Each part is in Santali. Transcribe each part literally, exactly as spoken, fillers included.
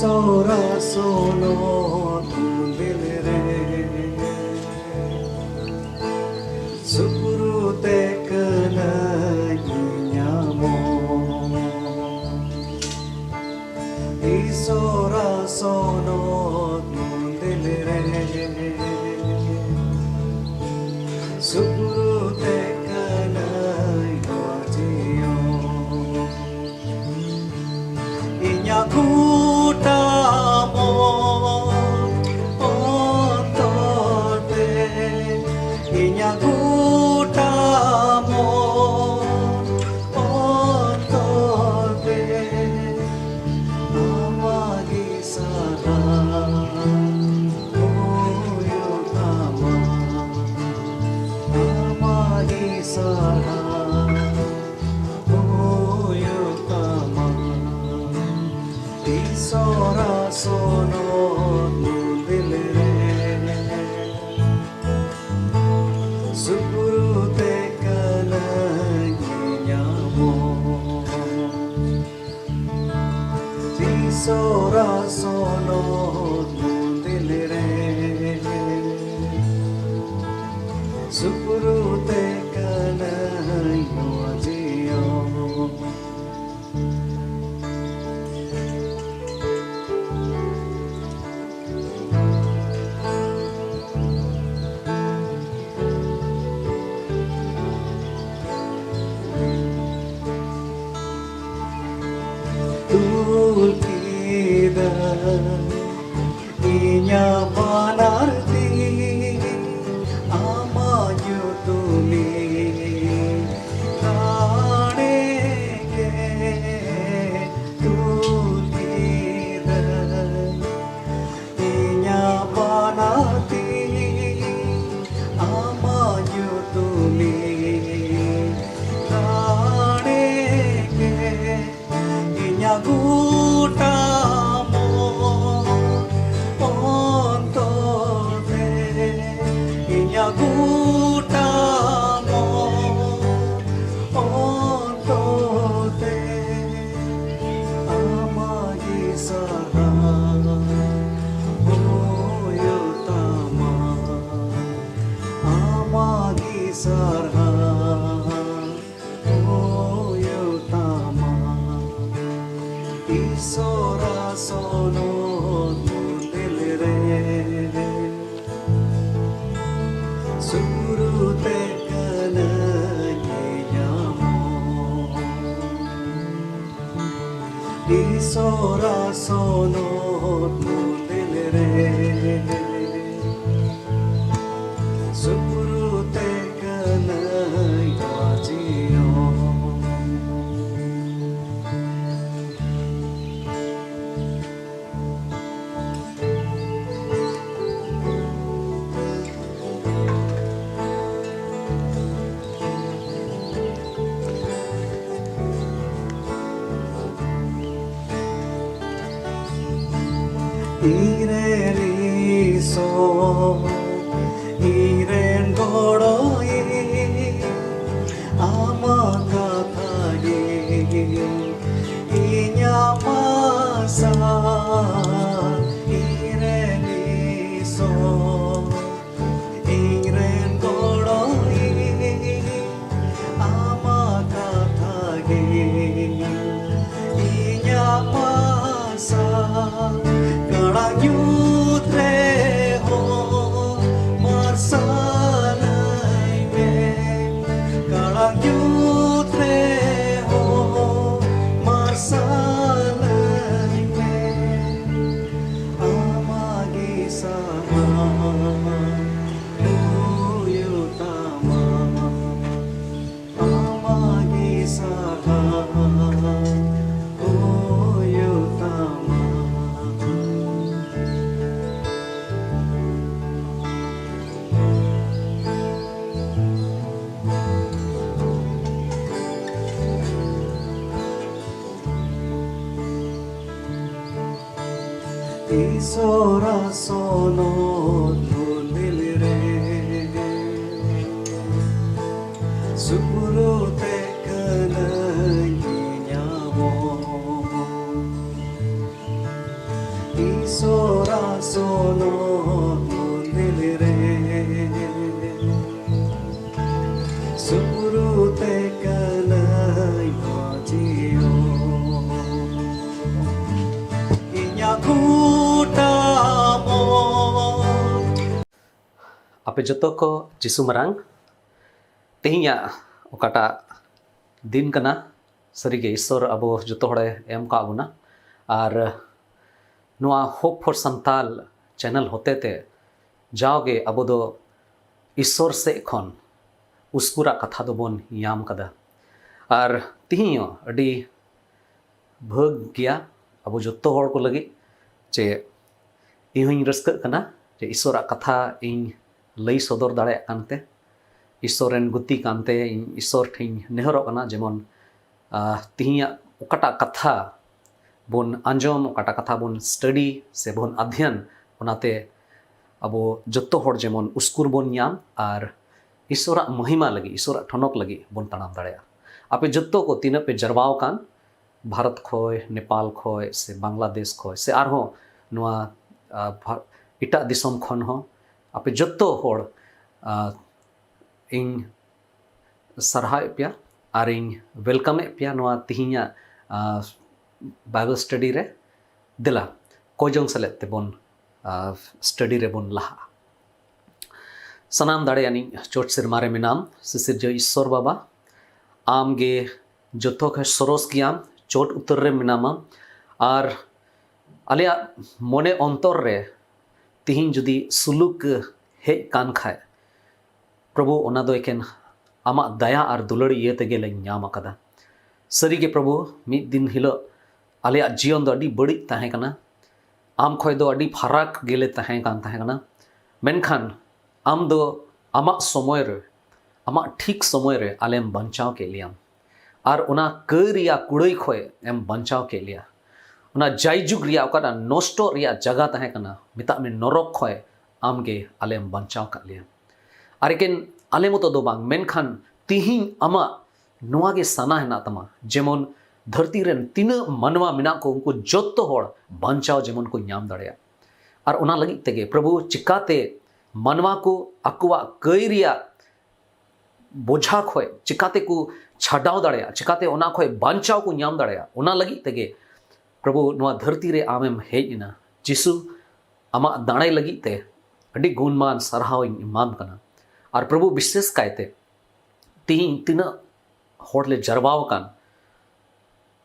ᱥᱚᱨᱟ ᱥᱚᱱᱚᱛ ᱢᱚᱱᱫᱤᱞ ᱨᱮ ᱥᱩᱯᱨᱩ ᱛᱮ ᱠᱟᱹᱱᱟᱹᱧ ᱧᱟᱢᱚᱜ᱾ ᱤᱥᱚᱨᱟ ᱥᱚᱱᱚᱛ ᱢᱚᱱᱫᱤᱞ ᱨᱮ ᱥᱩᱯᱨᱩ ᱛᱮ ᱠᱟᱹᱱᱟᱹᱧ ᱱᱚᱣᱟ ᱡᱤᱭᱚᱱ᱾ ᱤᱧᱟᱜ ᱜᱚᱴᱟ ᱢᱚᱱ ᱚᱱᱛᱚᱨ ᱛᱮ, ᱤᱧᱟᱜ ᱜᱚᱴᱟ ᱢᱚᱱ ᱚᱱᱛᱚᱨ ᱛᱮ, ᱟᱢᱟᱜ ᱜᱮ ᱥᱟᱨᱦᱟᱣ ᱦᱩᱭᱩᱜ ᱛᱟᱢᱟ, ᱟᱢᱟᱜ ᱜᱮ ᱥᱟᱨᱦᱟᱣ ᱦᱩᱭᱩᱜ ᱛᱟᱢᱟ᱾ ᱤᱥᱚᱨᱟ ᱥᱚᱱᱚᱛ ᱢᱚᱱᱫᱤᱞ ᱨᱮ ᱥᱩᱯᱨᱩ ᱛᱮ ᱠᱟᱹᱱᱟᱹᱧ ᱧᱟᱢᱚᱜ᱾ ᱤᱥᱚᱨᱟ ᱥᱚᱱᱚᱛ ᱢᱚᱱᱫᱤᱞ ᱨᱮ ᱥᱩᱯᱨᱩ ᱛᱮ ᱠᱟᱹᱱᱟᱹᱧ ᱱᱚᱣᱟ ᱡᱤᱭᱚᱱ᱾ ᱛᱩᱞ ᱠᱮᱫᱟ ᱤᱧᱟᱜ ᱵᱟᱱᱟᱨ ᱛᱤ ᱟᱢᱟᱜ ᱧᱩᱛᱩᱢᱤᱧ ᱨᱟᱲᱮ ᱜᱮ᱾ ᱛᱩᱞ ᱠᱮᱫᱟ ᱤᱧᱟᱜ ᱵᱟᱱᱟᱨ ᱛᱤ ᱟᱢᱟᱜ ᱧᱩᱛᱩᱢᱤᱧ ᱨᱟᱲᱮ ᱜᱮ᱾ ᱤᱧᱟᱜ ᱜᱚᱴᱟ ᱢᱚᱱ ᱚᱱᱛᱚᱨ ᱥᱟᱨᱦᱟᱣ ᱦᱩᱭᱩᱜ ᱛᱟᱢᱟ᱾ ᱤᱥᱚᱨᱟ ᱥᱚᱱᱚᱛ ᱢᱩᱫᱤᱞ ᱨᱮ ᱥᱩᱨᱩ ᱛᱮ ᱠᱟᱹᱱᱟᱹᱧ ᱧᱟᱢᱚᱜ᱾ ᱤᱥᱚᱨᱟ ᱥᱚᱱᱚᱛ ᱢᱩᱫᱤᱞ ᱨᱮ ᱥᱩᱨᱩ ᱛᱮ ᱠᱟᱹᱱᱟᱹᱧ ᱵᱟᱡᱤᱭᱚ᱾ ᱤᱧᱨᱮᱱ ᱤᱥᱚᱨ, ᱤᱧᱨᱮᱱ ᱜᱚᱲᱚᱭᱤᱡ, ᱟᱢᱟᱜ ᱠᱟᱛᱷᱟ ᱜᱮ ᱤᱧᱟᱜ ᱟᱥᱟ᱾ ᱤᱧᱨᱮᱱ ᱤᱥᱚᱨ, ᱤᱧᱨᱮᱱ ᱜᱚᱲᱚᱭᱤᱡ, ᱟᱢᱟᱜ ᱠᱟᱛᱷᱟ ᱜᱮ ᱤᱧᱟᱜ ᱟᱥᱟ᱾ ᱠᱟᱲᱟᱝ ᱧᱩᱛ ᱨᱮᱦᱚᱸ ᱢᱟᱨᱥᱟᱞᱟᱹᱧ ᱢᱮ, ᱠᱟᱲᱟᱝ ᱧᱩᱛ ᱨᱮᱦᱚᱸ ᱢᱟᱨᱥᱟᱞᱟᱹᱧ ᱢᱮ᱾ ᱟᱢᱟᱜ ᱜᱮ ᱥᱟᱨᱦᱟᱣ ᱦᱩᱭᱩᱜ ᱛᱟᱢᱟ, ᱟᱢᱟᱜ ᱜᱮ ᱥᱟᱨᱦᱟᱣ ᱦᱩᱭᱩᱜ ᱛᱟᱢᱟ᱾ ᱤᱥᱚᱨᱟ ᱥᱚᱱᱚᱛ ᱢᱩᱫᱤᱞ ᱨᱮ ᱥᱩᱨᱩ ᱛᱮ ᱠᱟᱹᱱᱟᱹᱧ ᱧᱟᱢᱚᱜ᱾ ᱤᱥᱚᱨᱟ ᱥᱚᱱᱚᱛ ᱢᱩᱫᱤᱞ ᱨᱮ ᱟᱯᱮ ᱡᱚᱛᱚ ᱠᱚ ᱡᱤᱥᱩ ᱢᱟᱨᱟᱝ᱾ ᱛᱮᱦᱮᱧᱟᱜ ᱚᱠᱟᱴᱟᱜ ᱫᱤᱱ ᱠᱟᱱᱟ, ᱥᱟᱹᱨᱤᱜᱮ ᱤᱥᱥᱚᱨ ᱟᱵᱚ ᱡᱚᱛᱚ ᱦᱚᱲᱮ ᱮᱢ ᱠᱟᱜ ᱵᱚᱱᱟ᱾ ᱟᱨ ᱱᱚᱣᱟ Hope for Santal channel ᱦᱚᱛᱮᱛᱮ ᱡᱟᱣᱜᱮ ᱟᱵᱚ ᱫᱚ ᱤᱥᱥᱚᱨ ᱥᱮᱫ ᱠᱷᱚᱱ ᱩᱥᱠᱩᱨᱟᱜ ᱠᱟᱛᱷᱟ ᱫᱚᱵᱚᱱ ᱧᱟᱢ ᱠᱟᱫᱟ᱾ ᱟᱨ ᱛᱮᱦᱮᱧ ᱦᱚᱸ ᱟᱹᱰᱤ ᱵᱷᱟᱹᱜᱽ ᱜᱮᱭᱟ ᱟᱵᱚ ᱡᱚᱛᱚ ᱦᱚᱲ ᱠᱚ ᱞᱟᱹᱜᱤᱫ, ᱡᱮ ᱤᱧ ᱦᱚᱸᱧ ᱨᱟᱹᱥᱠᱟᱹᱜ ᱠᱟᱱᱟ ᱡᱮ ᱤᱥᱥᱚᱨᱟᱜ ᱠᱟᱛᱷᱟ ᱤᱧ ᱞᱟᱹᱭ ᱥᱚᱫᱚᱨ ᱫᱟᱲᱮᱭᱟᱜ ᱠᱟᱱᱛᱮ, ᱤᱥᱥᱚᱨ ᱨᱮᱱ ᱜᱩᱛᱤ ᱠᱟᱱᱛᱮ ᱤᱧ ᱤᱥᱥᱚᱨ ᱴᱷᱮᱱ ᱤᱧ ᱱᱮᱦᱚᱨᱚᱜ ᱠᱟᱱᱟ, ᱡᱮᱢᱚᱱ ᱟᱦ, ᱛᱤᱦᱤᱧᱟᱜ ᱚᱠᱟᱴᱟᱜ ᱠᱟᱛᱷᱟ ᱵᱚᱱ ᱟᱸᱡᱚᱢ, ᱚᱠᱟᱴᱟᱜ ᱠᱟᱛᱷᱟ ᱵᱚᱱ study ᱥᱮ ᱵᱚᱱ ᱟᱫᱷᱭᱟᱱ, ᱚᱱᱟᱛᱮ ᱟᱵᱚ ᱡᱚᱛᱚ ᱦᱚᱲ ᱡᱮᱢᱚᱱ ᱩᱥᱠᱩᱨ ᱵᱚᱱ ᱧᱟᱢ ᱟᱨ ᱤᱥᱥᱚᱨᱟᱜ ᱢᱚᱦᱤᱢᱟ ᱞᱟᱹᱜᱤᱫ, ᱤᱥᱥᱚᱨᱟᱜ ᱴᱷᱚᱱᱚᱠ ᱞᱟᱹᱜᱤᱫ ᱵᱚᱱ ᱛᱟᱲᱟᱢ ᱫᱟᱲᱮᱭᱟᱜᱼᱟ᱾ ᱟᱯᱮ ᱡᱚᱛᱚ ᱠᱚ ᱛᱤᱱᱟᱹᱜ ᱯᱮ ᱡᱟᱨᱣᱟ ᱟᱠᱟᱱ, ᱵᱷᱟᱨᱚᱛ ᱠᱷᱚᱱ, ᱱᱮᱯᱟᱞ ᱠᱷᱚᱱ ᱥᱮ ᱵᱟᱝᱞᱟᱫᱮᱥ ᱠᱷᱚᱱ ᱥᱮ ᱟᱨᱦᱚᱸ ᱱᱚᱣᱟ ᱟᱦ, ᱵᱷᱟ- ᱮᱴᱟᱜ ᱫᱤᱥᱚᱢ ᱠᱷᱚᱱ ᱦᱚᱸ, ᱟᱯᱮ ᱡᱚᱛᱚ ᱦᱚᱲ ᱟᱦ, ᱤᱧ ᱥᱟᱨᱦᱟᱣᱮᱫ ᱯᱮᱭᱟ ᱟᱨᱤᱧ welcome ᱮᱫ ᱯᱮᱭᱟ ᱱᱚᱣᱟ ᱛᱤᱦᱤᱧᱟᱜ ᱟᱦ, Bible study ᱨᱮ᱾ ᱫᱮᱞᱟ, ᱠᱚᱭᱡᱚᱝ ᱥᱮᱞᱮᱫ ᱛᱮᱵᱚᱱ ᱟᱦ, study ᱨᱮᱵᱚᱱ ᱞᱟᱦᱟᱜᱼᱟ᱾ ᱥᱟᱱᱟᱢ ᱫᱟᱲᱮᱭᱟᱱᱤᱡ ᱪᱚᱴ ᱥᱮᱨᱢᱟ ᱨᱮ ᱢᱮᱱᱟᱢ, ᱥᱤᱥᱤᱨᱡᱟᱹ ᱤᱥᱥᱚᱨ ᱵᱟᱵᱟ, ᱟᱢ ᱜᱮ ᱡᱚᱛᱚ ᱠᱷᱚᱱ ᱥᱚᱨᱚᱥ ᱜᱮᱭᱟᱢ, ᱪᱚᱴ ᱩᱛᱟᱹᱨ ᱨᱮ ᱢᱮᱱᱟᱢᱟ᱾ ᱟᱨ ᱟᱞᱮᱭᱟᱜ ᱢᱚᱱᱮ ᱚᱱᱛᱚᱨ ᱨᱮ ᱛᱤᱦᱤᱧ ᱡᱩᱫᱤ ᱥᱩᱞᱩᱠ ᱦᱮᱡ ᱠᱟᱱ ᱠᱷᱟᱡ, ᱯᱨᱚᱵᱷᱩ, ᱚᱱᱟ ᱫᱚ ᱮᱠᱮᱱ ᱟᱢᱟᱜ ᱫᱟᱭᱟ ᱟᱨ ᱫᱩᱞᱟᱹᱲ ᱤᱭᱟᱹ ᱛᱮᱜᱮ ᱞᱮ ᱧᱟᱢ ᱟᱠᱟᱫᱟ᱾ ᱥᱟᱹᱨᱤᱜᱮ ᱯᱨᱚᱵᱷᱩ, ᱢᱤᱫ ᱫᱤᱱ ᱦᱤᱞᱳᱜ ᱟᱞᱮᱭᱟᱜ ᱡᱤᱭᱚᱱ ᱫᱚ ᱟᱹᱰᱤ ᱵᱟᱹᱲᱤᱡ ᱛᱟᱦᱮᱸ ᱠᱟᱱᱟ, ᱟᱢ ᱠᱷᱚᱡ ᱫᱚ ᱟᱹᱰᱤ ᱯᱷᱟᱨᱟᱠ ᱜᱮᱞᱮ ᱛᱟᱦᱮᱸ ᱠᱟᱱ ᱛᱟᱦᱮᱸ ᱠᱟᱱᱟ, ᱢᱮᱱᱠᱷᱟᱱ ᱟᱢ ᱫᱚ ᱟᱢᱟᱜ ᱥᱚᱢᱚᱭ ᱨᱮ, ᱟᱢᱟᱜ ᱴᱷᱤᱠ ᱥᱚᱢᱚᱭ ᱨᱮ ᱟᱞᱮᱢ ᱵᱟᱧᱪᱟᱣ ᱠᱮᱫ ᱞᱮᱭᱟᱢ᱾ ᱟᱨ ᱚᱱᱟ ᱠᱟᱹᱭ ᱨᱮᱭᱟᱜ ᱠᱩᱲᱟᱹᱭ ᱠᱷᱚᱡ ᱮᱢ ᱵᱟᱧᱪᱟᱣ ᱠᱮᱫ ᱞᱮᱭᱟ᱾ ᱚᱱᱟ ᱡᱟᱭᱡᱩᱜᱽ ᱨᱮᱭᱟᱜ ᱚᱠᱟᱴᱟᱜ ᱱᱚᱥᱴᱚᱜ ᱨᱮᱭᱟᱜ ᱡᱟᱭᱜᱟ ᱛᱟᱦᱮᱸ ᱠᱟᱱᱟ, ᱢᱮᱛᱟᱜ ᱢᱮ ᱱᱚᱨᱚᱠ ᱠᱷᱚᱡ, ᱟᱢ ᱜᱮ ᱟᱞᱮᱢ ᱵᱟᱧᱪᱟᱣ ᱠᱟᱜ ᱞᱮᱭᱟ᱾ ᱟᱨ ᱮᱠᱮᱱ ᱟᱞᱮ ᱢᱚᱛᱚ ᱫᱚ ᱵᱟᱝ, ᱢᱮᱱᱠᱷᱟᱱ ᱛᱤᱦᱤᱧ ᱟᱢᱟᱜ ᱱᱚᱣᱟ ᱜᱮ ᱥᱟᱱᱟ ᱦᱮᱱᱟᱜ ᱛᱟᱢᱟ, ᱡᱮᱢᱚᱱ ᱫᱷᱟᱹᱨᱛᱤ ᱨᱮᱱ ᱛᱤᱱᱟᱹᱜ ᱢᱟᱱᱣᱟ ᱢᱮᱱᱟᱜ ᱠᱚ, ᱩᱱᱠᱩ ᱡᱚᱛᱚ ᱦᱚᱲ ᱵᱟᱧᱪᱟᱣ ᱡᱮᱢᱚᱱ ᱠᱚ ᱧᱟᱢ ᱫᱟᱲᱮᱭᱟᱜ᱾ ᱟᱨ ᱚᱱᱟ ᱞᱟᱹᱜᱤᱫ ᱛᱮᱜᱮ ᱯᱨᱚᱵᱷᱩ, ᱪᱤᱠᱟᱛᱮ ᱢᱟᱱᱣᱟ ᱠᱚ ᱟᱠᱚᱣᱟᱜ ᱠᱟᱹᱭ ᱨᱮᱭᱟᱜ ᱵᱚᱡᱷᱟ ᱠᱷᱚᱡ ᱪᱤᱠᱟᱛᱮ ᱠᱚ ᱪᱷᱟᱰᱟᱣ ᱫᱟᱲᱮᱭᱟᱜᱼᱟ, ᱪᱤᱠᱟᱛᱮ ᱚᱱᱟ ᱠᱷᱚᱡ ᱵᱟᱧᱪᱟᱣ ᱠᱚ ᱧᱟᱢ ᱫᱟᱲᱮᱭᱟᱜᱼᱟ, ᱚᱱᱟ ᱞᱟᱹᱜᱤᱫ ᱛᱮᱜᱮ ᱯᱨᱚᱵᱷᱩ ᱱᱚᱣᱟ ᱫᱷᱟᱹᱨᱛᱤ ᱨᱮ ᱟᱢᱮᱢ ᱦᱮᱡ ᱮᱱᱟ᱾ ᱡᱤᱥᱩ, ᱟᱢᱟᱜ ᱫᱟᱲᱮ ᱞᱟᱹᱜᱤᱫ ᱛᱮ ᱟᱹᱰᱤ ᱜᱩᱱᱢᱟᱱ ᱥᱟᱨᱦᱟᱣ ᱤᱧ ᱮᱢᱟᱢ ᱠᱟᱱᱟ᱾ ᱟᱨ ᱯᱨᱚᱵᱷᱩ, ᱵᱤᱥᱮᱥ ᱠᱟᱭᱛᱮ ᱛᱤᱦᱤᱧ ᱛᱤᱱᱟᱹᱜ ᱦᱚᱲ ᱞᱮ ᱡᱟᱨᱣᱟ ᱟᱠᱟᱱ,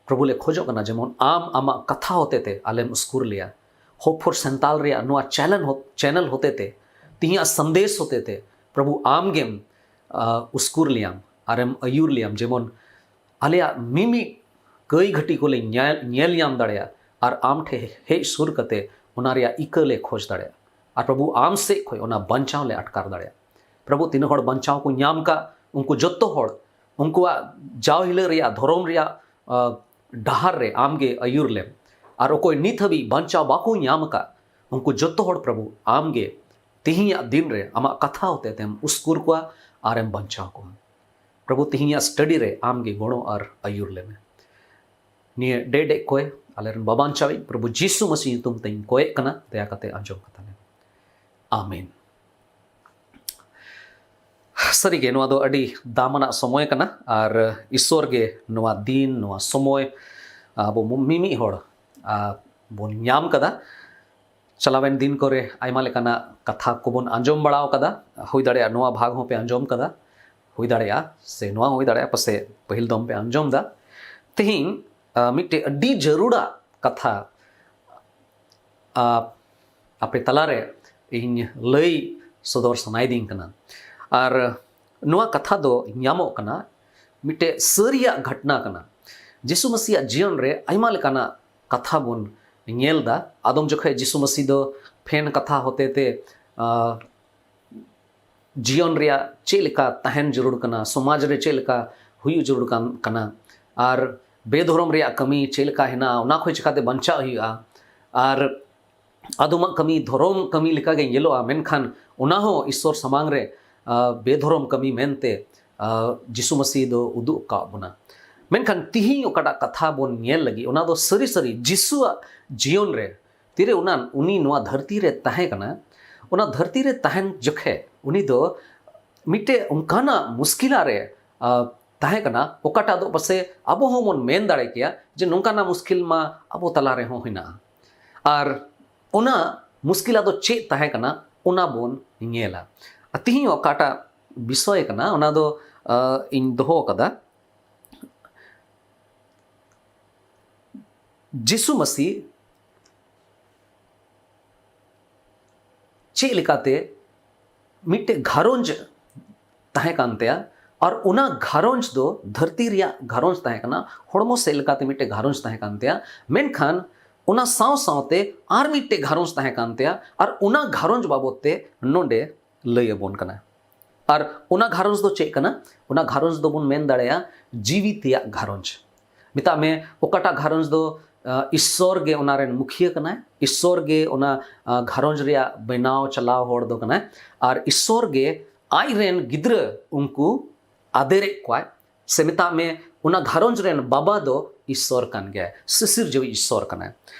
ᱯᱨᱚᱵᱷᱩ ᱞᱮ ᱠᱷᱚᱡᱚᱜ ᱠᱟᱱᱟ ᱡᱮᱢᱚᱱ ᱟᱢ ᱟᱢᱟᱜ ᱠᱟᱛᱷᱟ ᱦᱚᱛᱮᱛᱮ ᱟᱞᱮᱢ ᱩᱥᱠᱩᱨ ᱞᱮᱭᱟ᱾ Hope for Santal ᱨᱮᱭᱟᱜ ᱱᱚᱣᱟ ᱪᱮᱱᱮᱞ ᱦᱚ-, ᱪᱮᱱᱮᱞ ᱦᱚᱛᱮᱛᱮ, ᱛᱤᱦᱤᱧᱟᱜ ᱥᱟᱸᱫᱮᱥ ᱦᱚᱛᱮᱛᱮ ᱯᱨᱚᱵᱷᱩ ᱟᱢ ᱜᱮᱢ, ᱟ, ᱩᱥᱠᱩᱨ ᱞᱮᱭᱟᱢ ᱟᱨᱮᱢ ᱟᱹᱭᱩᱨ ᱞᱮᱭᱟᱢ, ᱡᱮᱢᱚᱱ ᱟᱞᱮᱭᱟᱜ ᱢᱤᱢᱤᱫ ᱠᱟᱹᱭ ᱜᱷᱟᱹᱴᱤ ᱠᱚᱞᱮ ᱧᱮᱞ, ᱧᱮᱞ ᱧᱟᱢ ᱫᱟᱲᱮᱭᱟᱜ ᱟᱨ ᱟᱢ ᱴᱷᱮᱱ ᱦᱮᱡ ᱥᱩᱨ ᱠᱟᱛᱮ ᱚᱱᱟ ᱨᱮᱭᱟᱜ ᱤᱠᱟᱹ ᱞᱮ ᱠᱷᱚᱡᱽ ᱫᱟᱲᱮᱭᱟᱜ᱾ ᱟᱨ ᱯᱨᱚᱵᱷᱩ, ᱟᱢ ᱥᱮᱫ ᱠᱷᱚᱱ ᱚᱱᱟ ᱵᱟᱧᱪᱟᱣ ᱞᱮ ᱟᱴᱠᱟᱨ ᱫᱟᱲᱮᱭᱟᱜ᱾ ᱯᱨᱚᱵᱷᱩ, ᱛᱤᱱᱟᱹᱜ ᱦᱚᱲ ᱵᱟᱧᱪᱟᱣ ᱠᱚ ᱧᱟᱢ ᱠᱟᱜ, ᱩᱱᱠᱩ ᱡᱚᱛᱚ ᱦᱚᱲ ᱩᱱᱠᱩᱣᱟᱜ ᱡᱟᱣ ᱦᱤᱞᱳᱜ ᱨᱮᱭᱟᱜ ᱫᱷᱚᱨᱚᱢ ᱨᱮᱭᱟᱜ, ᱟ, ᱰᱟᱦᱟᱨ ᱨᱮ ᱟᱢ ᱜᱮ ᱟᱹᱭᱩᱨ ᱞᱮᱢ᱾ ᱟᱨ ᱚᱠᱚᱭ ᱱᱤᱛ ᱦᱟᱹᱵᱤᱡ ᱵᱟᱧᱪᱟᱣ ᱵᱟᱠᱚ ᱧᱟᱢ ᱟᱠᱟᱫ, ᱩᱱᱠᱩ ᱡᱚᱛᱚ ᱦᱚᱲ, ᱯᱨᱚᱵᱷᱩ, ᱟᱢ ᱜᱮ ᱛᱤᱦᱤᱧᱟᱜ ᱫᱤᱱ ᱨᱮ ᱟᱢᱟᱜ ᱠᱟᱛᱷᱟ ᱦᱚᱛᱮ ᱛᱮᱢ ᱩᱥᱠᱩᱨ ᱠᱚᱣᱟ ᱟᱨᱮᱢ ᱵᱟᱧᱪᱟᱣ ᱠᱚᱣᱟ᱾ ᱯᱨᱚᱵᱷᱩ, ᱛᱤᱦᱤᱧᱟᱜ ᱥᱴᱟᱰᱤ ᱨᱮ ᱟᱢ ᱜᱮ ᱜᱚᱲᱚ ᱟᱨ ᱟᱹᱭᱩᱨ ᱞᱮᱢᱮ᱾ ᱱᱤᱭᱟᱹ ᱰᱮ ᱰᱮ ᱠᱚᱭ ᱟᱞᱮᱨᱮᱱ ᱵᱟᱵᱟᱧᱪᱟᱣᱤᱡ ᱯᱨᱚᱵᱷᱩ ᱡᱤᱥᱩ ᱢᱟᱹᱥᱤ ᱧᱩᱛᱩᱢ ᱛᱮᱧ ᱠᱚᱭᱮᱜ ᱠᱟᱱᱟ, ᱫᱟᱭᱟ ᱠᱟᱛᱮ ᱟᱸᱡᱚᱢ ᱠᱟᱛᱟ ᱞᱮᱢ᱾ ᱟᱢᱮᱱ᱾ ᱥᱟᱹᱨᱤᱜᱮ ᱱᱚᱣᱟ ᱫᱚ ᱟᱹᱰᱤ ᱫᱟᱢᱟᱱᱟᱜ ᱥᱚᱢᱚᱭ ᱠᱟᱱᱟ, ᱟᱨ ᱤᱥᱚᱨ ᱜᱮ ᱱᱚᱣᱟ ᱫᱤᱱ, ᱱᱚᱣᱟ ᱥᱚᱢᱚᱭ ᱟᱵᱚ ᱢᱤᱢᱤᱫ ᱦᱚᱲ, ᱟ, ᱵᱚᱱ ᱧᱟᱢ ᱠᱟᱫᱟ᱾ ᱪᱟᱞᱟᱣᱮᱱ ᱫᱤᱱ ᱠᱚᱨᱮ ᱟᱭᱢᱟ ᱞᱮᱠᱟᱱᱟᱜ ᱠᱟᱛᱷᱟ ᱠᱚᱵᱚᱱ ᱟᱸᱡᱚᱢ ᱵᱟᱲᱟ ᱟᱠᱟᱫᱟ, ᱦᱩᱭ ᱫᱟᱲᱮᱭᱟᱜᱼᱟ ᱱᱚᱣᱟ ᱵᱷᱟᱜᱽ ᱦᱚᱸᱯᱮ ᱟᱸᱡᱚᱢ ᱠᱟᱫᱟ, ᱦᱩᱭ ᱫᱟᱲᱮᱭᱟᱜᱼᱟ ᱥᱮ ᱱᱚᱣᱟ ᱦᱚᱸ ᱦᱩᱭ ᱫᱟᱲᱮᱭᱟᱜᱼᱟ ᱯᱟᱥᱮ ᱯᱟᱹᱦᱤᱞ ᱫᱚᱢ ᱯᱮ ᱟᱸᱡᱚᱢ ᱫᱟ᱾ ᱛᱮᱦᱮᱧ, ᱟ, ᱢᱤᱫᱴᱮᱡ ᱟᱹᱰᱤ ᱡᱟᱹᱨᱩᱲᱟᱜ ᱠᱟᱛᱷᱟ, ᱟ, ᱟᱯᱮ ᱛᱟᱞᱟᱨᱮ ᱤᱧ ᱞᱟᱹᱭ ᱥᱚᱫᱚᱨ ᱥᱟᱱᱟᱭᱮᱫᱤᱧ ᱠᱟᱱᱟ᱾ ᱟᱨ ᱱᱚᱣᱟ ᱠᱟᱛᱷᱟ ᱫᱚ ᱧᱟᱢᱚᱜ ᱠᱟᱱᱟ, ᱢᱤᱫᱴᱮᱡ ᱥᱟᱹᱨᱤᱭᱟᱜ ᱜᱷᱚᱴᱱᱟ ᱠᱟᱱᱟ᱾ ᱡᱤᱥᱩ ᱢᱟᱹᱥᱤᱭᱟᱜ ᱡᱤᱭᱚᱱ ᱨᱮ ᱟᱭᱢᱟ ᱞᱮᱠᱟᱱᱟᱜ ᱠᱟᱛᱷᱟ ᱵᱚᱱ ᱧᱮᱞ ᱫᱟ᱾ ᱟᱫᱚᱢ ᱡᱚᱠᱷᱮᱡ ᱡᱤᱥᱩ ᱢᱟᱹᱥᱤ ᱫᱚ ᱯᱷᱮᱱ ᱠᱟᱛᱷᱟ ᱦᱚᱛᱮ ᱛᱮ, ᱟ, ᱡᱤᱭᱚᱱ ᱨᱮᱭᱟᱜ ᱪᱮᱫ ᱞᱮᱠᱟ ᱛᱟᱦᱮᱱ ᱡᱟᱹᱨᱩᱲ ᱠᱟᱱᱟ, ᱥᱚᱢᱟᱡᱽ ᱨᱮ ᱪᱮᱫ ᱞᱮᱠᱟ ᱦᱩᱭᱩᱜ ᱡᱟᱹᱨᱩᱲ ᱠᱟᱱ, ᱠᱟᱱᱟ, ᱟᱨ ᱵᱮᱫᱷᱚᱨᱚᱢ ᱨᱮᱭᱟᱜ ᱠᱟᱹᱢᱤ ᱪᱮᱫ ᱞᱮᱠᱟ ᱦᱮᱱᱟᱜᱼᱟ, ᱚᱱᱟ ᱠᱷᱚᱱ ᱪᱤᱠᱟᱛᱮ ᱵᱟᱧᱪᱟᱜ ᱦᱩᱭᱩᱜᱼᱟ, ᱟᱨ ᱟᱫᱚᱢᱟᱜ ᱠᱟᱹᱢᱤ ᱫᱷᱚᱨᱚᱢ ᱠᱟᱹᱢᱤ ᱞᱮᱠᱟᱜᱮ ᱧᱮᱞᱚᱜᱼᱟ, ᱢᱮᱱᱠᱷᱟᱱ ᱚᱱᱟ ᱦᱚᱸ ᱤᱥᱥᱚᱨ ᱥᱟᱢᱟᱝ ᱨᱮ, ᱟ, ᱵᱮᱫᱷᱚᱨᱚᱢ ᱠᱟᱹᱢᱤ ᱢᱮᱱᱛᱮ, ᱟ, ᱡᱤᱥᱩ ᱢᱟᱹᱥᱤ ᱫᱚ ᱩᱫᱩᱜ ᱟᱠᱟᱫ ᱵᱚᱱᱟ᱾ ᱢᱮᱱᱠᱷᱟᱱ ᱛᱤᱦᱤᱧ ᱚᱠᱟᱴᱟᱜ ᱠᱟᱛᱷᱟ ᱵᱚᱱ ᱧᱮᱞ ᱞᱟᱹᱜᱤᱫ, ᱚᱱᱟ ᱫᱚ ᱥᱟᱹᱨᱤ ᱥᱟᱹᱨᱤ ᱡᱤᱥᱩᱣᱟᱜ ᱡᱤᱭᱚᱱ ᱨᱮ ᱛᱤᱨᱮ ᱚᱱᱟ, ᱩᱱᱤ ᱱᱚᱣᱟ ᱫᱷᱟᱹᱨᱛᱤ ᱨᱮ ᱛᱟᱦᱮᱸ ᱠᱟᱱᱟ, ᱚᱱᱟ ᱫᱷᱟᱹᱨᱛᱤ ᱨᱮ ᱛᱟᱦᱮᱱ ᱡᱚᱠᱷᱮᱡ ᱩᱱᱤ ᱫᱚ ᱢᱤᱫᱴᱮᱡ ᱚᱱᱠᱟᱱᱟᱜ ᱢᱩᱥᱠᱤᱞᱟ ᱨᱮ, ᱟ, ᱛᱟᱦᱮᱸ ᱠᱟᱱᱟ, ᱚᱠᱟᱴᱟᱜ ᱫᱚ ᱯᱟᱥᱮ ᱟᱵᱚ ᱦᱚᱸᱵᱚᱱ ᱢᱮᱱ ᱫᱟᱲᱮ ᱠᱮᱭᱟ ᱡᱮ ᱱᱚᱝᱠᱟᱱᱟᱜ ᱢᱩᱥᱠᱤᱞ ᱢᱟ ᱟᱵᱚ ᱛᱟᱞᱟ ᱨᱮᱦᱚᱸ ᱦᱮᱱᱟᱜᱼᱟ᱾ ᱟᱨ ᱚᱱᱟ ᱢᱩᱥᱠᱤᱞᱟ ᱫᱚ ᱪᱮᱫ ᱛᱟᱦᱮᱸ ᱠᱟᱱᱟ? ᱚᱱᱟ ᱵᱚᱱ ᱧᱮᱞᱟ᱾ ᱟᱨ ᱛᱤᱦᱤᱧ ᱚᱠᱟᱴᱟᱜ ᱵᱤᱥᱚᱭ ᱠᱟᱱᱟ, ᱚᱱᱟ ᱫᱚ ᱟᱸ, ᱤᱧ ᱫᱚᱦᱚ ᱟᱠᱟᱫᱟ, ᱡᱤᱥᱩ ᱢᱟᱹᱥᱤ ᱪᱮᱫ ᱞᱮᱠᱟᱛᱮ ᱢᱤᱫᱴᱮᱡ ᱜᱷᱟᱨᱚᱸᱡᱽ ᱛᱟᱦᱮᱸ ᱠᱟᱱ ᱛᱟᱭᱟ, ᱟᱨ ᱚᱱᱟ ᱜᱷᱟᱨᱚᱸᱡᱽ ᱫᱚ ᱫᱷᱟᱹᱨᱛᱤ ᱨᱮᱭᱟᱜ ᱜᱷᱟᱨᱚᱸᱡᱽ ᱛᱟᱦᱮᱸ ᱠᱟᱱᱟ, ᱦᱚᱲᱢᱚ ᱥᱮᱫ ᱞᱮᱠᱟᱛᱮ ᱢᱤᱫᱴᱮᱡ ᱜᱷᱟᱨᱚᱸᱡᱽ ᱛᱟᱦᱮᱸ ᱠᱟᱱ ᱛᱟᱭᱟ, ᱢᱮᱱᱠᱷᱟᱱ ᱚᱱᱟ ᱥᱟᱶ ᱥᱟᱶᱛᱮ ᱟᱨ ᱢᱤᱫᱴᱮᱡ ᱜᱷᱟᱨᱚᱸᱡᱽ ᱛᱟᱦᱮᱸ ᱠᱟᱱ ᱛᱟᱭᱟ, ᱟᱨ ᱚᱱᱟ ᱜᱷᱟᱨᱚᱸᱡᱽ ᱵᱟᱵᱚᱫ ᱛᱮ ᱱᱚᱰᱮ ᱞᱟᱹᱭ ᱟᱵᱚᱱ ᱠᱟᱱᱟ᱾ ᱟᱨ ᱚᱱᱟ ᱜᱷᱟᱨᱚᱸᱡᱽ ᱫᱚ ᱪᱮᱫ ᱠᱟᱱᱟ? ᱚᱱᱟ ᱜᱷᱟᱨᱚᱸᱡᱽ ᱫᱚᱵᱚᱱ ᱢᱮᱱ ᱫᱟᱲᱮᱭᱟᱜᱼᱟ ᱡᱤᱣᱤ ᱛᱮᱭᱟᱜ ᱜᱷᱟᱨᱚᱸᱡᱽ᱾ ᱢᱮᱛᱟᱜ ᱢᱮ, ᱚᱠᱟᱴᱟᱜ ᱜᱷᱟᱨᱚᱸᱡᱽ ᱫᱚ, ᱟᱸ, ᱤᱥᱥᱚᱨ ᱜᱮ ᱚᱱᱟ ᱨᱮᱱ ᱢᱩᱠᱷᱤᱭᱟᱹ ᱠᱟᱱᱟᱭ, ᱤᱥᱥᱚᱨ ᱜᱮ ᱚᱱᱟ, ᱟᱸ, ᱜᱷᱟᱨᱚᱸᱡᱽ ᱨᱮᱭᱟᱜ ᱵᱮᱱᱟᱣ ᱪᱟᱞᱟᱣ ᱦᱚᱲ ᱫᱚ ᱠᱟᱱᱟᱭ, ᱟᱨ ᱤᱥᱥᱚᱨ ᱜᱮ ᱟᱡ ᱨᱮᱱ ᱜᱤᱫᱽᱨᱟᱹ ᱩᱱᱠᱩ ᱟᱫᱮᱨᱮᱫ ᱠᱚᱣᱟᱭ, ᱥᱮ ᱢᱮᱛᱟᱜ ᱢᱮ, ᱚᱱᱟ ᱜᱷᱟᱨᱚᱸᱡᱽ ᱨᱮᱱ ᱵᱟᱵᱟ ᱫᱚ ᱤᱥᱥᱚᱨ ᱠᱟᱱ ᱜᱮᱭᱟᱭ, ᱥᱤᱥᱤᱨᱡᱟᱹᱣᱤᱡ ᱤᱥᱥᱚᱨ ᱠᱟᱱᱟᱭ᱾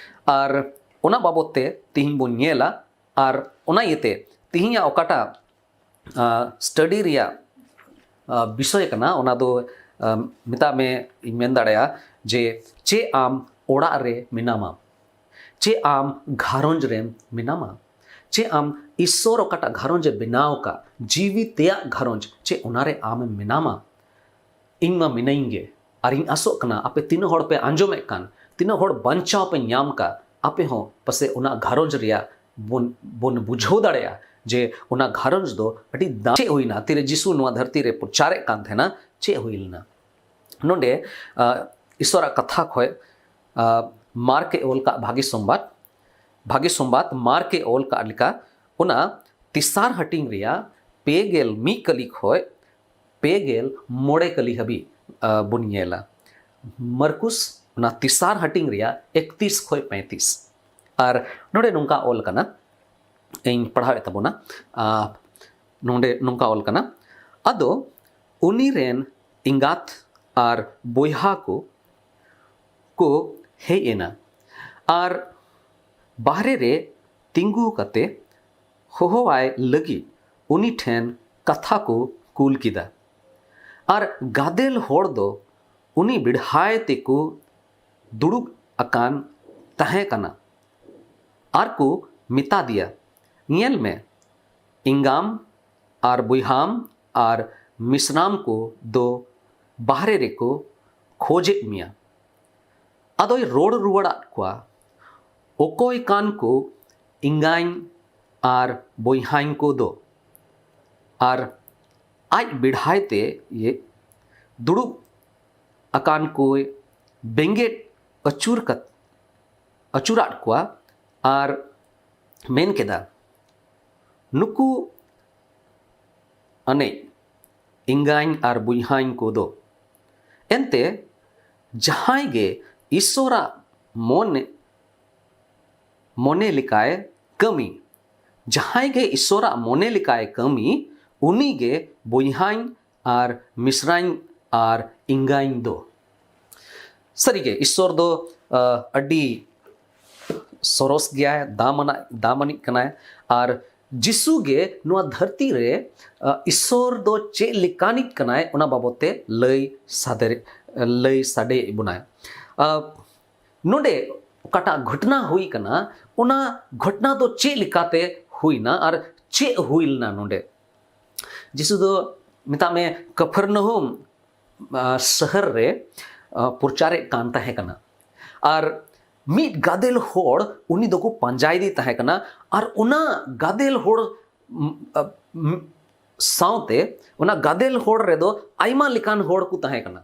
ᱟᱨ ᱚᱱᱟ ᱵᱟᱵᱚᱛ ᱛᱮ ᱛᱤᱦᱤᱧ ᱵᱚᱱ ᱧᱮᱞᱟ, ᱟᱨ ᱚᱱᱟ ᱤᱭᱟᱹᱛᱮ ᱛᱤᱦᱤᱧᱟᱜ ᱚᱠᱟᱴᱟᱜ ᱟᱸ, study ᱨᱮᱭᱟᱜ, ᱟᱸ, ᱵᱤᱥᱚᱭ ᱠᱟᱱᱟ, ᱚᱱᱟ ᱫᱚ, ᱟᱸ, ᱢᱮᱛᱟᱜ ᱢᱮ, ᱤᱧ ᱢᱮᱱ ᱫᱟᱲᱮᱭᱟᱜᱼᱟ ᱡᱮ ᱪᱮᱫ ᱟᱢ ᱚᱲᱟᱜ ᱨᱮ ᱢᱮᱱᱟᱢᱟ, ᱪᱮᱫ ᱟᱢ ᱜᱷᱟᱨᱚᱸᱡᱽ ᱨᱮ ᱢᱮᱱᱟᱢᱟ, ᱪᱮᱫ ᱟᱢ ᱤᱥᱥᱚᱨ ᱚᱠᱟᱴᱟᱜ ᱜᱷᱟᱨᱚᱸᱡᱽ ᱮ ᱵᱮᱱᱟᱣ ᱟᱠᱟᱫ, ᱡᱤᱣᱤ ᱛᱮᱭᱟᱜ ᱜᱷᱟᱨᱚᱸᱡᱽ, ᱪᱮᱫ ᱚᱱᱟ ᱨᱮ ᱟᱢᱮᱢ ᱢᱮᱱᱟᱢᱟ? ᱤᱧ ᱢᱟ ᱢᱤᱱᱟᱹᱧ ᱜᱮ, ᱟᱨ ᱤᱧ ᱟᱥᱚᱜ ᱠᱟᱱᱟ ᱟᱯᱮ ᱛᱤᱱᱟᱹᱜ ᱦᱚᱲ ᱯᱮ ᱟᱸᱡᱚᱢᱮᱫ ᱠᱟᱱ, ᱛᱤᱱᱟᱹᱜ ᱦᱚᱲ ᱵᱟᱧᱪᱟᱣ ᱯᱮ ᱧᱟᱢ ᱠᱟᱜ, ᱟᱯᱮ ᱦᱚᱸ ᱯᱟᱥᱮᱡ ᱚᱱᱟ ᱜᱷᱟᱨᱚᱸᱡᱽ ᱨᱮᱭᱟᱜ ᱵᱚᱱ, ᱵᱚᱱ ᱵᱩᱡᱷᱟᱹᱣ ᱫᱟᱲᱮᱭᱟᱜᱼᱟ ᱡᱮ ᱚᱱᱟ ᱜᱷᱟᱨᱚᱸᱡᱽ ᱫᱚ ᱟᱹᱰᱤ ᱫᱟᱢ᱾ ᱪᱮᱫ ᱦᱩᱭᱱᱟ? ᱛᱤᱨᱮ ᱡᱤᱥᱩ ᱱᱚᱣᱟ ᱫᱷᱟᱹᱨᱛᱤ ᱨᱮ ᱯᱨᱚᱪᱟᱨᱮᱫ ᱠᱟᱱ ᱛᱟᱦᱮᱱᱟ, ᱪᱮᱫ ᱦᱩᱭ ᱞᱮᱱᱟ? ᱱᱚᱰᱮ, ᱟᱸ, ᱤᱥᱚᱨᱟᱜ ᱠᱟᱛᱷᱟ ᱠᱷᱚᱡ, ᱟᱸ, ᱢᱟᱨᱠ ᱮ ᱚᱞ ᱠᱟᱜ ᱵᱷᱟᱹᱜᱤ ᱥᱚᱢᱵᱟᱫ, ᱵᱷᱟᱹᱜᱤ ᱥᱚᱢᱵᱟᱫ ᱢᱟᱨᱠ ᱮ ᱚᱞ ᱠᱟᱜ ᱞᱮᱠᱟ, ᱚᱱᱟ ᱛᱮᱥᱟᱨ ᱦᱟᱹᱴᱤᱧ ᱨᱮᱭᱟᱜ ᱯᱮ ᱜᱮᱞ ᱢᱤᱫ ᱠᱟᱹᱞᱤ ᱠᱷᱚᱡ ᱯᱮ ᱜᱮᱞ ᱢᱚᱬᱮ ᱠᱟᱹᱞᱤ ᱦᱟᱹᱵᱤᱡ, ᱟᱸ, ᱵᱚᱱ ᱧᱮᱞᱟ᱾ ᱢᱟᱨᱠᱩᱥ ᱚᱱᱟ ᱛᱮᱥᱟᱨ ᱦᱟᱹᱴᱤᱧ ᱨᱮᱭᱟᱜ ᱮᱠᱛᱤᱥ ᱠᱷᱚᱡ ᱯᱮᱸᱭᱛᱤᱥ᱾ ᱟᱨ ᱱᱚᱰᱮ ᱱᱚᱝᱠᱟ ᱚᱞ ᱠᱟᱱᱟ, ᱤᱧ ᱯᱟᱲᱦᱟᱣᱮᱫ ᱛᱟᱵᱚᱱᱟ᱾ ᱟᱸ, ᱱᱚᱰᱮ ᱱᱚᱝᱠᱟ ᱚᱞ ᱠᱟᱱᱟ, ᱟᱫᱚ ᱩᱱᱤ ᱨᱮᱱ ᱮᱸᱜᱟᱛ ᱟᱨ ᱵᱚᱭᱦᱟ ᱠᱚ ᱠᱚ ᱦᱮᱡ ᱮᱱᱟ ᱟᱨ ᱵᱟᱦᱨᱮ ᱨᱮ ᱛᱤᱸᱜᱩ ᱠᱟᱛᱮ ᱦᱚᱦᱚᱣᱟᱭ ᱞᱟᱹᱜᱤᱫ ᱩᱱᱤ ᱴᱷᱮᱱ ᱠᱟᱛᱷᱟ ᱠᱚ ᱠᱩᱞ ᱠᱮᱫᱟ᱾ ᱟᱨ ᱜᱟᱫᱮᱞ ᱦᱚᱲ ᱫᱚ ᱩᱱᱤ ᱵᱮᱲᱦᱟᱭ ᱛᱮᱠᱚ ᱫᱩᱲᱩᱵ ᱟᱠᱟᱱ ᱛᱟᱦᱮᱸ ᱠᱟᱱᱟ᱾ ᱟᱨ ᱠᱚ ᱢᱮᱛᱟ ᱫᱮᱭᱟ, "ᱧᱮᱞ ᱢᱮ, ᱮᱸᱜᱟᱢ ᱟᱨ ᱵᱚᱭᱦᱟᱢ ᱟᱨ ᱢᱤᱥᱨᱟᱢ ᱠᱚ ᱫᱚ ᱵᱟᱦᱨᱮ ᱨᱮᱠᱚ ᱠᱷᱚᱡᱮᱫ ᱢᱮᱭᱟ᱾ ᱟᱫᱚᱭ ᱨᱚᱲ ᱨᱩᱣᱟᱹᱲᱟᱫ ᱠᱚᱣᱟ, ᱚᱠᱚᱭ ᱠᱟᱱ ᱠᱚ ᱮᱸᱜᱟᱧ ᱟᱨ ᱵᱚᱭᱦᱟᱧ ᱠᱚ ᱫᱚ? ᱟᱨ ᱟᱡ ᱵᱮᱲᱦᱟᱭ ᱛᱮ ᱤᱭᱟᱹ ᱫᱩᱲᱩᱵ ᱟᱠᱟᱱ ᱠᱚᱭ ᱵᱮᱸᱜᱮᱫ ᱟᱹᱪᱩᱨ ᱠᱟᱛ-, ᱟᱹᱪᱩᱨᱟᱫ ᱠᱚᱣᱟ ᱟᱨ ᱢᱮᱱ ᱠᱮᱫᱟ, ᱱᱩᱠᱩ ᱟᱱᱮᱡ ᱮᱸᱜᱟᱧ ᱟᱨ ᱵᱚᱭᱦᱟᱧ ᱠᱚᱫᱚ᱾ ᱮᱱᱛᱮ ᱡᱟᱦᱟᱸᱭ ᱜᱮ ᱤᱥᱚᱨᱟᱜ ᱢᱚᱱᱮ, ᱢᱚᱱᱮ ᱞᱮᱠᱟᱭ ᱠᱟᱹᱢᱤ, ᱡᱟᱦᱟᱸᱭ ᱜᱮ ᱤᱥᱚᱨᱟᱜ ᱢᱚᱱᱮ ᱞᱮᱠᱟᱭ ᱠᱟᱹᱢᱤ, ᱩᱱᱤ ᱜᱮ ᱵᱚᱭᱦᱟᱧ ᱟᱨ ᱢᱤᱥᱨᱟᱧ ᱟᱨ ᱮᱸᱜᱟᱧ ᱫᱚ᱾ ᱥᱟᱹᱨᱤᱜᱮ ᱤᱥᱚᱨ ᱫᱚ, ᱟ, ᱟᱹᱰᱤ ᱥᱚᱨᱚᱥ ᱜᱮᱭᱟᱭ, ᱫᱟᱢ ᱟᱱᱟᱜ, ᱫᱟᱢ ᱟᱱᱤᱡ ᱠᱟᱱᱟᱭ᱾ ᱟᱨ ᱡᱤᱥᱩ ᱜᱮ ᱱᱚᱣᱟ ᱫᱷᱟᱹᱨᱛᱤ ᱨᱮ, ᱟ, ᱤᱥᱚᱨ ᱫᱚ ᱪᱮᱫ ᱞᱮᱠᱟᱱᱤᱡ ᱠᱟᱱᱟᱭ, ᱚᱱᱟ ᱵᱟᱵᱚᱛ ᱛᱮ ᱞᱟᱹᱭ ᱥᱟᱰᱮ, ᱞᱟᱹᱭ ᱥᱟᱰᱮᱭᱮᱫ ᱵᱚᱱᱟᱭ᱾ ᱟ, ᱱᱚᱰᱮ ᱚᱠᱟᱴᱟᱜ ᱜᱷᱚᱴᱱᱟ ᱦᱩᱭ ᱠᱟᱱᱟ, ᱚᱱᱟ ᱜᱷᱚᱴᱱᱟ ᱫᱚ ᱪᱮᱫ ᱞᱮᱠᱟᱛᱮ ᱦᱩᱭᱱᱟ ᱟᱨ ᱪᱮᱫ ᱦᱩᱭ ᱞᱮᱱᱟ ᱱᱚᱰᱮ? ᱡᱤᱥᱩ ᱫᱚ, ᱢᱮᱛᱟᱜ ᱢᱮ, ᱠᱟᱯᱷᱟᱨᱱᱟᱦᱩᱢ, ᱟ, ᱥᱟᱦᱟᱨ ᱨᱮ, ᱟ, ᱯᱨᱚᱪᱟᱨᱮᱫ ᱠᱟᱱ ᱛᱟᱦᱮᱸ ᱠᱟᱱᱟ᱾ ᱟᱨ ᱢᱤᱫ ᱜᱟᱫᱮᱞ ᱦᱚᱲ ᱩᱱᱤ ᱫᱚᱠᱚ ᱯᱟᱸᱡᱟᱭᱮᱫᱮ ᱛᱟᱦᱮᱸ ᱠᱟᱱᱟ᱾ ᱟᱨ ᱚᱱᱟ ᱜᱟᱫᱮᱞ ᱦᱚᱲ, ᱢ-, ᱟ, ᱢ-, ᱥᱟᱶᱛᱮ ᱚᱱᱟ ᱜᱟᱫᱮᱞ ᱦᱚᱲ ᱨᱮᱫᱚ ᱟᱭᱢᱟ ᱞᱮᱠᱟᱱ ᱦᱚᱲ ᱠᱚ ᱛᱟᱦᱮᱸ ᱠᱟᱱᱟ᱾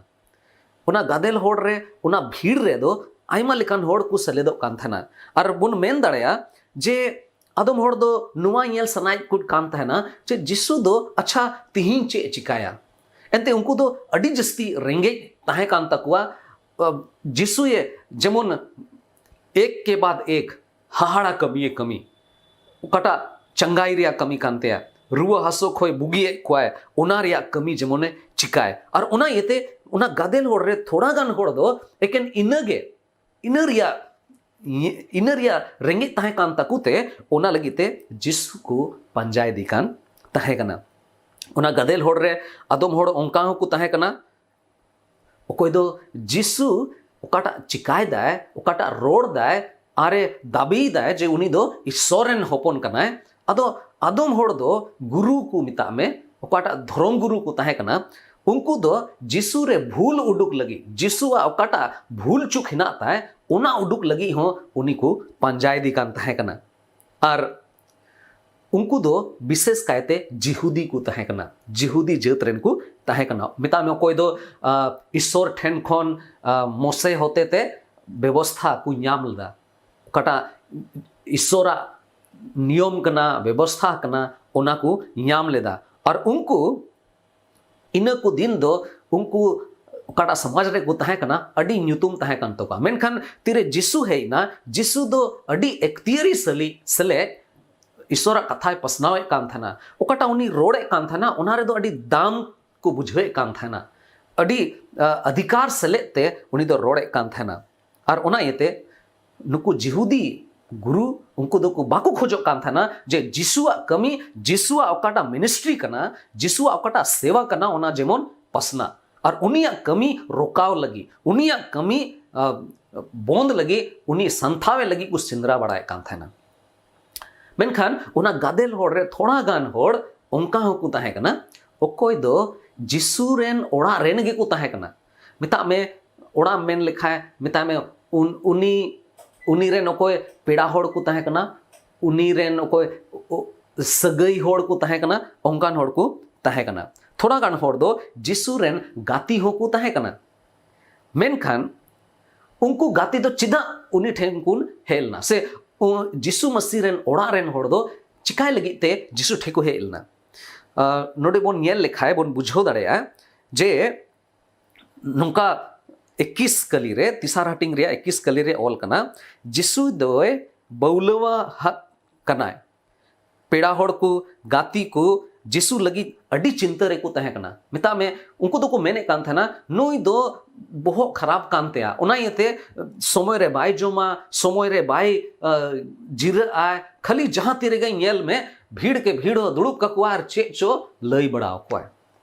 ᱚᱱᱟ ᱜᱟᱫᱮᱞ ᱦᱚᱲ ᱨᱮ, ᱚᱱᱟ ᱵᱷᱤᱲ ᱨᱮᱫᱚ ᱟᱭᱢᱟ ᱞᱮᱠᱟᱱ ᱦᱚᱲ ᱠᱚ ᱥᱮᱞᱮᱫᱚᱜ ᱠᱟᱱ ᱛᱟᱦᱮᱱᱟ᱾ ᱟᱨ ᱵᱚᱱ ᱢᱮᱱ ᱫᱟᱲᱮᱭᱟᱜᱼᱟ ᱡᱮ ᱟᱫᱚᱢ ᱦᱚᱲ ᱫᱚ ᱱᱚᱣᱟ ᱧᱮᱞ ᱥᱟᱱᱟᱭᱮᱫ ᱠᱚ ᱠᱟᱱ ᱛᱟᱦᱮᱱᱟ ᱡᱮ ᱡᱤᱥᱩ ᱫᱚ, ᱟᱪᱪᱷᱟ, ᱛᱤᱦᱤᱧ ᱪᱮᱫ ᱮ ᱪᱤᱠᱟᱭᱟ? ᱮᱱᱛᱮ ᱩᱱᱠᱩ ᱫᱚ ᱟᱹᱰᱤ ᱡᱟᱹᱥᱛᱤ ᱨᱮᱸᱜᱮᱡ ᱛᱟᱦᱮᱸ ᱠᱟᱱ ᱛᱟᱠᱚᱣᱟ᱾ ᱟ, ᱡᱤᱥᱩᱭᱮ ᱡᱮᱢᱚᱱ ᱮᱠ ᱠᱮ ᱵᱟᱫ ᱮᱠ ᱦᱟᱦᱟᱲᱟ ᱠᱟᱹᱢᱤᱭᱮ ᱠᱟᱹᱢᱤ, ᱚᱠᱟᱴᱟᱜ ᱪᱟᱸᱜᱟᱭ ᱨᱮᱭᱟᱜ ᱠᱟᱹᱢᱤ ᱠᱟᱱ ᱛᱟᱭᱟ, ᱨᱩᱣᱟᱹ ᱦᱟᱹᱥᱩ ᱠᱷᱚᱭ ᱵᱩᱜᱤᱭᱮᱫ ᱠᱚᱣᱟᱭ, ᱚᱱᱟ ᱨᱮᱭᱟᱜ ᱠᱟᱹᱢᱤ ᱡᱮᱢᱚᱱᱮ ᱪᱤᱠᱟᱭ᱾ ᱟᱨ ᱚᱱᱟ ᱤᱭᱟᱹᱛᱮ ᱚᱱᱟ ᱜᱟᱫᱮᱞ ᱦᱚᱲ ᱨᱮ ᱛᱷᱚᱲᱟ ᱜᱟᱱ ᱦᱚᱲ ᱫᱚ ᱮᱠᱮᱱ ᱤᱱᱟᱹᱜᱮ, ᱤᱱᱟᱹ ᱨᱮᱭᱟᱜ, ᱤᱱᱟᱹ ᱨᱮᱭᱟᱜ ᱨᱮᱸᱜᱮᱡ ᱛᱟᱦᱮᱸ ᱠᱟᱱ ᱛᱟᱠᱚ ᱛᱮ ᱚᱱᱟ ᱞᱟᱹᱜᱤᱫ ᱛᱮ ᱡᱤᱥᱩ ᱠᱚ ᱯᱟᱸᱡᱟ ᱤᱫᱤ ᱠᱟᱱ ᱛᱟᱦᱮᱸ ᱠᱟᱱᱟ᱾ ᱚᱱᱟ ᱜᱟᱫᱮᱞ ᱦᱚᱲ ᱨᱮ ᱟᱫᱚᱢ ᱦᱚᱲ ᱚᱱᱠᱟ ᱦᱚᱸᱠᱚ ᱛᱟᱦᱮᱸ ᱠᱟᱱᱟ, ᱚᱠᱚᱭ ᱫᱚ ᱡᱤᱥᱩ ᱚᱠᱟᱴᱟᱜ ᱪᱤᱠᱟᱭ ᱫᱟᱭ, ᱚᱠᱟᱴᱟᱜ ᱨᱚᱲ ᱫᱟᱭ, ᱟᱨᱮ ᱫᱟᱹᱵᱤᱭ ᱫᱟᱭ ᱡᱮ ᱩᱱᱤ ᱫᱚ ᱤᱥᱥᱚᱨ ᱨᱮᱱ ᱦᱚᱯᱚᱱ ᱠᱟᱱᱟᱭ, ᱟᱫᱚ ᱟᱫᱚᱢ ᱦᱚᱲ ᱫᱚ ᱜᱩᱨᱩ ᱠᱚ ᱢᱮᱛᱟᱜ ᱢᱮ, ᱚᱠᱟᱴᱟᱜ ᱫᱷᱚᱨᱚᱢ ᱜᱩᱨᱩ ᱠᱚ ᱛᱟᱦᱮᱸ ᱠᱟᱱᱟ, ᱩᱱᱠᱩ ᱫᱚ ᱡᱤᱥᱩ ᱨᱮ ᱵᱷᱩᱞ ᱩᱰᱩᱠ ᱞᱟᱹᱜᱤᱫ, ᱡᱤᱥᱩᱣᱟᱜ ᱚᱠᱟᱴᱟᱜ ᱵᱷᱩᱞ ᱪᱩᱠ ᱦᱮᱱᱟᱜ ᱛᱟᱭ, ᱚᱱᱟ ᱩᱰᱩᱠ ᱞᱟᱹᱜᱤᱫ ᱦᱚᱸ ᱩᱱᱤ ᱠᱚ ᱯᱟᱸᱡᱟᱭᱮᱫᱮ ᱠᱟᱱ ᱛᱟᱦᱮᱸ ᱠᱟᱱᱟ᱾ ᱟᱨ ᱩᱱᱠᱩ ᱫᱚ ᱵᱤᱥᱮᱥ ᱠᱟᱭᱛᱮ ᱡᱤᱦᱩᱫᱤ ᱠᱚ ᱛᱟᱦᱮᱸ ᱠᱟᱱᱟ, ᱡᱤᱦᱩᱫᱤ ᱡᱟᱹᱛ ᱨᱮᱱ ᱠᱚ ᱛᱟᱦᱮᱸ ᱠᱟᱱᱟ᱾ ᱢᱮᱛᱟᱜ ᱢᱮ, ᱚᱠᱚᱭ ᱫᱚ ᱟᱸ, ᱤᱥᱥᱚᱨ ᱴᱷᱮᱱ ᱠᱷᱚᱱ ᱟᱸ, ᱢᱚᱥᱮ ᱦᱚᱛᱮᱛᱮ ᱵᱮᱵᱚᱥᱛᱷᱟ ᱠᱚ ᱧᱟᱢ ᱞᱮᱫᱟ, ᱚᱠᱟᱴᱟᱜ ᱤᱥᱥᱚᱨᱟᱜ ᱱᱤᱭᱚᱢ ᱠᱟᱱᱟ, ᱵᱮᱵᱚᱥᱛᱷᱟ ᱠᱟᱱᱟ, ᱚᱱᱟ ᱠᱚ ᱧᱟᱢ ᱞᱮᱫᱟ᱾ ᱟᱨ ᱩᱱᱠᱩ ᱤᱱᱟᱹ ᱠᱚ ᱫᱤᱱ ᱫᱚ ᱩᱱᱠᱩ ᱚᱠᱟᱴᱟᱜ ᱥᱚᱢᱟᱡᱽ ᱨᱮᱠᱚ ᱛᱟᱦᱮᱸ ᱠᱟᱱᱟ, ᱟᱹᱰᱤ ᱧᱩᱛᱩᱢ ᱛᱟᱦᱮᱸ ᱠᱟᱱ ᱛᱟᱠᱚᱣᱟ᱾ ᱢᱮᱱᱠᱷᱟᱱ ᱛᱤᱨᱮ ᱡᱤᱥᱩ ᱦᱮᱡ ᱮᱱᱟ, ᱡᱤᱥᱩ ᱫᱚ ᱟᱹᱰᱤ ᱮᱠᱛᱤᱭᱟᱹᱨᱤ ᱥᱟᱹᱞᱤ ᱥᱮᱞᱮ ᱤᱥᱥᱚᱨᱟᱜ ᱠᱟᱛᱷᱟᱭ ᱯᱟᱥᱱᱟᱣᱮᱫ ᱠᱟᱱ ᱛᱟᱦᱮᱱᱟ᱾ ᱚᱠᱟᱴᱟᱜ ᱩᱱᱤ ᱨᱚᱲᱮᱫ ᱠᱟᱱ ᱛᱟᱦᱮᱱᱟ, ᱚᱱᱟ ᱨᱮᱫᱚ ᱟᱹᱰᱤ ᱫᱟᱢ ᱠᱚ ᱵᱩᱡᱷᱟᱹᱣᱮᱫ ᱠᱟᱱ ᱛᱟᱦᱮᱱᱟ, ᱟᱹᱰᱤ ᱟ, ᱚᱫᱷᱤᱠᱟᱨ ᱥᱮᱞᱮᱫ ᱛᱮ ᱩᱱᱤ ᱫᱚ ᱨᱚᱲᱮᱫ ᱠᱟᱱ ᱛᱟᱦᱮᱱᱟ᱾ ᱟᱨ ᱚᱱᱟ ᱤᱭᱟᱹᱛᱮ ᱱᱩᱠᱩ ᱡᱤᱦᱩᱫᱤ ᱜᱩᱨᱩ, ᱩᱱᱠᱩ ᱫᱚᱠᱚ ᱵᱟᱠᱚ ᱠᱷᱚᱡᱚᱜ ᱠᱟᱱ ᱛᱟᱦᱮᱱᱟ ᱡᱮ ᱡᱤᱥᱩᱣᱟᱜ ᱠᱟᱹᱢᱤ, ᱡᱤᱥᱩᱣᱟᱜ ᱚᱠᱟᱴᱟᱜ ᱢᱤᱱᱤᱥᱴᱨᱤ ᱠᱟᱱᱟ, ᱡᱤᱥᱩᱣᱟᱜ ᱚᱠᱟᱴᱟᱜ ᱥᱮᱣᱟ ᱠᱟᱱᱟ, ᱚᱱᱟ ᱡᱮᱢᱚᱱ ᱯᱟᱥᱱᱟᱜ᱾ ᱟᱨ ᱩᱱᱤᱭᱟᱜ ᱠᱟᱹᱢᱤ ᱨᱚᱠᱟᱣ ᱞᱟᱹᱜᱤᱫ, ᱩᱱᱤᱭᱟᱜ ᱠᱟᱹᱢᱤ ᱟ, ᱵᱚᱱᱫ ᱞᱟᱹᱜᱤᱫ, ᱩᱱᱤ ᱥᱟᱱᱛᱷᱟᱣᱮ ᱞᱟᱹᱜᱤᱫ ᱠᱚ ᱥᱮᱸᱫᱽᱨᱟ ᱵᱟᱲᱟᱭᱮᱫ ᱠᱟᱱ ᱛᱟᱦᱮᱱᱟ᱾ ᱢᱮᱱᱠᱷᱟᱱ ᱚᱱᱟ ᱜᱟᱫᱮᱞ ᱦᱚᱲ ᱨᱮ ᱛᱷᱚᱲᱟ ᱜᱟᱱ ᱦᱚᱲ ᱚᱱᱠᱟ ᱦᱚᱸᱠᱚ ᱛᱟᱦᱮᱸ ᱠᱟᱱᱟ, ᱚᱠᱚᱭ ᱫᱚ ᱡᱤᱥᱩ ᱨᱮᱱ ᱚᱲᱟᱜ ᱨᱮᱱ ᱜᱮᱠᱚ ᱛᱟᱦᱮᱸ ᱠᱟᱱᱟ᱾ ᱢᱮᱛᱟᱜ ᱢᱮ, ᱚᱲᱟᱜ ᱮᱢ ᱢᱮᱱ ᱞᱮᱠᱷᱟᱡ, ᱢᱮᱛᱟᱜ ᱢᱮ, ᱩᱱ-, ᱩᱱᱤ, ᱩᱱᱤ ᱨᱮᱱ ᱚᱠᱚᱭ ᱯᱮᱲᱟ ᱦᱚᱲ ᱠᱚ ᱛᱟᱦᱮᱸ ᱠᱟᱱᱟ, ᱩᱱᱤ ᱨᱮᱱ ᱚᱠᱚᱭ ᱚ-, ᱥᱟᱹᱜᱟᱹᱭ ᱦᱚᱲ ᱠᱚ ᱛᱟᱦᱮᱸ ᱠᱟᱱᱟ, ᱚᱱᱠᱟᱱ ᱦᱚᱲ ᱠᱚ ᱛᱟᱦᱮᱸ ᱠᱟᱱᱟ᱾ ᱛᱷᱚᱲᱟ ᱜᱟᱱ ᱦᱚᱲ ᱫᱚ ᱡᱤᱥᱩ ᱨᱮᱱ ᱜᱟᱛᱮ ᱦᱚᱸᱠᱚ ᱛᱟᱦᱮᱸ ᱠᱟᱱᱟ᱾ ᱢᱮᱱᱠᱷᱟᱱ ᱩᱱᱠᱩ ᱜᱟᱛᱮ ᱫᱚ ᱪᱮᱫᱟᱜ ᱩᱱᱤ ᱴᱷᱮᱱ ᱠᱚ ᱦᱮᱡ ᱞᱮᱱᱟ? ᱥᱮ ᱩ-, ᱡᱤᱥᱩ ᱢᱟᱹᱥᱤ ᱨᱮᱱ ᱚᱲᱟᱜ ᱨᱮᱱ ᱦᱚᱲ ᱫᱚ ᱪᱤᱠᱟᱭ ᱞᱟᱹᱜᱤᱫ ᱛᱮ ᱡᱤᱥᱩ ᱴᱷᱮᱱ ᱠᱚ ᱦᱮᱡ ᱞᱮᱱᱟ? ᱟᱨ ᱱᱚᱰᱮ ᱵᱚᱱ ᱧᱮᱞ ᱞᱮᱠᱷᱟᱡ ᱵᱚᱱ ᱵᱩᱡᱷᱟᱹᱣ ᱫᱟᱲᱮᱭᱟᱜᱼᱟ ᱡᱮ ᱱᱚᱝᱠᱟ ᱮᱠᱤᱥ ᱠᱟᱹᱞᱤ ᱨᱮ, ᱛᱮᱥᱟᱨ ᱦᱟᱹᱴᱤᱧ ᱨᱮᱭᱟᱜ ᱮᱠᱤᱥ ᱠᱟᱹᱞᱤ ᱨᱮ ᱚᱞ ᱠᱟᱱᱟ, ᱡᱤᱥᱩ ᱫᱚᱭ ᱵᱟᱹᱣᱞᱟᱹᱣᱟ ᱦᱟᱜ ᱠᱟᱱᱟᱭ᱾ ᱯᱮᱲᱟ ᱦᱚᱲ ᱠᱚ, ᱜᱟᱛᱮ ᱠᱚ ᱡᱤᱥᱩ ᱞᱟᱹᱜᱤᱫ ᱟᱹᱰᱤ ᱪᱤᱱᱛᱟᱹ ᱨᱮᱠᱚ ᱛᱟᱦᱮᱸ ᱠᱟᱱᱟ᱾ ᱢᱮᱛᱟᱜ ᱢᱮ, ᱩᱱᱠᱩ ᱫᱚᱠᱚ ᱢᱮᱱᱮᱫ ᱠᱟᱱ ᱛᱟᱦᱮᱱᱟ, "ᱱᱩᱭ ᱫᱚ ᱵᱚᱦᱚᱜ ᱠᱷᱟᱨᱟᱯ ᱠᱟᱱ ᱛᱟᱭᱟ, ᱚᱱᱟ ᱤᱭᱟᱹᱛᱮ ᱥᱚᱢᱚᱭ ᱨᱮ ᱵᱟᱭ ᱡᱚᱢᱟ, ᱥᱚᱢᱚᱭ ᱨᱮ ᱵᱟᱭ, ᱟ, ᱡᱤᱨᱟᱹᱜ ᱟᱭ, ᱠᱷᱟᱹᱞᱤ ᱡᱟᱦᱟᱸ ᱛᱤ ᱨᱮᱜᱮ ᱧᱮᱞ ᱢᱮ, ᱵᱷᱤᱲ ᱠᱮ ᱵᱷᱤᱲ ᱦᱚᱸ ᱫᱩᱲᱩᱵ ᱠᱟᱠᱚᱣᱟ ᱟᱨ ᱪᱮᱫ ᱪᱚ ᱞᱟᱹᱭ ᱵᱟᱲᱟ ᱟᱠᱚᱣᱟᱭ᱾"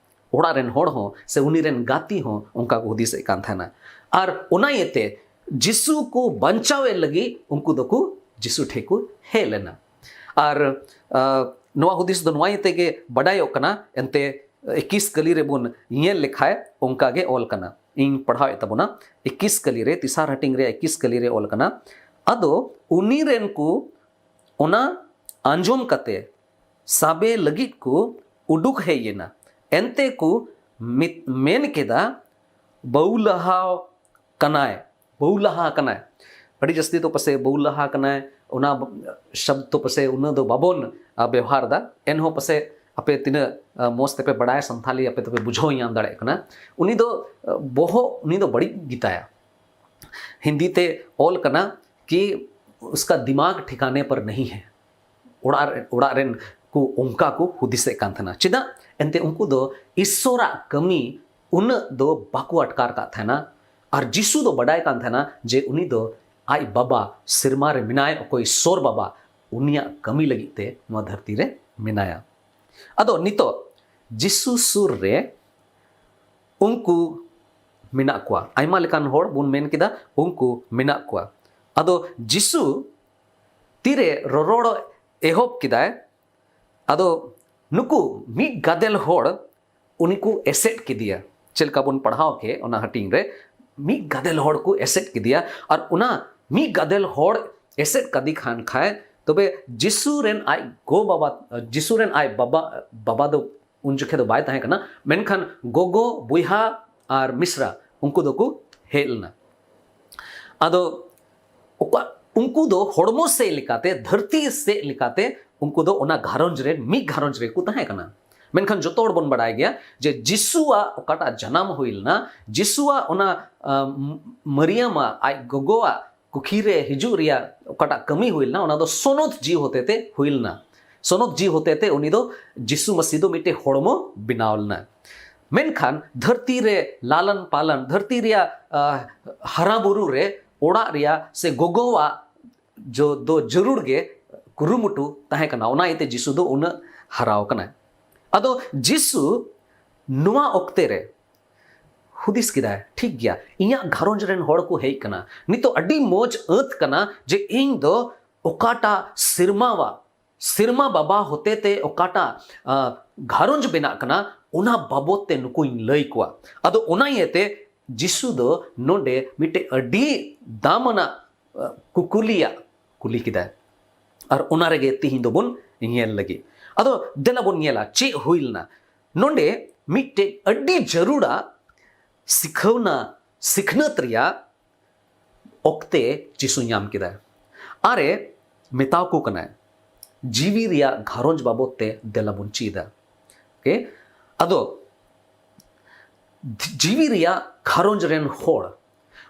ᱚᱲᱟᱜ ᱨᱮᱱ ᱦᱚᱲ ᱦᱚᱸ ᱥᱮ ᱩᱱᱤ ᱨᱮᱱ ᱜᱟᱛᱮ ᱦᱚᱸ ᱚᱱᱠᱟ ᱠᱚ ᱦᱩᱫᱤᱥᱮᱫ ᱠᱟᱱ ᱛᱟᱦᱮᱱᱟ᱾ ᱟᱨ ᱚᱱᱟ ᱤᱭᱟᱹᱛᱮ ᱡᱤᱥᱩ ᱠᱚ ᱵᱟᱧᱪᱟᱣᱮᱫ ᱞᱟᱹᱜᱤᱫ ᱩᱱᱠᱩ ᱫᱚᱠᱚ ᱡᱤᱥᱩ ᱴᱷᱮᱱ ᱠᱚ ᱦᱮᱡ ᱞᱮᱱᱟ᱾ ᱟᱨ ᱱᱚᱣᱟ ᱦᱩᱫᱤᱥ ᱫᱚ ᱱᱚᱣᱟ ᱤᱭᱟᱹ ᱛᱮᱜᱮ ᱵᱟᱰᱟᱭᱚᱜ ᱠᱟᱱᱟ, ᱮᱱᱛᱮ ᱮᱠᱤᱥ ᱠᱟᱹᱞᱤ ᱨᱮᱵᱚᱱ ᱧᱮᱞ ᱞᱮᱠᱷᱟᱡ ᱚᱱᱠᱟ ᱜᱮ ᱚᱞ ᱠᱟᱱᱟ᱾ ᱤᱧ ᱯᱟᱲᱦᱟᱣᱮᱫ ᱛᱟᱵᱚᱱᱟ, ᱮᱠᱤᱥ ᱠᱟᱹᱞᱤ ᱨᱮ, ᱛᱮᱥᱟᱨ ᱦᱟᱹᱴᱤᱧ ᱨᱮ ᱮᱠᱤᱥ ᱠᱟᱹᱞᱤ ᱨᱮ ᱚᱞ ᱠᱟᱱᱟ, ᱟᱫᱚ ᱩᱱᱤ ᱨᱮᱱ ᱠᱚ ᱚᱱᱟ ᱟᱸᱡᱚᱢ ᱠᱟᱛᱮ ᱥᱟᱵᱮ ᱞᱟᱹᱜᱤᱫ ᱠᱚ ᱩᱰᱩᱠ ᱦᱮᱡ ᱮᱱᱟ, ᱮᱱᱛᱮ ᱠᱚ ᱢᱮᱱ ᱠᱮᱫᱟ, ᱵᱟᱹᱣᱞᱟᱦᱟ ᱠᱟᱱᱟᱭ, ᱵᱟᱹᱣᱞᱟᱦᱟ ᱠᱟᱱᱟᱭ᱾ ᱟᱹᱰᱤ ᱡᱟᱹᱥᱛᱤ ᱫᱚ ᱯᱟᱥᱮ ᱵᱟᱹᱣᱞᱟᱦᱟ ᱠᱟᱱᱟᱭ, ᱚᱱᱟ ᱥᱚᱵᱫ ᱫᱚ ᱯᱟᱥᱮ ᱩᱱᱟᱹᱜ ᱫᱚ ᱵᱟᱵᱚᱱ ᱵᱮᱣᱦᱟᱨ ᱮᱫᱟ᱾ ᱮᱱᱦᱚᱸ ᱯᱟᱥᱮ ᱟᱯᱮ ᱛᱤᱱᱟᱹᱜ ᱢᱚᱡᱽ ᱛᱮᱯᱮ ᱵᱟᱲᱟᱭᱟ ᱥᱟᱱᱛᱷᱟᱞᱤ, ᱟᱯᱮ ᱫᱚᱯᱮ ᱵᱩᱡᱷᱟᱹᱣ ᱧᱟᱢ ᱫᱟᱲᱮᱭᱟᱜ ᱠᱟᱱᱟ᱾ ᱩᱱᱤ ᱫᱚ ᱵᱚᱦᱚᱜ ᱩᱱᱤ ᱫᱚ ᱵᱟᱹᱲᱤᱡ ᱜᱮᱛᱟᱭᱟ᱾ ᱦᱤᱱᱫᱤ ᱛᱮ ᱚᱞ ᱠᱟᱱᱟ ᱠᱤ ᱩᱥᱠᱟ ᱫᱤᱢᱟᱜᱽ ᱴᱷᱤᱠᱟᱱᱮ ᱯᱟᱨ ᱱᱟᱦᱤ ᱦᱮ᱾ ᱚᱲᱟᱜ ᱨᱮ ᱚᱲᱟᱜ ᱨᱮᱱ ᱠᱚ ᱚᱱᱠᱟ ᱠᱚ ᱦᱩᱫᱤᱥᱮᱫ ᱠᱟᱱ ᱛᱟᱦᱮᱱᱟ᱾ ᱪᱮᱫᱟᱜ? ᱮᱱᱛᱮ ᱩᱱᱠᱩ ᱫᱚ ᱤᱥᱥᱚᱨᱟᱜ ᱠᱟᱹᱢᱤ ᱩᱱᱟᱹᱜ ᱫᱚ ᱵᱟᱠᱚ ᱟᱴᱠᱟᱨ ᱠᱟᱜ ᱛᱟᱦᱮᱱᱟ᱾ ᱟᱨ ᱡᱤᱥᱩ ᱫᱚ ᱵᱟᱰᱟᱭ ᱠᱟᱱ ᱛᱟᱦᱮᱱᱟ ᱡᱮ ᱩᱱᱤ ᱫᱚ ᱟᱡ ᱵᱟᱵᱟ ᱥᱮᱨᱢᱟ ᱨᱮ ᱢᱮᱱᱟᱭ, ᱚᱠᱚᱭ ᱤᱥᱥᱚᱨ ᱵᱟᱵᱟ, ᱩᱱᱤᱭᱟᱜ ᱠᱟᱹᱢᱤ ᱞᱟᱹᱜᱤᱫ ᱛᱮ ᱱᱚᱣᱟ ᱫᱷᱟᱹᱨᱛᱤ ᱨᱮ ᱢᱮᱱᱟᱭᱟ᱾ ᱟᱫᱚ ᱱᱤᱛᱚᱜ ᱡᱤᱥᱩ ᱥᱩᱨ ᱨᱮ ᱩᱱᱠᱩ ᱢᱮᱱᱟᱜ ᱠᱚᱣᱟ, ᱟᱭᱢᱟ ᱞᱮᱠᱟᱱ ᱦᱚᱲ ᱵᱚᱱ ᱢᱮᱱ ᱠᱮᱫᱟ, ᱩᱱᱠᱩ ᱢᱮᱱᱟᱜ ᱠᱚᱣᱟ᱾ ᱟᱫᱚ ᱡᱤᱥᱩ ᱛᱤᱨᱮ ᱨᱚᱨᱚᱲ ᱮᱦᱚᱵ ᱠᱮᱫᱟᱭ, ᱟᱫᱚ ᱱᱩᱠᱩ ᱢᱤᱫ ᱜᱟᱫᱮᱞ ᱦᱚᱲ ᱩᱱᱤ ᱠᱚ ᱮᱥᱮᱫ ᱠᱮᱫᱮᱭᱟ᱾ ᱪᱮᱫ ᱞᱮᱠᱟ ᱵᱚᱱ ᱯᱟᱲᱦᱟᱣ ᱠᱮᱫ ᱚᱱᱟ ᱦᱟᱹᱴᱤᱧ ᱨᱮ, ᱢᱤᱫ ᱜᱟᱫᱮᱞ ᱦᱚᱲ ᱠᱚ ᱮᱥᱮᱫ ᱠᱮᱫᱮᱭᱟ᱾ ᱟᱨ ᱚᱱᱟ ᱢᱤᱫ ᱜᱟᱫᱮᱞ ᱦᱚᱲ ᱮᱥᱮᱫ ᱠᱟᱫᱮ ᱠᱷᱟᱱ ᱠᱷᱟᱭ, ᱛᱚᱵᱮ ᱡᱤᱥᱩ ᱨᱮᱱ ᱟᱡ ᱜᱚ ᱵᱟᱵᱟ, ᱡᱤᱥᱩ ᱨᱮᱱ ᱟᱡ ᱵᱟᱵᱟ, ᱵᱟᱵᱟ ᱫᱚ ᱩᱱ ᱡᱚᱠᱷᱮᱡ ᱫᱚ ᱵᱟᱭ ᱛᱟᱦᱮᱸ ᱠᱟᱱᱟ, ᱢᱮᱱᱠᱷᱟᱱ ᱜᱚᱜᱚ, ᱵᱚᱭᱦᱟ ᱟᱨ ᱢᱤᱥᱨᱟ ᱩᱱᱠᱩ ᱫᱚᱠᱚ ᱦᱮᱡ ᱞᱮᱱᱟ᱾ ᱟᱫᱚ ᱚᱠᱟ, ᱩᱱᱠᱩ ᱫᱚ ᱦᱚᱲᱢᱚ ᱥᱮᱫ ᱞᱮᱠᱟᱛᱮ, ᱫᱷᱟᱹᱨᱛᱤ ᱥᱮᱫ ᱞᱮᱠᱟᱛᱮ ᱩᱱᱠᱩ ᱫᱚ ᱚᱱᱟ ᱜᱷᱟᱨᱚᱸᱡᱽ ᱨᱮ, ᱢᱤᱫ ᱜᱷᱟᱨᱚᱸᱡᱽ ᱨᱮᱠᱚ ᱛᱟᱦᱮᱸ ᱠᱟᱱᱟ᱾ ᱢᱮᱱᱠᱷᱟᱱ ᱡᱚᱛᱚ ᱦᱚᱲ ᱵᱚᱱ ᱵᱟᱲᱟᱭ ᱜᱮᱭᱟ ᱡᱮ ᱡᱤᱥᱩᱣᱟᱜ ᱚᱠᱟᱴᱟᱜ ᱡᱟᱱᱟᱢ ᱦᱩᱭ ᱞᱮᱱᱟ, ᱡᱤᱥᱩᱣᱟᱜ ᱚᱱᱟ, ᱟᱸ, ᱢᱟᱨᱤᱭᱟᱢᱟᱜ, ᱟᱡ ᱜᱚᱜᱚᱣᱟᱜ ᱠᱩᱠᱷᱤ ᱨᱮ ᱦᱤᱡᱩᱜ ᱨᱮᱭᱟᱜ ᱚᱠᱟᱴᱟᱜ ᱠᱟᱹᱢᱤ ᱦᱩᱭ ᱞᱮᱱᱟ, ᱚᱱᱟ ᱫᱚ ᱥᱚᱱᱚᱛ ᱡᱤᱣᱤ ᱦᱚᱛᱮ ᱛᱮ ᱦᱩᱭ ᱞᱮᱱᱟ᱾ ᱥᱚᱱᱚᱛ ᱡᱤᱣᱤ ᱦᱚᱛᱮ ᱛᱮ ᱩᱱᱤ ᱫᱚ, ᱡᱤᱥᱩ ᱢᱟᱹᱥᱤ ᱫᱚ ᱢᱤᱫᱴᱮᱡ ᱦᱚᱲᱢᱚ ᱵᱮᱱᱟᱣ ᱞᱮᱱᱟ᱾ ᱢᱮᱱᱠᱷᱟᱱ ᱫᱷᱟᱹᱨᱛᱤ ᱨᱮ ᱞᱟᱞᱚᱱ ᱯᱟᱞᱚᱱ, ᱫᱷᱟᱹᱨᱛᱤ ᱨᱮᱭᱟᱜ, ᱟᱸ, ᱦᱟᱨᱟ ᱵᱩᱨᱩ ᱨᱮ ᱚᱲᱟᱜ ᱨᱮᱭᱟᱜ ᱥᱮ ᱜᱚᱜᱚᱣᱟᱜ ᱡᱚ-, ᱫᱚ ᱡᱟᱹᱨᱩᱲ ᱜᱮ ᱠᱩᱨᱩᱢᱩᱴᱩ ᱛᱟᱦᱮᱸ ᱠᱟᱱᱟ᱾ ᱚᱱᱟ ᱤᱭᱟᱹᱛᱮ ᱡᱤᱥᱩ ᱫᱚ ᱩᱱᱟᱹᱜ ᱦᱟᱨᱟᱣ ᱠᱟᱱᱟᱭ᱾ ᱟᱫᱚ ᱡᱤᱥᱩ ᱱᱚᱣᱟ ᱚᱠᱛᱮ ᱨᱮ ᱦᱩᱫᱤᱥ ᱠᱮᱫᱟᱭ, ᱴᱷᱤᱠ ᱜᱮᱭᱟ, ᱤᱧᱟᱹᱜ ᱜᱷᱟᱨᱚᱸᱡᱽ ᱨᱮᱱ ᱦᱚᱲ ᱠᱚ ᱦᱮᱡ ᱠᱟᱱᱟ, ᱱᱤᱛᱚᱜ ᱟᱹᱰᱤ ᱢᱚᱡᱽ ᱟᱹᱛ ᱠᱟᱱᱟ ᱡᱮ ᱤᱧ ᱫᱚ ᱚᱠᱟᱴᱟᱜ ᱥᱮᱨᱢᱟᱣᱟᱜ ᱥᱮᱨᱢᱟ ᱵᱟᱵᱟ ᱦᱚᱛᱮᱛᱮ ᱚᱠᱟᱴᱟᱜ ᱟ, ᱜᱷᱟᱨᱚᱸᱡᱽ ᱵᱮᱱᱟᱜ ᱠᱟᱱᱟ, ᱚᱱᱟ ᱵᱟᱵᱚᱫ ᱛᱮ ᱱᱩᱠᱩᱧ ᱞᱟᱹᱭ ᱠᱚᱣᱟ᱾ ᱟᱫᱚ ᱚᱱᱟ ᱤᱭᱟᱹᱛᱮ ᱡᱤᱥᱩ ᱫᱚ ᱱᱚᱰᱮ ᱢᱤᱫᱴᱮᱡ ᱟᱹᱰᱤ ᱫᱟᱢ ᱟᱱᱟᱜ ᱟ, ᱠᱩᱠᱞᱤᱭᱟᱜ ᱠᱩᱞᱤ ᱠᱮᱫᱟᱭ᱾ ᱟᱨ ᱚᱱᱟ ᱨᱮᱜᱮ ᱛᱤᱦᱤᱧ ᱫᱚᱵᱚᱱ ᱧᱮᱞ ᱞᱟᱹᱜᱤᱫ᱾ ᱟᱫᱚ ᱫᱮᱞᱟ ᱵᱚᱱ ᱧᱮᱞᱟ ᱪᱮᱫ ᱦᱩᱭ ᱞᱮᱱᱟ᱾ ᱱᱚᱰᱮ ᱢᱤᱫᱴᱮᱡ ᱟᱹᱰᱤ ᱡᱟᱹᱨᱩᱲᱟ ᱥᱤᱠᱷᱟᱹᱣᱱᱟ, ᱥᱤᱠᱷᱱᱟᱹᱛ ᱨᱮᱭᱟᱜ ᱚᱠᱛᱮ ᱡᱤᱥᱩ ᱧᱟᱢ ᱠᱮᱫᱟᱭ᱾ ᱟᱨᱮ ᱢᱮᱛᱟᱣ ᱠᱚ ᱠᱟᱱᱟᱭ, ᱡᱤᱣᱤ ᱨᱮᱭᱟᱜ ᱜᱷᱟᱨᱚᱸᱡᱽ ᱵᱟᱵᱚᱫ ᱛᱮ ᱫᱮᱞᱟ ᱵᱚᱱ ᱪᱮᱫᱟ᱾ ᱳᱠᱮ? ᱟᱫᱚ ᱡᱤᱣᱤ ᱨᱮᱭᱟᱜ ᱜᱷᱟᱨᱚᱸᱡᱽ ᱨᱮᱱ ᱦᱚᱲ,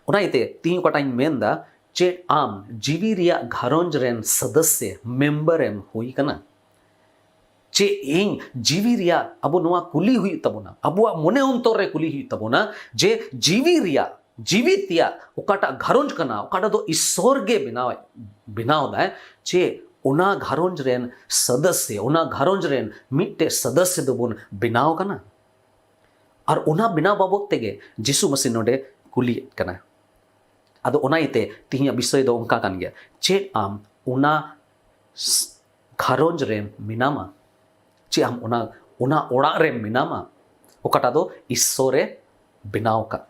ᱚᱱᱟ ᱤᱭᱟᱹᱛᱮ ᱛᱤᱦᱤᱧ ᱚᱠᱟᱴᱟᱜ ᱤᱧ ᱢᱮᱱᱫᱟ, ᱪᱮᱫ ᱟᱢ ᱡᱤᱣᱤ ᱨᱮᱭᱟᱜ ᱜᱷᱟᱨᱚᱸᱡᱽ ᱨᱮᱱ ᱥᱚᱫᱚᱥᱥᱚ, ᱢᱮᱢᱵᱟᱨ ᱮᱢ ᱦᱩᱭ ᱠᱟᱱᱟ? ᱪᱮᱫ ᱤᱧ ᱡᱤᱣᱤ ᱨᱮᱭᱟᱜ, ᱟᱵᱚ ᱱᱚᱣᱟ ᱠᱩᱞᱤ ᱦᱩᱭᱩᱜ ᱛᱟᱵᱚᱱᱟ, ᱟᱵᱚᱣᱟᱜ ᱢᱚᱱᱮ ᱚᱱᱛᱚᱨ ᱨᱮ ᱠᱩᱞᱤ ᱦᱩᱭᱩᱜ ᱛᱟᱵᱚᱱᱟ ᱡᱮ ᱡᱤᱣᱤ ᱨᱮᱭᱟᱜ, ᱡᱤᱣᱤ ᱛᱮᱭᱟᱜ ᱚᱠᱟᱴᱟᱜ ᱜᱷᱟᱨᱚᱸᱡᱽ ᱠᱟᱱᱟ, ᱚᱠᱟᱴᱟᱜ ᱫᱚ ᱤᱥᱥᱚᱨ ᱜᱮ ᱵᱮᱱᱟᱣ, ᱵᱮᱱᱟᱣ ᱫᱟᱭ, ᱪᱮ ᱚᱱᱟ ᱜᱷᱟᱨᱚᱸᱡᱽ ᱨᱮᱱ ᱥᱚᱫᱚᱥᱥᱚ, ᱚᱱᱟ ᱜᱷᱟᱨᱚᱸᱡᱽ ᱨᱮᱱ ᱢᱤᱫᱴᱮᱡ ᱥᱚᱫᱚᱥᱥᱚ ᱫᱚᱵᱚᱱ ᱵᱮᱱᱟᱣ ᱠᱟᱱᱟ? ᱟᱨ ᱚᱱᱟ ᱵᱮᱱᱟᱣ ᱵᱟᱵᱚᱫ ᱛᱮᱜᱮ ᱡᱤᱥᱩ ᱢᱟᱹᱥᱤ ᱱᱚᱰᱮ ᱠᱩᱞᱤᱭᱮᱫ ᱠᱟᱱᱟ᱾ ᱟᱫᱚ ᱚᱱᱟ ᱤᱭᱟᱹᱛᱮ ᱛᱤᱦᱤᱧᱟᱜ ᱵᱤᱥᱚᱭ ᱫᱚ ᱚᱱᱠᱟ ᱠᱟᱱ ᱜᱮᱭᱟ, ᱪᱮᱫ ᱟᱢ ᱚᱱᱟ ᱥ-, ᱜᱷᱟᱨᱚᱸᱡᱽ ᱨᱮ ᱢᱮᱱᱟᱢᱟ? ᱪᱮᱫ ᱟᱢ ᱚᱱᱟ, ᱚᱱᱟ ᱚᱲᱟᱜ ᱨᱮ ᱢᱮᱱᱟᱢᱟ, ᱚᱠᱟᱴᱟᱜ ᱫᱚ ᱤᱥᱥᱚᱨᱮ ᱵᱮᱱᱟᱣ ᱟᱠᱟᱫ?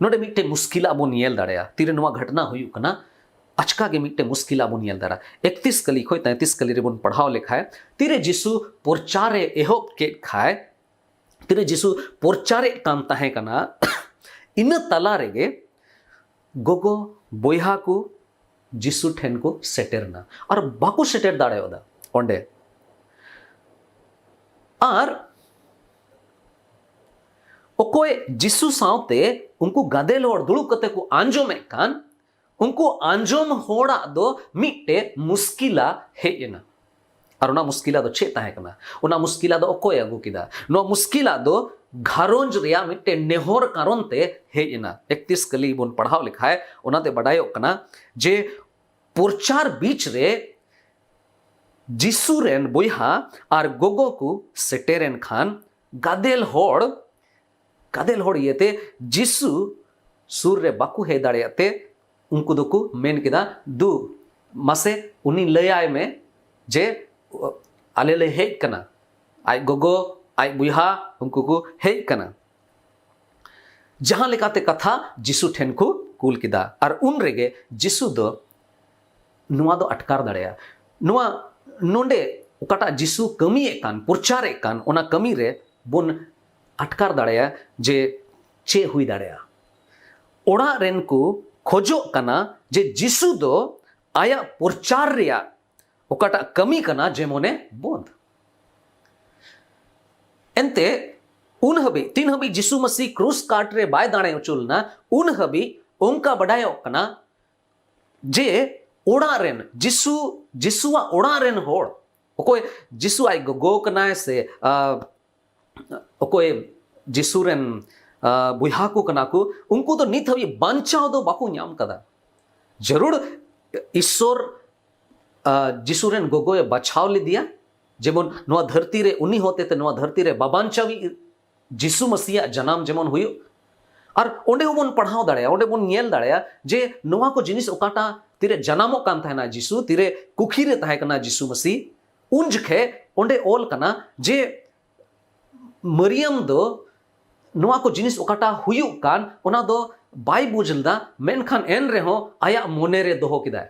ᱱᱚᱰᱮ ᱢᱤᱫᱴᱮᱱ ᱢᱩᱥᱠᱤᱞᱟᱜ ᱵᱚᱱ ᱧᱮᱞ ᱫᱟᱲᱮᱭᱟᱜᱼᱟ᱾ ᱛᱤᱨᱮ ᱱᱚᱣᱟ ᱜᱷᱚᱴᱱᱟ ᱦᱩᱭᱩᱜ ᱠᱟᱱᱟ, ᱟᱪᱠᱟ ᱜᱮ ᱢᱤᱫᱴᱮᱱ ᱢᱩᱥᱠᱤᱞᱟᱜ ᱵᱚᱱ ᱧᱮᱞ ᱫᱟᱲᱮᱭᱟᱜᱼᱟ᱾ ᱮᱠᱛᱤᱥ ᱠᱟᱹᱞᱤ ᱠᱷᱚᱱ ᱛᱮᱸᱛᱤᱥ ᱠᱟᱹᱞᱤ ᱨᱮᱵᱚᱱ ᱯᱟᱲᱦᱟᱣ ᱞᱮᱠᱷᱟᱡ, ᱛᱤᱨᱮ ᱡᱤᱥᱩ ᱯᱨᱚᱪᱟᱨᱮ ᱮᱦᱚᱵ ᱠᱮᱫ ᱠᱷᱟᱡ, ᱛᱤᱨᱮ ᱡᱤᱥᱩ ᱯᱨᱚᱪᱟᱨᱮᱫ ᱠᱟᱱ ᱛᱟᱦᱮᱸ ᱠᱟᱱᱟ, ᱤᱱᱟᱹ ᱛᱟᱞᱟ ᱨᱮᱜᱮ ᱜᱚᱜᱚ, ᱵᱚᱭᱦᱟ ᱠᱚ ᱡᱤᱥᱩ ᱴᱷᱮᱱ ᱠᱚ ᱥᱮᱴᱮᱨ ᱮᱱᱟ᱾ ᱟᱨ ᱵᱟᱠᱚ ᱥᱮᱴᱮᱨ ᱫᱟᱲᱮᱭᱟᱫᱟ ᱚᱸᱰᱮ᱾ ᱟᱨ ᱚᱠᱚᱭ ᱡᱤᱥᱩ ᱥᱟᱶᱛᱮ ᱩᱱᱠᱩ ᱜᱟᱫᱮᱞ ᱦᱚᱲ ᱫᱩᱲᱩᱵ ᱠᱟᱛᱮ ᱠᱚ ᱟᱸᱡᱚᱢᱮᱫ ᱠᱟᱱ, ᱩᱱᱠᱩ ᱟᱸᱡᱚᱢ ᱦᱚᱲᱟᱜ ᱫᱚ ᱢᱤᱫᱴᱮᱡ ᱢᱩᱥᱠᱤᱞᱟ ᱦᱮᱡ ᱮᱱᱟ᱾ ᱟᱨ ᱚᱱᱟ ᱢᱩᱥᱠᱤᱞᱟ ᱫᱚ ᱪᱮᱫ ᱛᱟᱦᱮᱸ ᱠᱟᱱᱟ? ᱚᱱᱟ ᱢᱩᱥᱠᱤᱞᱟ ᱫᱚ ᱚᱠᱚᱭ ᱟᱹᱜᱩ ᱠᱮᱫᱟ? ᱱᱚᱣᱟ ᱢᱩᱥᱠᱤᱞᱟ ᱫᱚ ᱜᱷᱟᱨᱚᱸᱡᱽ ᱨᱮᱭᱟᱜ ᱢᱤᱫᱴᱮᱡ ᱱᱮᱦᱚᱨ ᱠᱟᱨᱚᱱ ᱛᱮ ᱦᱮᱡ ᱮᱱᱟ᱾ ᱮᱠᱛᱤᱥ ᱠᱟᱹᱞᱤ ᱵᱚᱱ ᱯᱟᱲᱦᱟᱣ ᱞᱮᱠᱷᱟᱡ, ᱚᱱᱟᱛᱮ ᱵᱟᱰᱟᱭᱚᱜ ᱠᱟᱱᱟ ᱡᱮ ᱯᱨᱚᱪᱟᱨ ᱵᱤᱪ ᱨᱮ ᱡᱤᱥᱩ ᱨᱮᱱ ᱵᱚᱭᱦᱟ ᱟᱨ ᱜᱚᱜᱚ ᱠᱚ ᱥᱮᱴᱮᱨᱮᱱ ᱠᱷᱟᱱ, ᱜᱟᱫᱮᱞ ᱦᱚᱲ, ᱜᱟᱫᱮᱞ ᱦᱚᱲ ᱤᱭᱟᱹᱛᱮ ᱡᱤᱥᱩ ᱥᱩᱨ ᱨᱮ ᱵᱟᱠᱚ ᱦᱮᱡ ᱫᱟᱲᱮᱭᱟᱜ ᱛᱮ, ᱩᱱᱠᱩ ᱫᱚᱠᱚ ᱢᱮᱱ ᱠᱮᱫᱟ, "ᱫᱩ, ᱢᱟᱥᱮ ᱩᱱᱤ ᱞᱟᱹᱭᱟᱭ ᱢᱮ, ᱡᱮ ᱟᱞᱮ ᱞᱮ ᱦᱮᱡ ᱠᱟᱱᱟ, ᱟᱡ ᱜᱚᱜᱚ, ᱟᱡ ᱵᱚᱭᱦᱟ, ᱩᱱᱠᱩ ᱠᱚ ᱦᱮᱡ ᱠᱟᱱᱟ᱾ ᱡᱟᱦᱟᱸ ᱞᱮᱠᱟᱛᱮ ᱠᱟᱛᱷᱟ ᱡᱤᱥᱩ ᱴᱷᱮᱱ ᱠᱚ ᱠᱩᱞ ᱠᱮᱫᱟ᱾ ᱟᱨ ᱩᱱ ᱨᱮᱜᱮ ᱡᱤᱥᱩ ᱫᱚ ᱱᱚᱣᱟ ᱫᱚ ᱟᱴᱠᱟᱨ ᱫᱟᱲᱮᱭᱟᱜᱼᱟ᱾ ᱱᱚᱣᱟ ᱱᱚᱰᱮ ᱚᱠᱟᱴᱟᱜ ᱡᱤᱥᱩ ᱠᱟᱹᱢᱤᱭᱮᱫ ᱠᱟᱱ, ᱯᱨᱚᱪᱟᱨᱮᱫ ᱠᱟᱱ, ᱚᱱᱟ ᱠᱟᱹᱢᱤ ᱨᱮ ᱵᱚᱱ ᱟᱴᱠᱟᱨ ᱫᱟᱲᱮᱭᱟᱜᱼᱟ ᱡᱮ ᱪᱮᱫ ᱦᱩᱭ ᱫᱟᱲᱮᱭᱟᱜᱼᱟ᱾ ᱚᱲᱟᱜ ᱨᱮᱱ ᱠᱚ ᱠᱷᱚᱡᱚᱜ ᱠᱟᱱᱟ ᱡᱮ ᱡᱤᱥᱩ ᱫᱚ ᱟᱭᱟᱜ ᱯᱨᱚᱪᱟᱨ ᱨᱮᱭᱟᱜ ᱚᱠᱟᱴᱟᱜ ᱠᱟᱹᱢᱤ ᱠᱟᱱᱟ ᱡᱮᱢᱚᱱᱮ ᱵᱚᱸᱫ᱾ ᱮᱱᱛᱮ ᱩᱱ ᱦᱟᱹᱵᱤᱡ, ᱛᱤᱱ ᱦᱟᱹᱵᱤᱡ ᱡᱤᱥᱩ ᱢᱟᱹᱥᱤ ᱠᱨᱩᱥ ᱠᱟᱴ ᱨᱮ ᱵᱟᱭ ᱫᱟᱲᱮ ᱦᱚᱪᱚ ᱞᱮᱱᱟ, ᱩᱱ ᱦᱟᱹᱵᱤᱡ ᱚᱱᱠᱟ ᱵᱟᱰᱟᱭᱚᱜ ᱠᱟᱱᱟ ᱡᱮ ᱚᱲᱟᱜ ᱨᱮᱱ ᱡᱤᱥᱩ, ᱡᱤᱥᱩᱣᱟᱜ ᱚᱲᱟᱜ ᱨᱮᱱ ᱦᱚᱲ, ᱚᱠᱚᱭ ᱡᱤᱥᱩ ᱟᱡ ᱜᱚᱜᱚ ᱠᱟᱱᱟᱭ ᱥᱮ, ᱟ, ᱚᱠᱚᱭ ᱡᱤᱥᱩ ᱨᱮᱱ, ᱟ, ᱵᱚᱭᱦᱟ ᱠᱚ ᱠᱟᱱᱟ ᱠᱚ, ᱩᱱᱠᱩ ᱫᱚ ᱱᱤᱛ ᱦᱟᱹᱵᱤᱡ ᱵᱟᱧᱪᱟᱣ ᱫᱚ ᱵᱟᱠᱚ ᱧᱟᱢ ᱠᱟᱫᱟ᱾ ᱡᱟᱹᱨᱩᱲ ᱤᱥᱥᱚᱨ, ᱟ, ᱡᱤᱥᱩ ᱨᱮᱱ ᱜᱚᱜᱚᱭ ᱵᱟᱪᱷᱟᱣ ᱞᱮᱫᱮᱭᱟ, ᱡᱮᱢᱚᱱ ᱱᱚᱣᱟ ᱫᱷᱟᱹᱨᱛᱤ ᱨᱮ ᱩᱱᱤ ᱦᱚᱛᱮᱛᱮ ᱱᱚᱣᱟ ᱫᱷᱟᱹᱨᱛᱤ ᱨᱮ ᱵᱟᱵᱟᱧᱪᱟᱣᱤᱡ ᱡᱤᱥᱩ ᱢᱟᱹᱥᱤᱭᱟᱜ ᱡᱟᱱᱟᱢ ᱡᱮᱢᱚᱱ ᱦᱩᱭᱩᱜ᱾ ᱟᱨ ᱚᱸᱰᱮ ᱦᱚᱸᱵᱚᱱ ᱯᱟᱲᱦᱟᱣ ᱫᱟᱲᱮᱭᱟᱜᱼᱟ, ᱚᱸᱰᱮ ᱵᱚᱱ ᱧᱮᱞ ᱫᱟᱲᱮᱭᱟᱜᱼᱟ ᱡᱮ ᱱᱚᱣᱟ ᱠᱚ ᱡᱤᱱᱤᱥ ᱚᱠᱟᱴᱟᱜ ᱛᱤᱨᱮ ᱡᱟᱱᱟᱢᱚᱜ ᱠᱟᱱ ᱛᱟᱦᱮᱱᱟ ᱡᱤᱥᱩ, ᱛᱤᱨᱮ ᱠᱩᱠᱷᱤ ᱨᱮ ᱛᱟᱦᱮᱸ ᱠᱟᱱᱟ ᱡᱤᱥᱩ ᱢᱟᱹᱥᱤ, ᱩᱱ ᱡᱚᱠᱷᱮᱡ ᱚᱸᱰᱮ ᱚᱞ ᱠᱟᱱᱟ ᱡᱮ ᱢᱟᱨᱤᱭᱟᱢ ᱫᱚ ᱱᱚᱣᱟ ᱠᱚ ᱡᱤᱱᱤᱥ ᱚᱠᱟᱴᱟᱜ ᱦᱩᱭᱩᱜ ᱠᱟᱱ, ᱚᱱᱟ ᱫᱚ ᱵᱟᱭ ᱵᱩᱡᱽ ᱞᱮᱫᱟ, ᱢᱮᱱᱠᱷᱟᱱ ᱮᱱ ᱨᱮᱦᱚᱸ ᱟᱭᱟᱜ ᱢᱚᱱᱮ ᱨᱮ ᱫᱚᱦᱚ ᱠᱮᱫᱟᱭ᱾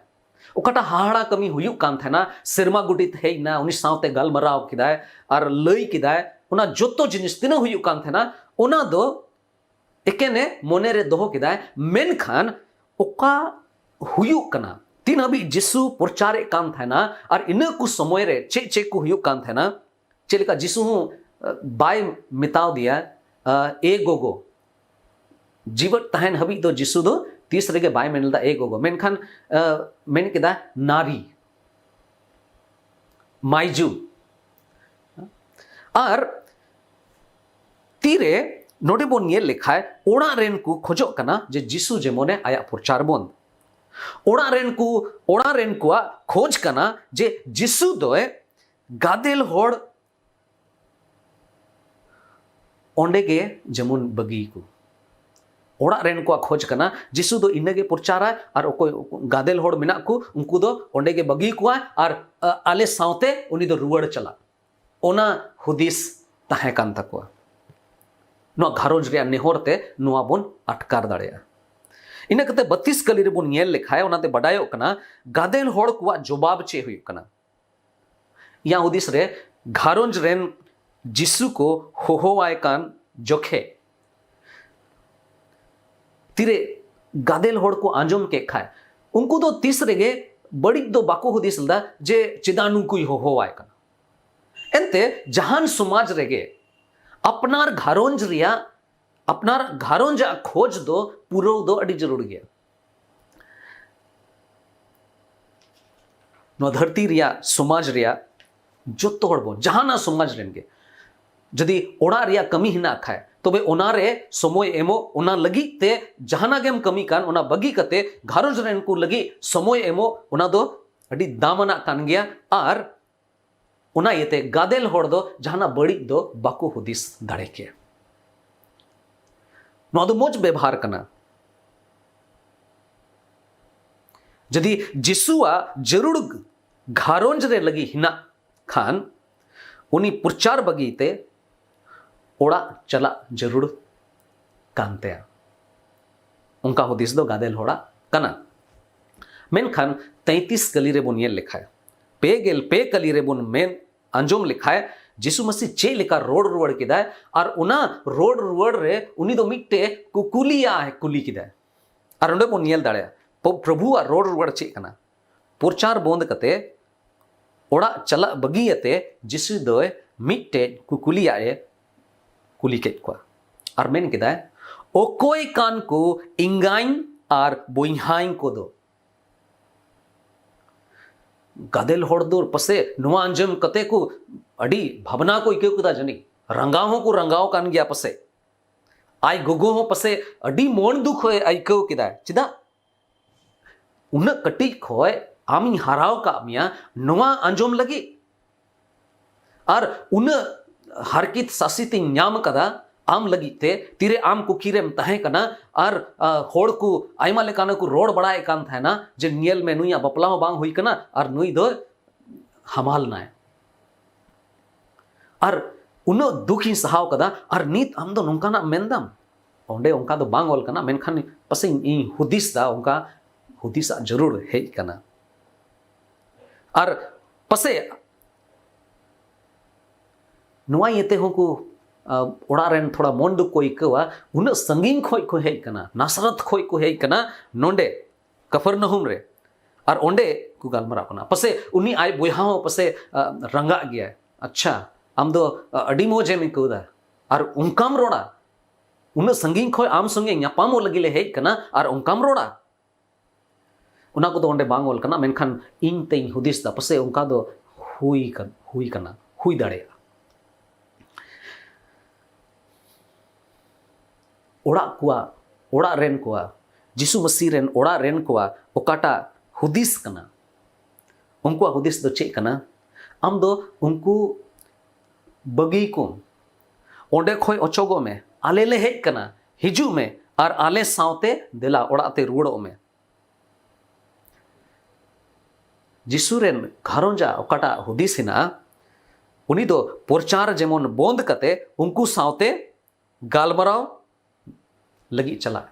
ᱚᱠᱟᱴᱟᱜ ᱦᱟᱦᱟᱲᱟ ᱠᱟᱹᱢᱤ ᱦᱩᱭᱩᱜ ᱠᱟᱱ ᱛᱟᱦᱮᱱᱟ, ᱥᱮᱨᱢᱟ ᱜᱚᱰᱮᱛ ᱦᱮᱡ ᱮᱱᱟ, ᱩᱱᱤ ᱥᱟᱶᱛᱮ ᱜᱟᱞᱢᱟᱨᱟᱣ ᱠᱮᱫᱟᱭ ᱟᱨ ᱞᱟᱹᱭ ᱠᱮᱫᱟᱭ, ᱚᱱᱟ ᱡᱚᱛᱚ ᱡᱤᱱᱤᱥ ᱛᱤᱱᱟᱹᱜ ᱦᱩᱭᱩᱜ ᱠᱟᱱ ᱛᱟᱦᱮᱱᱟ, ᱚᱱᱟ ᱫᱚ ᱮᱠᱮᱱᱮ ᱢᱚᱱᱮ ᱨᱮ ᱫᱚᱦᱚ ᱠᱮᱫᱟᱭ᱾ ᱢᱮᱱᱠᱷᱟᱱ ᱚᱠᱟ ᱦᱩᱭᱩᱜ ᱠᱟᱱᱟ, ᱛᱤᱱ ᱦᱟᱹᱵᱤᱡ ᱡᱤᱥᱩ ᱯᱨᱚᱪᱟᱨᱮᱫ ᱠᱟᱱ ᱛᱟᱦᱮᱱᱟ ᱟᱨ ᱤᱱᱟᱹ ᱠᱚ ᱥᱚᱢᱚᱭ ᱨᱮ ᱪᱮᱫ ᱪᱮᱫ ᱠᱚ ᱦᱩᱭᱩᱜ ᱠᱟᱱ ᱛᱟᱦᱮᱱᱟ, ᱪᱮᱫ ᱞᱮᱠᱟ ᱡᱤᱥᱩ ᱦᱚᱸ, ᱟ, ᱵᱟᱭ ᱢᱮᱛᱟᱣ ᱫᱮᱭᱟ, ᱟ, "ᱮ ᱜᱚᱜᱚ", ᱡᱤᱣᱮᱫ ᱛᱟᱦᱮᱱ ᱦᱟᱹᱵᱤᱡ ᱫᱚ ᱡᱤᱥᱩ ᱫᱚ ᱛᱤᱥ ᱨᱮᱜᱮ ᱵᱟᱭ ᱢᱮᱱ ᱞᱮᱫᱟ "ᱮ ᱜᱚᱜᱚ", ᱢᱮᱱᱠᱷᱟᱱ, ᱟ, ᱢᱮᱱ ᱠᱮᱫᱟ "ᱱᱟᱨᱤ", "ᱢᱟᱭᱡᱩ"᱾ ᱟᱨ ᱛᱤᱨᱮ ᱱᱚᱰᱮ ᱵᱚᱱ ᱧᱮᱞ ᱞᱮᱠᱷᱟᱡ ᱚᱲᱟᱜ ᱨᱮᱱ ᱠᱚ ᱠᱷᱚᱡᱚᱜ ᱠᱟᱱᱟ ᱡᱮ ᱡᱤᱥᱩ ᱡᱮᱢᱚᱱᱮ ᱟᱭᱟᱜ ᱯᱨᱚᱪᱟᱨ ᱵᱚᱱᱫ᱾ ᱚᱲᱟᱜ ᱨᱮᱱ ᱠᱚ, ᱚᱲᱟᱜ ᱨᱮᱱ ᱠᱚᱣᱟᱜ ᱠᱷᱚᱡᱽ ᱠᱟᱱᱟ ᱡᱮ ᱡᱤᱥᱩ ᱫᱚᱭ ᱜᱟᱫᱮᱞ ᱦᱚᱲ ᱚᱸᱰᱮ ᱜᱮ ᱡᱮᱢᱚᱱ ᱵᱟᱹᱜᱤ ᱠᱚ᱾ ᱚᱲᱟᱜ ᱨᱮᱱ ᱠᱚᱣᱟᱜ ᱠᱷᱚᱡᱽ ᱠᱟᱱᱟ, ᱡᱤᱥᱩ ᱫᱚ ᱤᱱᱟᱹᱜᱮ ᱯᱨᱚᱪᱟᱨᱟᱭ ᱟᱨ ᱚᱠᱚᱭ ᱜᱟᱫᱮᱞ ᱦᱚᱲ ᱢᱮᱱᱟᱜ ᱠᱚ, ᱩᱱᱠᱩ ᱫᱚ ᱚᱸᱰᱮ ᱜᱮ ᱵᱟᱹᱜᱤ ᱠᱚᱣᱟᱭ ᱟᱨ, ᱟ, ᱟᱞᱮ ᱥᱟᱶᱛᱮ ᱩᱱᱤ ᱫᱚ ᱨᱩᱣᱟᱹᱲ ᱪᱟᱞᱟᱜ᱾ ᱚᱱᱟ ᱦᱩᱫᱤᱥ ᱛᱟᱦᱮᱸ ᱠᱟᱱ ᱛᱟᱠᱚᱣᱟ᱾ ᱱᱚᱣᱟ ᱜᱷᱟᱨᱚᱸᱡᱽ ᱨᱮᱭᱟᱜ ᱱᱮᱦᱚᱨ ᱛᱮ ᱱᱚᱣᱟ ᱵᱚᱱ ᱟᱴᱠᱟᱨ ᱫᱟᱲᱮᱭᱟᱜᱼᱟ᱾ ᱤᱱᱟᱹ ᱠᱟᱛᱮ ᱵᱟᱹᱛᱤᱥ ᱠᱟᱹᱞᱤ ᱨᱮᱵᱚᱱ ᱧᱮᱞ ᱞᱮᱠᱷᱟᱡ, ᱚᱱᱟᱛᱮ ᱵᱟᱰᱟᱭᱚᱜ ᱠᱟᱱᱟ, ᱜᱟᱫᱮᱞ ᱦᱚᱲ ᱠᱚᱣᱟᱜ ᱡᱚᱵᱟᱵ ᱪᱮᱫ ᱦᱩᱭᱩᱜ ᱠᱟᱱᱟ᱾ ᱤᱧᱟᱹᱜ ᱦᱩᱫᱤᱥ ᱨᱮ, ᱜᱷᱟᱨᱚᱸᱡᱽ ᱨᱮᱱ ᱡᱤᱥᱩ ᱠᱚ ᱦᱚᱦᱚᱣᱟᱭ ᱠᱟᱱ ᱡᱚᱠᱷᱮ ᱛᱤᱨᱮ ᱜᱟᱫᱮᱞ ᱦᱚᱲ ᱠᱚ ᱟᱸᱡᱚᱢ ᱠᱮᱫ ᱠᱷᱟᱡ, ᱩᱱᱠᱩ ᱫᱚ ᱛᱤᱥ ᱨᱮᱜᱮ ᱵᱟᱹᱲᱤᱡ ᱫᱚ ᱵᱟᱠᱚ ᱦᱩᱫᱤᱥ ᱞᱮᱫᱟ ᱡᱮ ᱪᱮᱫᱟᱜ ᱱᱩᱠᱩᱭ ᱦᱚᱦᱚᱣᱟᱭ ᱠᱟᱱᱟ᱾ ᱮᱱᱛᱮ, ᱡᱟᱦᱟᱱ ᱥᱚᱢᱟᱡᱽ ᱨᱮᱜᱮ ᱟᱯᱱᱟᱨ ᱜᱷᱟᱨᱚᱸᱡᱽ ᱨᱮᱭᱟᱜ, ᱟᱯᱱᱟᱨ ᱜᱷᱟᱨᱚᱸᱡᱽ ᱟᱜ ᱠᱷᱚᱡᱽ ᱫᱚ ᱯᱩᱨᱟᱹᱣ ᱫᱚ ᱟᱹᱰᱤ ᱡᱟᱹᱨᱩᱲ ᱜᱮᱭᱟ᱾ ᱱᱚᱣᱟ ᱫᱷᱟᱹᱨᱛᱤ ᱨᱮᱭᱟᱜ, ᱥᱚᱢᱟᱡᱽ ᱨᱮᱭᱟᱜ, ᱡᱚᱛᱚ ᱦᱚᱲ ᱵᱚᱱ, ᱡᱟᱦᱟᱱᱟᱜ ᱥᱚᱢᱟᱡᱽ ᱨᱮᱱ ᱜᱮ, ᱡᱩᱫᱤ ᱚᱲᱟᱜ ᱨᱮᱭᱟᱜ ᱠᱟᱹᱢᱤ ᱦᱮᱱᱟᱜ ᱠᱷᱟᱡ, ᱛᱚᱵᱮ ᱚᱱᱟ ᱨᱮ ᱥᱚᱢᱚᱭ ᱮᱢᱚᱜ, ᱚᱱᱟ ᱞᱟᱹᱜᱤᱫ ᱛᱮ ᱡᱟᱦᱟᱱᱟᱜ ᱜᱮᱢ ᱠᱟᱹᱢᱤ ᱠᱟᱱ, ᱚᱱᱟ ᱵᱟᱹᱜᱤ ᱠᱟᱛᱮ ᱜᱷᱟᱨᱚᱸᱡᱽ ᱨᱮᱱ ᱠᱚ ᱞᱟᱹᱜᱤᱫ ᱥᱚᱢᱚᱭ ᱮᱢᱚᱜ, ᱚᱱᱟ ᱫᱚ ᱟᱹᱰᱤ ᱫᱟᱢᱟᱱᱟᱜ ᱠᱟᱱ ᱜᱮᱭᱟ᱾ ᱟᱨ ᱚᱱᱟ ᱤᱭᱟᱹᱛᱮ ᱜᱟᱫᱮᱞ ᱦᱚᱲ ᱫᱚ ᱡᱟᱦᱟᱱᱟᱜ ᱵᱟᱹᱲᱤᱡ ᱫᱚ ᱵᱟᱠᱚ ᱦᱩᱫᱤᱥ ᱫᱟᱲᱮ ᱠᱮᱭᱟ᱾ ᱱᱚᱣᱟ ᱫᱚ ᱢᱚᱡᱽ ᱵᱮᱵᱷᱟᱨ ᱠᱟᱱᱟ᱾ ᱡᱩᱫᱤ ᱡᱤᱥᱩᱣᱟᱜ ᱡᱟᱹᱨᱩᱲ ᱜᱷᱟᱨᱚᱸᱡᱽ ᱨᱮ ᱞᱟᱹᱜᱤᱫ ᱦᱮᱱᱟᱜ ᱠᱷᱟᱱ, ᱩᱱᱤ ᱯᱨᱚᱪᱟᱨ ᱵᱟᱹᱜᱤ ᱛᱮ ᱚᱲᱟᱜ ᱪᱟᱞᱟᱜ ᱡᱟᱹᱨᱩᱲ ᱠᱟᱱ ᱛᱟᱭᱟ᱾ ᱚᱱᱠᱟ ᱦᱩᱫᱤᱥ ᱫᱚ ᱜᱟᱫᱮᱞ ᱦᱚᱲᱟᱜ ᱠᱟᱱᱟ᱾ ᱢᱮᱱᱠᱷᱟᱱ ᱛᱮᱸᱭᱛᱤᱥ ᱠᱟᱹᱞᱤ ᱨᱮᱵᱚᱱ ᱧᱮᱞ ᱞᱮᱠᱷᱟᱡ, ᱯᱮ ᱜᱮᱞ ᱯᱮ ᱠᱟᱹᱞᱤ ᱨᱮᱵᱚᱱ ᱢᱮᱱ ᱟᱸᱡᱚᱢ ᱞᱮᱠᱷᱟᱡ, ᱡᱤᱥᱩ ᱢᱟᱹᱥᱤ ᱪᱮᱫ ᱞᱮᱠᱟ ᱨᱚᱲ ᱨᱩᱣᱟᱹᱲ ᱠᱮᱫᱟᱭ, ᱟᱨ ᱚᱱᱟ ᱨᱚᱲ ᱨᱩᱣᱟᱹᱲ ᱨᱮ ᱩᱱᱤ ᱫᱚ ᱢᱤᱫᱴᱮᱡ ᱠᱩᱠᱞᱤᱭᱟᱜ ᱠᱩᱞᱤ ᱠᱮᱫᱟᱭ᱾ ᱟᱨ ᱚᱸᱰᱮ ᱵᱚᱱ ᱧᱮᱞ ᱫᱟᱲᱮᱭᱟᱜᱼᱟ, ᱯᱨᱚ-, ᱯᱨᱚᱵᱷᱩᱣᱟᱜ ᱨᱚᱲ ᱨᱩᱣᱟᱹᱲ ᱪᱮᱫ ᱠᱟᱱᱟ? ᱯᱨᱚᱪᱟᱨ ᱵᱚᱱᱫ ᱠᱟᱛᱮ, ᱚᱲᱟᱜ ᱪᱟᱞᱟᱜ ᱵᱟᱹᱜᱤᱭᱟᱛᱮ, ᱡᱤᱥᱩ ᱫᱚᱭ ᱢᱤᱫᱴᱮᱡ ᱠᱩᱠᱞᱤᱭᱟᱜ ᱮ ᱠᱩᱞᱤ ᱠᱮᱫ ᱠᱚᱣᱟ᱾ ᱟᱨ ᱢᱮᱱ ᱠᱮᱫᱟᱭ, "ᱚᱠᱚᱭ ᱠᱟᱱ ᱠᱚ ᱤᱧᱟᱭ ᱟᱨ ᱵᱚᱭᱦᱟᱭ ᱠᱚᱫᱚ?" ᱜᱟᱫᱮᱞ ᱦᱚᱲ ᱫᱚ ᱯᱟᱥᱮ ᱱᱚᱣᱟ ᱟᱸᱡᱚᱢ ᱠᱟᱛᱮ ᱠᱚ ᱟᱹᱰᱤ ᱵᱷᱟᱵᱽᱱᱟ ᱠᱚ ᱟᱹᱭᱠᱟᱹᱣ ᱠᱮᱫᱟ ᱡᱟᱹᱱᱤᱡ, ᱨᱟᱸᱜᱟᱣ ᱦᱚᱸᱠᱚ ᱨᱟᱸᱜᱟᱣ ᱠᱟᱱ ᱜᱮᱭᱟ ᱯᱟᱥᱮ᱾ ᱟᱡ ᱜᱚᱜᱚ ᱦᱚᱸ ᱯᱟᱥᱮ ᱟᱹᱰᱤ ᱢᱚᱱ ᱫᱩᱠ ᱦᱚᱸᱭ ᱟᱹᱭᱠᱟᱹᱣ ᱠᱮᱫᱟ᱾ ᱪᱮᱫᱟᱜ? ᱩᱱᱟᱹᱜ ᱠᱟᱹᱴᱤᱡ ᱠᱷᱚᱡ ᱟᱢᱤᱧ ᱦᱟᱨᱟᱣ ᱠᱟᱜ ᱢᱮᱭᱟ ᱱᱚᱣᱟ ᱟᱸᱡᱚᱢ ᱞᱟᱹᱜᱤᱫ, ᱟᱨ ᱩᱱᱟᱹᱜ ᱦᱟᱨᱠᱤᱛ ᱥᱟᱥᱤᱛ ᱤᱧ ᱧᱟᱢ ᱠᱟᱫᱟ ᱟᱢ ᱞᱟᱹᱜᱤᱫ ᱛᱮ ᱛᱤᱨᱮ ᱟᱢ ᱠᱩᱠᱷᱤ ᱨᱮᱢ ᱛᱟᱦᱮᱸ ᱠᱟᱱᱟ ᱟᱨ ᱟ, ᱦᱚᱲ ᱠᱚ ᱟᱭᱢᱟ ᱞᱮᱠᱟᱱ ᱠᱚ ᱨᱚᱲ ᱵᱟᱲᱟᱭᱮᱫ ᱠᱟᱱ ᱛᱟᱦᱮᱱᱟ ᱡᱮ, "ᱧᱮᱞ ᱢᱮ, ᱱᱩᱭᱟᱜ ᱵᱟᱯᱞᱟ ᱦᱚᱸ ᱵᱟᱝ ᱦᱩᱭ ᱠᱟᱱᱟ ᱟᱨ ᱱᱩᱭ ᱫᱚ ᱦᱟᱢᱟᱞ ᱱᱟᱭ᱾" ᱟᱨ ᱩᱱᱟᱹᱜ ᱫᱩᱠ ᱤᱧ ᱥᱟᱦᱟᱣ ᱠᱟᱫᱟ, ᱟᱨ ᱱᱤᱛ ᱟᱢ ᱫᱚ ᱱᱚᱝᱠᱟᱱᱟᱜ ᱢᱮᱱᱫᱟᱢ? ᱚᱸᱰᱮ ᱚᱱᱠᱟ ᱫᱚ ᱵᱟᱝ ᱚᱞ ᱠᱟᱱᱟ, ᱢᱮᱱᱠᱷᱟᱱ ᱯᱟᱥᱮᱡ ᱤᱧ ᱦᱩᱫᱤᱥ ᱫᱟ, ᱚᱱᱠᱟ ᱦᱩᱫᱤᱥᱟᱜ ᱡᱟᱹᱨᱩᱲ ᱦᱮᱡ ᱠᱟᱱᱟ᱾ ᱟᱨ ᱯᱟᱥᱮᱡ ᱱᱚᱣᱟ ᱤᱭᱟᱹᱛᱮ ᱦᱚᱸ ᱠᱚ, ᱟ, ᱚᱲᱟᱜ ᱨᱮᱱ ᱛᱷᱚᱲᱟ ᱢᱚᱱ ᱫᱩᱠ ᱠᱚ ᱟᱹᱭᱠᱟᱹᱣᱟ, ᱩᱱᱟᱹᱜ ᱥᱟᱺᱜᱤᱧ ᱠᱷᱚᱡ ᱠᱚ ᱦᱮᱡ ᱠᱟᱱᱟ, ᱱᱟᱥᱨᱟᱛ ᱠᱷᱚᱡ ᱠᱚ ᱦᱮᱡ ᱠᱟᱱᱟ ᱱᱚᱰᱮ ᱠᱟᱯᱷᱟᱨᱱᱟᱦᱩᱢ ᱨᱮ, ᱟᱨ ᱚᱸᱰᱮ ᱠᱚ ᱜᱟᱞᱢᱟᱨᱟᱣ ᱠᱟᱱᱟ᱾ ᱯᱟᱥᱮᱡ ᱩᱱᱤ ᱟᱡ ᱵᱚᱭᱦᱟ ᱦᱚᱸ ᱯᱟᱥᱮᱡ, ᱟ, ᱨᱟᱸᱜᱟᱜ ᱜᱮᱭᱟᱭ᱾ ᱟᱪᱪᱷᱟ, ᱟᱢ ᱫᱚ, ᱟ, ᱟᱹᱰᱤ ᱢᱚᱡᱽ ᱮᱢ ᱟᱹᱭᱠᱟᱹᱣ ᱫᱟ, ᱟᱨ ᱚᱱᱠᱟᱢ ᱨᱚᱲᱟ, ᱩᱱᱟᱹᱜ ᱥᱟᱺᱜᱤᱧ ᱠᱷᱚᱡ ᱟᱢ ᱥᱚᱸᱜᱮ ᱧᱟᱯᱟᱢᱚᱜ ᱞᱟᱹᱜᱤᱫ ᱞᱮ ᱦᱮᱡ ᱠᱟᱱᱟ ᱟᱨ ᱚᱱᱠᱟᱢ ᱨᱚᱲᱟ? ᱚᱱᱟ ᱠᱚᱫᱚ ᱚᱸᱰᱮ ᱵᱟᱝ ᱚᱞ ᱠᱟᱱᱟ, ᱢᱮᱱᱠᱷᱟᱱ ᱤᱧ ᱛᱮᱧ ᱦᱩᱫᱤᱥ ᱫᱟ ᱯᱟᱥᱮᱡ ᱚᱱᱠᱟ ᱫᱚ ᱦᱩᱭ ᱠᱟᱱ, ᱦᱩᱭ ᱠᱟᱱᱟ, ᱦᱩᱭ ᱫᱟᱲᱮᱭᱟᱜᱼᱟ᱾ ᱚᱲᱟᱜ ᱠᱚᱣᱟᱜ, ᱚᱲᱟᱜ ᱨᱮᱱ ᱠᱚᱣᱟᱜ, ᱡᱤᱥᱩ ᱢᱟᱹᱥᱤ ᱨᱮᱱ ᱚᱲᱟᱜ ᱨᱮᱱ ᱠᱚᱣᱟᱜ ᱚᱠᱟᱴᱟᱜ ᱦᱩᱫᱤᱥ ᱠᱟᱱᱟ, ᱩᱱᱠᱩᱣᱟᱜ ᱦᱩᱫᱤᱥ ᱫᱚ ᱪᱮᱫ ᱠᱟᱱᱟ? ᱟᱢ ᱫᱚ ᱩᱱᱠᱩ ᱵᱟᱹᱜᱤ ᱠᱚᱢ, ᱚᱸᱰᱮ ᱠᱷᱚᱡ ᱚᱪᱚᱜᱚᱜ ᱢᱮ, ᱟᱞᱮ ᱞᱮ ᱦᱮᱡ ᱠᱟᱱᱟ, ᱦᱤᱡᱩᱜ ᱢᱮ ᱟᱨ ᱟᱞᱮ ᱥᱟᱶᱛᱮ ᱫᱮᱞᱟ ᱚᱲᱟᱜ ᱛᱮ ᱨᱩᱣᱟᱹᱲᱚᱜ ᱢᱮ᱾ ᱡᱤᱥᱩ ᱨᱮᱱ ᱜᱷᱟᱨᱚᱸᱡᱽ ᱟᱜ ᱚᱠᱟᱴᱟᱜ ᱦᱩᱫᱤᱥ ᱦᱮᱱᱟᱜᱼᱟ, ᱩᱱᱤ ᱫᱚ ᱯᱨᱚᱪᱟᱨ ᱡᱮᱢᱚᱱ ᱵᱚᱱᱫ ᱠᱟᱛᱮ ᱩᱱᱠᱩ ᱥᱟᱶᱛᱮ ᱜᱟᱞᱢᱟᱨᱟᱣ ᱞᱟᱹᱜᱤᱫ ᱪᱟᱞᱟᱜ᱾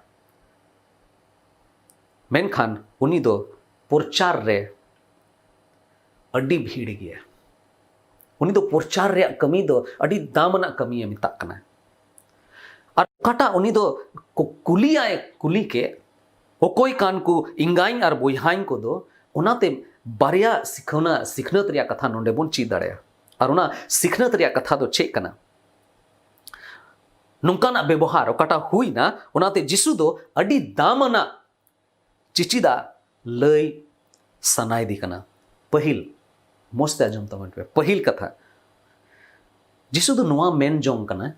ᱢᱮᱱᱠᱷᱟᱱ ᱩᱱᱤ ᱫᱚ ᱯᱨᱚᱪᱟᱨ ᱨᱮ ᱟᱹᱰᱤ ᱵᱷᱤᱲ ᱜᱮᱭᱟ᱾ ᱩᱱᱤ ᱫᱚ ᱯᱨᱚᱪᱟᱨ ᱨᱮᱭᱟᱜ ᱠᱟᱹᱢᱤ ᱫᱚ ᱟᱹᱰᱤ ᱫᱟᱢ ᱟᱱᱟᱜ ᱠᱟᱹᱢᱤᱭᱮ ᱢᱮᱛᱟᱜ ᱠᱟᱱᱟ᱾ ᱟᱨ ᱚᱠᱟᱴᱟᱜ ᱩᱱᱤ ᱫᱚ ᱠᱩ-, ᱠᱩᱞᱤᱭᱟᱭ, ᱠᱩᱞᱤ ᱠᱮᱫ, ᱚᱠᱚᱭ ᱠᱟᱱ ᱠᱚ ᱮᱸᱜᱟᱧ ᱟᱨ ᱵᱚᱭᱦᱟᱧ ᱠᱚᱫᱚ, ᱚᱱᱟᱛᱮ ᱵᱟᱨᱭᱟ ᱥᱤᱠᱷᱟᱹᱣᱱᱟ, ᱥᱤᱠᱷᱱᱟᱹᱛ ᱨᱮᱭᱟᱜ ᱠᱟᱛᱷᱟ ᱱᱚᱰᱮ ᱵᱚᱱ ᱪᱮᱫ ᱫᱟᱲᱮᱭᱟᱜᱼᱟ᱾ ᱟᱨ ᱚᱱᱟ ᱥᱤᱠᱷᱱᱟᱹᱛ ᱨᱮᱭᱟᱜ ᱠᱟᱛᱷᱟ ᱫᱚ ᱪᱮᱫ ᱠᱟᱱᱟ? ᱱᱚᱝᱠᱟᱱᱟᱜ ᱵᱮᱵᱚᱦᱟᱨ ᱚᱠᱟᱴᱟᱜ ᱦᱩᱭᱱᱟ, ᱚᱱᱟᱛᱮ ᱡᱤᱥᱩ ᱫᱚ ᱟᱹᱰᱤ ᱫᱟᱢ ᱟᱱᱟᱜ ᱪᱮᱪᱮᱫᱟᱜ ᱞᱟᱹᱭ ᱥᱟᱱᱟᱭᱮᱫᱮ ᱠᱟᱱᱟ᱾ ᱯᱟᱹᱦᱤᱞ, ᱢᱚᱡᱽ ᱛᱮ ᱟᱸᱡᱚᱢ ᱛᱟᱵᱚᱱ ᱯᱮ, ᱯᱟᱹᱦᱤᱞ ᱠᱟᱛᱷᱟ, ᱡᱤᱥᱩ ᱫᱚ ᱱᱚᱣᱟ ᱢᱮᱱ ᱡᱚᱝ ᱠᱟᱱᱟ,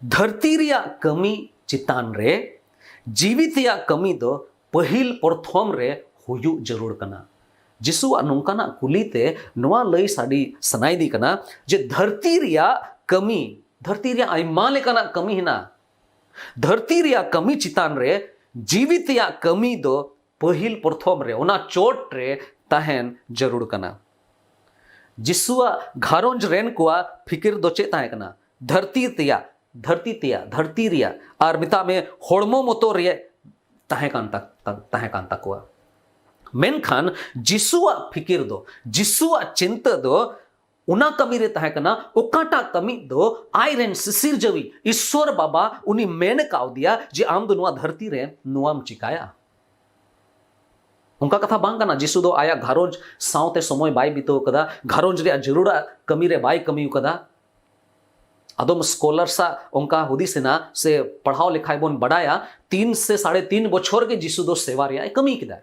ᱫᱷᱟᱹᱨᱛᱤ ᱨᱮᱭᱟᱜ ᱠᱟᱹᱢᱤ ᱪᱮᱛᱟᱱ ᱨᱮ ᱡᱤᱣᱤ ᱛᱮᱭᱟᱜ ᱠᱟᱹᱢᱤ ᱫᱚ ᱯᱟᱹᱦᱤᱞ ᱯᱨᱚᱛᱷᱚᱢ ᱨᱮ ᱦᱩᱭᱩᱜ ᱡᱟᱹᱨᱩᱲ ᱠᱟᱱᱟ᱾ ᱡᱤᱥᱩᱣᱟᱜ ᱱᱚᱝᱠᱟᱱᱟᱜ ᱠᱩᱞᱤ ᱛᱮ ᱱᱚᱣᱟ ᱞᱟᱹᱭ ᱥᱟᱰᱮ ᱥᱟᱱᱟᱭᱮᱫᱮ ᱠᱟᱱᱟ ᱡᱮ ᱫᱷᱟᱹᱨᱛᱤ ᱨᱮᱭᱟᱜ ᱠᱟᱹᱢᱤ ᱫᱷᱟᱹᱨᱛᱤ ᱨᱮᱭᱟᱜ ᱟᱭᱢᱟ ᱞᱮᱠᱟᱱᱟᱜ ᱠᱟᱹᱢᱤ ᱦᱮᱱᱟᱜᱼᱟ᱾ ᱫᱷᱟᱹᱨᱛᱤ ᱨᱮᱭᱟᱜ ᱠᱟᱹᱢᱤ ᱪᱮᱛᱟᱱ ᱨᱮ ᱡᱤᱣᱤ ᱛᱮᱭᱟᱜ ᱠᱟᱹᱢᱤ ᱫᱚ ᱯᱟᱹᱦᱤᱞ ᱯᱨᱚᱛᱷᱚᱢ ᱨᱮ, ᱚᱱᱟ ᱪᱚᱴ ᱨᱮ ᱛᱟᱦᱮᱱ ᱡᱟᱹᱨᱩᱲ ᱠᱟᱱᱟ᱾ ᱡᱤᱥᱩᱣᱟᱜ ᱜᱷᱟᱨᱚᱸᱡᱽ ᱨᱮᱱ ᱠᱚᱣᱟᱜ ᱯᱷᱤᱠᱤᱨ ᱫᱚ ᱪᱮᱫ ᱛᱟᱦᱮᱸ ᱠᱟᱱᱟ? ᱫᱷᱟᱹᱨᱛᱤ ᱛᱮᱭᱟᱜ, ᱫᱷᱟᱹᱨᱛᱤ ᱛᱮᱭᱟᱜ, ᱫᱷᱟᱹᱨᱛᱤ ᱨᱮᱭᱟᱜ, ᱟᱨ ᱢᱮᱛᱟᱜ ᱢᱮ ᱦᱚᱲᱢᱚ ᱢᱚᱛᱚ ᱨᱮᱭᱟᱜ ᱛᱟᱦᱮᱸ ᱠᱟᱱ ᱛᱟ-, ᱛᱟ-, ᱛᱟᱦᱮᱸ ᱠᱟᱱ ᱛᱟᱠᱚᱣᱟ᱾ ᱢᱮᱱᱠᱷᱟᱱ ᱡᱤᱥᱩᱣᱟᱜ ᱯᱷᱤᱠᱤᱨ ᱫᱚ, ᱡᱤᱥᱩᱣᱟᱜ ᱪᱤᱱᱛᱟᱹ ᱫᱚ ᱚᱱᱟ ᱠᱟᱹᱢᱤ ᱨᱮ ᱛᱟᱦᱮᱸ ᱠᱟᱱᱟ, ᱚᱠᱟᱴᱟᱜ ᱠᱟᱹᱢᱤ ᱫᱚ ᱟᱡᱨᱮᱱ ᱥᱤᱥᱤᱨ ᱡᱟᱹᱣᱤᱡ ᱤᱥᱥᱚᱨ ᱵᱟᱵᱟ ᱩᱱᱤ ᱢᱮᱱ ᱠᱟᱣᱫᱮᱭᱟ ᱡᱮ ᱟᱢ ᱫᱚ ᱱᱚᱣᱟ ᱫᱷᱟᱹᱨᱛᱤ ᱨᱮ ᱱᱚᱣᱟᱢ ᱪᱤᱠᱟᱭᱟ᱾ ᱚᱱᱠᱟ ᱠᱟᱛᱷᱟ ᱵᱟᱝ ᱠᱟᱱᱟ, ᱡᱤᱥᱩ ᱫᱚ ᱟᱭᱟᱜ ᱜᱷᱟᱨᱚᱸᱡᱽ ᱥᱟᱶᱛᱮ ᱥᱚᱢᱚᱭ ᱵᱟᱭ ᱵᱤᱛᱟᱹᱣ ᱠᱟᱫᱟ, ᱜᱷᱟᱨᱚᱸᱡᱽ ᱨᱮᱭᱟᱜ ᱡᱟᱹᱨᱩᱲᱟᱜ ᱠᱟᱹᱢᱤ ᱨᱮ ᱵᱟᱭ ᱠᱟᱹᱢᱤ ᱠᱟᱫᱟ᱾ ᱟᱫᱚᱢ ᱥᱠᱚᱞᱟᱨᱥ ᱟᱜ ᱚᱱᱠᱟ ᱦᱩᱫᱤᱥ ᱮᱱᱟ ᱥᱮ ᱯᱟᱲᱦᱟᱣ ᱞᱮᱠᱷᱟᱡ ᱵᱚᱱ ᱵᱟᱰᱟᱭᱟ, ᱛᱤᱱ ᱥᱮ ᱥᱟᱲᱮ ᱛᱤᱱ ᱵᱚᱪᱷᱚᱨ ᱜᱮ ᱡᱤᱥᱩ ᱫᱚ ᱥᱮᱵᱟ ᱨᱮᱭᱟᱜ ᱮ ᱠᱟᱹᱢᱤ ᱠᱮᱫᱟ᱾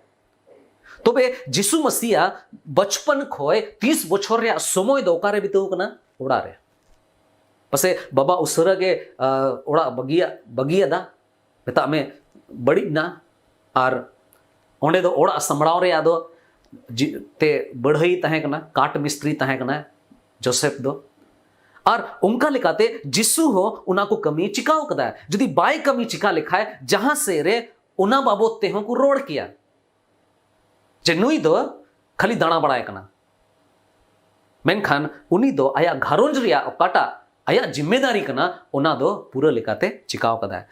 ᱛᱚᱵᱮ ᱡᱤᱥᱩ ᱢᱟᱥᱤᱭᱟ ᱵᱟᱪᱯᱚᱱ ᱠᱷᱚᱡ ᱛᱤᱥ ᱵᱚᱪᱷᱚᱨ ᱨᱮᱭᱟᱜ ᱥᱚᱢᱚᱭ ᱫᱚ ᱚᱠᱟᱨᱮ ᱵᱤᱛᱟᱹᱣ ᱠᱟᱱᱟ? ᱚᱲᱟᱜ ᱨᱮ᱾ ᱯᱟᱥᱮ ᱵᱟᱵᱟ ᱩᱥᱟᱹᱨᱟ ᱜᱮ, ᱟ, ᱚᱲᱟᱜ ᱵᱟᱹᱜᱤᱭᱟ-, ᱵᱟᱹᱜᱤᱭᱟᱫᱟ, ᱢᱮᱛᱟᱜ ᱢᱮ ᱵᱟᱹᱲᱤᱡ ᱱᱟ, ᱟᱨ ᱚᱸᱰᱮ ᱫᱚ ᱚᱲᱟᱜ ᱥᱟᱢᱵᱲᱟᱣ ᱨᱮᱭᱟᱜ ᱫᱚ ᱡᱤ-, ᱛᱮ ᱵᱟᱹᱲᱦᱟᱹᱭ ᱛᱟᱦᱮᱸ ᱠᱟᱱᱟ, ᱠᱟᱴ ᱢᱤᱥᱛᱨᱤ ᱛᱟᱦᱮᱸ ᱠᱟᱱᱟ ᱡᱳᱥᱮᱯ ᱫᱚ᱾ ᱟᱨ ᱚᱱᱠᱟ ᱞᱮᱠᱟᱛᱮ ᱡᱤᱥᱩ ᱦᱚᱸ ᱚᱱᱟ ᱠᱚ ᱠᱟᱹᱢᱤ ᱪᱤᱠᱟᱹᱣ ᱠᱟᱫᱟ᱾ ᱡᱩᱫᱤ ᱵᱟᱭ ᱠᱟᱹᱢᱤ ᱪᱤᱠᱟ ᱞᱮᱠᱷᱟᱡ, ᱡᱟᱦᱟᱸ ᱥᱮᱫ ᱨᱮ ᱚᱱᱟ ᱵᱟᱵᱚᱛ ᱛᱮᱦᱚᱸ ᱠᱚ ᱨᱚᱲ ᱠᱮᱭᱟ ᱡᱮ ᱱᱩᱭ ᱫᱚ ᱠᱷᱟᱹᱞᱤ ᱫᱟᱬᱟ ᱵᱟᱲᱟᱭ ᱠᱟᱱᱟ᱾ ᱢᱮᱱᱠᱷᱟᱱ ᱩᱱᱤ ᱫᱚ ᱟᱭᱟᱜ ᱜᱷᱟᱨᱚᱸᱡᱽ ᱨᱮᱭᱟᱜ ᱚᱠᱟᱴᱟᱜ ᱟᱭᱟᱜ ᱡᱤᱢᱢᱮᱫᱟᱨᱤ ᱠᱟᱱᱟ, ᱚᱱᱟ ᱫᱚ ᱯᱩᱨᱟᱹ ᱞᱮᱠᱟᱛᱮ ᱪᱤᱠᱟᱣ ᱠᱟᱫᱟᱭ᱾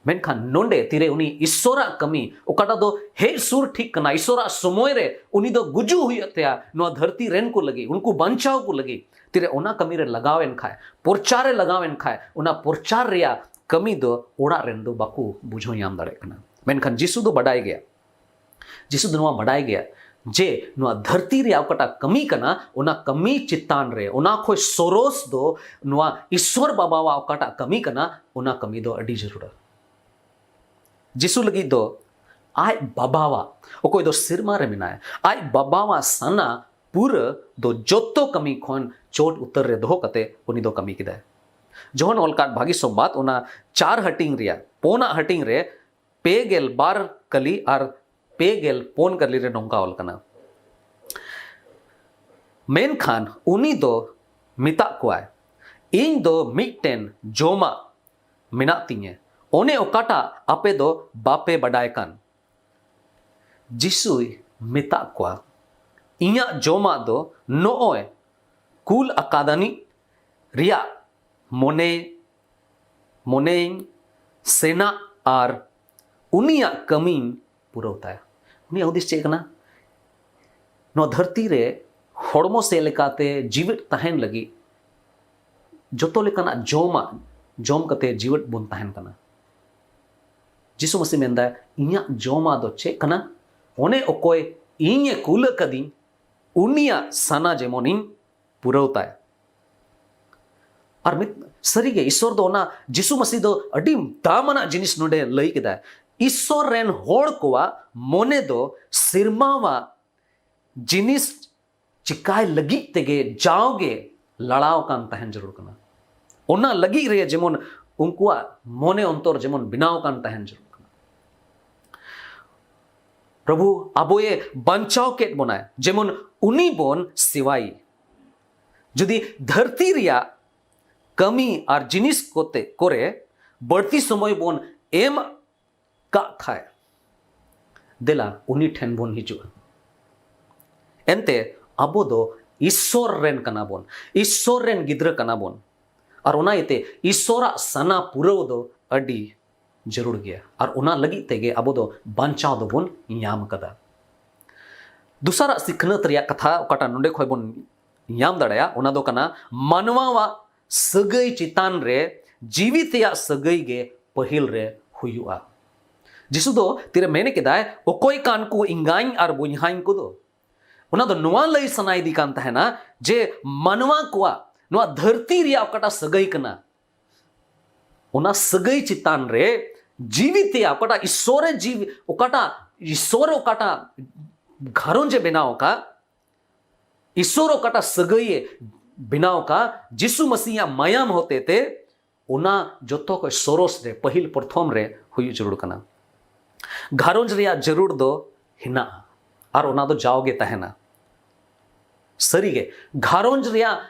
ᱢᱮᱱᱠᱷᱟᱱ ᱱᱚᱰᱮ ᱛᱤᱨᱮ ᱩᱱᱤ ᱤᱥᱥᱚᱨᱟᱜ ᱠᱟᱹᱢᱤ, ᱚᱠᱟᱴᱟᱜ ᱫᱚ ᱦᱮᱡ ᱥᱩᱨ ᱴᱷᱤᱠ ᱠᱟᱱᱟ, ᱤᱥᱥᱚᱨᱟᱜ ᱥᱚᱢᱚᱭ ᱨᱮ ᱩᱱᱤ ᱫᱚ ᱜᱩᱡᱩᱜ ᱦᱩᱭᱩᱜ ᱛᱟᱭᱟ ᱱᱚᱣᱟ ᱫᱷᱟᱹᱨᱛᱤ ᱨᱮᱱ ᱠᱚ ᱞᱟᱹᱜᱤᱫ, ᱩᱱᱠᱩ ᱵᱟᱧᱪᱟᱣ ᱠᱚ ᱞᱟᱹᱜᱤᱫ, ᱛᱤᱨᱮ ᱚᱱᱟ ᱠᱟᱹᱢᱤ ᱨᱮ ᱞᱟᱜᱟᱣ ᱮᱱ ᱠᱷᱟᱡ, ᱯᱨᱚᱪᱟᱨ ᱨᱮ ᱞᱟᱜᱟᱣ ᱮᱱ ᱠᱷᱟᱡ, ᱚᱱᱟ ᱯᱨᱚᱪᱟᱨ ᱨᱮᱭᱟᱜ ᱠᱟᱹᱢᱤ ᱫᱚ ᱚᱲᱟᱜ ᱨᱮᱱ ᱫᱚ ᱵᱟᱠᱚ ᱵᱩᱡᱷᱟᱹᱣ ᱧᱟᱢ ᱫᱟᱲᱮᱭᱟᱜ ᱠᱟᱱᱟ᱾ ᱢᱮᱱᱠᱷᱟᱱ ᱡᱤᱥᱩ ᱫᱚ ᱵᱟᱰᱟᱭ ᱜᱮᱭᱟ, ᱡᱤᱥᱩ ᱫᱚ ᱱᱚᱣᱟ ᱵᱟᱰᱟᱭ ᱜᱮᱭᱟ ᱡᱮ ᱱᱚᱣᱟ ᱫᱷᱟᱹᱨᱛᱤ ᱨᱮᱭᱟᱜ ᱚᱠᱟᱴᱟᱜ ᱠᱟᱹᱢᱤ ᱠᱟᱱᱟ, ᱚᱱᱟ ᱠᱟᱹᱢᱤ ᱪᱮᱛᱟᱱ ᱨᱮ, ᱚᱱᱟ ᱠᱷᱚᱡ ᱥᱚᱨᱚᱥ ᱫᱚ ᱱᱚᱣᱟ ᱤᱥᱥᱚᱨ ᱵᱟᱵᱟᱣᱟᱜ ᱚᱠᱟᱴᱟᱜ ᱠᱟᱹᱢᱤ ᱠᱟᱱᱟ, ᱚᱱᱟ ᱠᱟᱹᱢᱤ ᱫᱚ ᱟᱹᱰᱤ ᱡᱟᱹᱨᱩᱲᱟ᱾ ᱡᱤᱥᱩ ᱞᱟᱹᱜᱤᱫ ᱫᱚ ᱟᱡ ᱵᱟᱵᱟᱣᱟᱜ, ᱚᱠᱚᱭ ᱫᱚ ᱥᱮᱨᱢᱟ ᱨᱮ ᱢᱮᱱᱟᱭ, ᱟᱡ ᱵᱟᱵᱟᱣᱟᱜ ᱥᱟᱱᱟ ᱯᱩᱨᱟᱹ ᱫᱚ ᱡᱚᱛᱚ ᱠᱟᱹᱢᱤ ᱠᱷᱚᱱ ᱪᱚᱴ ᱩᱛᱟᱹᱨ ᱨᱮ ᱫᱚᱦᱚ ᱠᱟᱛᱮ ᱩᱱᱤ ᱫᱚ ᱠᱟᱹᱢᱤ ᱠᱮᱫᱟᱭ᱾ ᱡᱚᱦᱚᱱ ᱚᱞ ᱠᱟᱫ ᱵᱷᱟᱹᱜᱤ ᱥᱚᱢᱵᱟᱫ, ᱚᱱᱟ ᱪᱟᱨ ᱦᱟᱹᱴᱤᱧ ᱨᱮᱭᱟᱜ ᱯᱳᱱᱟᱜ ᱦᱟᱹᱴᱤᱧ ᱨᱮ ᱯᱮ ᱜᱮᱞ ᱵᱟᱨ ᱠᱟᱹᱞᱤ ᱟᱨ ᱯᱮ ᱜᱮᱞ ᱯᱩᱱ ᱠᱟᱹᱞᱤ ᱨᱮ ᱱᱚᱝᱠᱟ ᱚᱞ ᱠᱟᱱᱟ, ᱢᱮᱱᱠᱷᱟᱱ ᱩᱱᱤ ᱫᱚ ᱢᱮᱛᱟᱜ ᱠᱚᱣᱟᱭ, ᱤᱧ ᱫᱚ ᱢᱤᱫᱴᱮᱱ ᱡᱚᱢᱟᱜ ᱢᱮᱱᱟᱜ ᱛᱤᱧᱟᱹ, ᱚᱱᱮ ᱚᱠᱟᱴᱟᱜ ᱟᱯᱮ ᱫᱚ ᱵᱟᱯᱮ ᱵᱟᱰᱟᱭ ᱠᱟᱱ᱾ ᱡᱤᱥᱩᱭ ᱢᱮᱛᱟᱜ ᱠᱚᱣᱟ, ᱤᱧᱟᱹᱜ ᱡᱚᱢᱟᱜ ᱫᱚ ᱱᱚᱜᱼᱚᱭ ᱠᱩᱞ ᱟᱠᱟᱫᱟᱱᱤᱡ ᱨᱮᱭᱟᱜ ᱢᱚᱱᱮ ᱢᱚᱱᱮᱧ ᱥᱮᱱᱟᱜ ᱟᱨ ᱩᱱᱤᱭᱟᱜ ᱠᱟᱹᱢᱤᱧ ᱯᱩᱨᱟᱹᱣ ᱛᱟᱭᱟ᱾ ᱩᱱᱤᱭᱟᱜ ᱦᱩᱫᱤᱥ ᱪᱮᱫ ᱠᱟᱱᱟ? ᱱᱚᱣᱟ ᱫᱷᱟᱹᱨᱛᱤ ᱨᱮ ᱦᱚᱲᱢᱚ ᱥᱮᱫ ᱞᱮᱠᱟᱛᱮ ᱡᱤᱣᱮᱫ ᱛᱟᱦᱮᱱ ᱞᱟᱹᱜᱤᱫ ᱡᱚᱛᱚ ᱞᱮᱠᱟᱱᱟᱜ ᱡᱚᱢᱟᱜ ᱡᱚᱢ ᱠᱟᱛᱮ ᱡᱤᱣᱮᱫ ᱵᱚᱱ ᱛᱟᱦᱮᱱ ᱠᱟᱱᱟ᱾ ᱡᱤᱥᱩ ᱢᱟᱹᱥᱤ ᱢᱮᱱᱫᱟ, ᱤᱧᱟᱹᱜ ᱡᱚᱢᱟᱜ ᱫᱚ ᱪᱮᱫ ᱠᱟᱱᱟ? ᱚᱱᱮ ᱚᱠᱚᱭ ᱤᱧᱮ ᱠᱩᱞ ᱟᱠᱟᱫᱤᱧ, ᱩᱱᱤᱭᱟᱜ ᱥᱟᱱᱟ ᱡᱮᱢᱚᱱᱤᱧ ᱯᱩᱨᱟᱹᱣ ᱛᱟᱭ᱾ ᱟᱨ ᱢᱤᱫ ᱥᱟᱹᱨᱤᱜᱮ ᱤᱥᱚᱨ ᱫᱚ ᱚᱱᱟ ᱡᱤᱥᱩ ᱢᱟᱹᱥᱤ ᱫᱚ ᱟᱹᱰᱤ ᱫᱟᱢᱟᱱᱟᱜ ᱡᱤᱱᱤᱥ ᱱᱚᱰᱮ ᱞᱟᱹᱭ ᱠᱮᱫᱟᱭ᱾ ᱤᱥᱚᱨ ᱨᱮᱱ ᱦᱚᱲ ᱠᱚᱣᱟᱜ ᱢᱚᱱᱮ ᱫᱚ ᱥᱮᱨᱢᱟᱣᱟᱜ ᱡᱤᱱᱤᱥ ᱪᱤᱠᱟᱭ ᱞᱟᱹᱜᱤᱫ ᱛᱮᱜᱮ ᱡᱟᱣᱜᱮ ᱞᱟᱲᱟᱣ ᱠᱟᱱ ᱛᱟᱦᱮᱱ ᱡᱟᱹᱨᱩᱲ ᱠᱟᱱᱟ᱾ ᱚᱱᱟ ᱞᱟᱹᱜᱤᱫ ᱨᱮ ᱡᱮᱢᱚᱱ ᱩᱱᱠᱩᱣᱟᱜ ᱢᱚᱱᱮ ᱚᱱᱛᱚᱨ ᱡᱮᱢᱚᱱ ᱵᱮᱱᱟᱣ ᱠᱟᱱ ᱛᱟᱦᱮᱱ ᱡᱟᱹᱨᱩᱲ ᱠᱟᱱᱟ᱾ ᱯᱨᱚᱵᱷᱩ ᱟᱵᱚᱭᱮ ᱵᱟᱧᱪᱟᱣ ᱠᱮᱫ ᱵᱚᱱᱟᱭ, ᱡᱮᱢᱚᱱ ᱩᱱᱤ ᱵᱚᱱ ᱥᱮᱣᱟᱭ᱾ ᱡᱩᱫᱤ ᱫᱷᱟᱹᱨᱛᱤ ᱨᱮᱭᱟᱜ ᱠᱟᱹᱢᱤ ᱟᱨ ᱡᱤᱱᱤᱥ ᱠᱚᱛᱮ ᱠᱚᱨᱮ ᱵᱟᱹᱲᱛᱤ ᱥᱚᱢᱚᱭ ᱵᱚᱱ ᱮᱢ ᱠᱟᱜ ᱠᱷᱟᱭ, ᱫᱮᱞᱟ ᱩᱱᱤ ᱴᱷᱮᱱ ᱵᱚᱱ ᱦᱤᱡᱩᱜᱼᱟ᱾ ᱮᱱᱛᱮ ᱟᱵᱚ ᱫᱚ ᱤᱥᱥᱚᱨ ᱨᱮᱱ ᱠᱟᱱᱟ ᱵᱚᱱ, ᱤᱥᱥᱚᱨ ᱨᱮᱱ ᱜᱤᱫᱽᱨᱟᱹ ᱠᱟᱱᱟ ᱵᱚᱱ᱾ ᱟᱨ ᱚᱱᱟ ᱤᱭᱟᱹᱛᱮ ᱤᱥᱥᱚᱨᱟᱜ ᱥᱟᱱᱟ ᱯᱩᱨᱟᱹᱣ ᱫᱚ ᱟᱹᱰᱤ ᱡᱟᱹᱨᱩᱲ ᱜᱮᱭᱟ᱾ ᱟᱨ ᱚᱱᱟ ᱞᱟᱹᱜᱤᱫ ᱛᱮᱜᱮ ᱟᱵᱚ ᱫᱚ ᱵᱟᱧᱪᱟᱣ ᱫᱚᱵᱚᱱ ᱧᱟᱢ ᱠᱟᱫᱟ᱾ ᱫᱚᱥᱟᱨᱟᱜ ᱥᱤᱠᱷᱱᱟᱹᱛ ᱨᱮᱭᱟᱜ ᱠᱟᱛᱷᱟ ᱚᱠᱟᱴᱟᱜ ᱱᱚᱰᱮ ᱠᱷᱚᱱ ᱵᱚᱱ ᱧᱟᱢ ᱫᱟᱲᱮᱭᱟᱜᱼᱟ, ᱚᱱᱟ ᱫᱚ ᱠᱟᱱᱟ ᱢᱟᱱᱣᱟᱣᱟᱜ ᱥᱟᱹᱜᱟᱹᱭ ᱪᱮᱛᱟᱱ ᱨᱮ ᱡᱤᱣᱤ ᱛᱮᱭᱟᱜ ᱥᱟᱹᱜᱟᱹᱭ ᱜᱮ ᱯᱟᱹᱦᱤᱞ ᱨᱮ ᱦᱩᱭᱩᱜᱼᱟ᱾ ᱡᱤᱥᱩ ᱫᱚ ᱛᱤᱨᱮ ᱢᱮᱱ ᱠᱮᱫᱟᱭ, ᱚᱠᱚᱭ ᱠᱟᱱ ᱠᱚ ᱮᱸᱜᱟᱧ ᱟᱨ ᱵᱚᱭᱦᱟᱧ ᱠᱚᱫᱚ? ᱚᱱᱟ ᱫᱚ ᱱᱚᱣᱟ ᱞᱟᱹᱭ ᱥᱟᱱᱟᱭᱮᱫᱮ ᱠᱟᱱ ᱛᱟᱦᱮᱱᱟ ᱡᱮ ᱢᱟᱱᱣᱟ ᱠᱚᱣᱟᱜ ᱱᱚᱣᱟ ᱫᱷᱟᱹᱨᱛᱤ ᱨᱮᱭᱟᱜ ᱚᱠᱟᱴᱟᱜ ᱥᱟᱹᱜᱟᱹᱭ ᱠᱟᱱᱟ, ᱚᱱᱟ ᱥᱟᱹᱜᱟᱹᱭ ᱪᱮᱛᱟᱱ ᱨᱮ ᱡᱤᱣᱤ ᱛᱮᱭᱟᱜ ᱚᱠᱟᱴᱟᱜ ᱤᱥᱥᱚᱨᱮ ᱡᱤᱣᱤ, ᱚᱠᱟᱴᱟᱜ ᱤᱥᱥᱚᱨ ᱚᱠᱟᱴᱟᱜ ᱜᱷᱟᱨᱚᱸᱡᱽ ᱮ ᱵᱮᱱᱟᱣ ᱟᱠᱟᱫ, ᱤᱥᱥᱚᱨ ᱚᱠᱟᱴᱟᱜ ᱥᱟᱹᱜᱟᱹᱭ ᱮ ᱵᱮᱱᱟᱣ ᱟᱠᱟᱫ, ᱡᱤᱥᱩ ᱢᱟᱹᱥᱤᱭᱟᱜ ᱢᱟᱭᱟᱢ ᱦᱚᱛᱮ ᱛᱮ, ᱚᱱᱟ ᱡᱚᱛᱚ ᱠᱷᱚᱱ ᱥᱚᱨᱚᱥ ᱨᱮ ᱯᱟᱹᱦᱤᱞ ᱯᱨᱚᱛᱷᱚᱢ ᱨᱮ ᱦᱩᱭᱩᱜ ᱡᱟᱹᱨᱩᱲ ᱠᱟᱱᱟ᱾ ᱜᱷᱟᱨᱚᱸᱡᱽ ᱨᱮᱭᱟᱜ ᱡᱟᱹᱨᱩᱲ ᱫᱚ ᱦᱮᱱᱟᱜᱼᱟ ᱟᱨ ᱚᱱᱟ ᱫᱚ ᱡᱟᱣᱜᱮ ᱛᱟᱦᱮᱱᱟ᱾ ᱥᱟᱹᱨᱤᱜᱮ ᱜᱷᱟᱨᱚᱸᱡᱽ ᱨᱮᱭᱟᱜ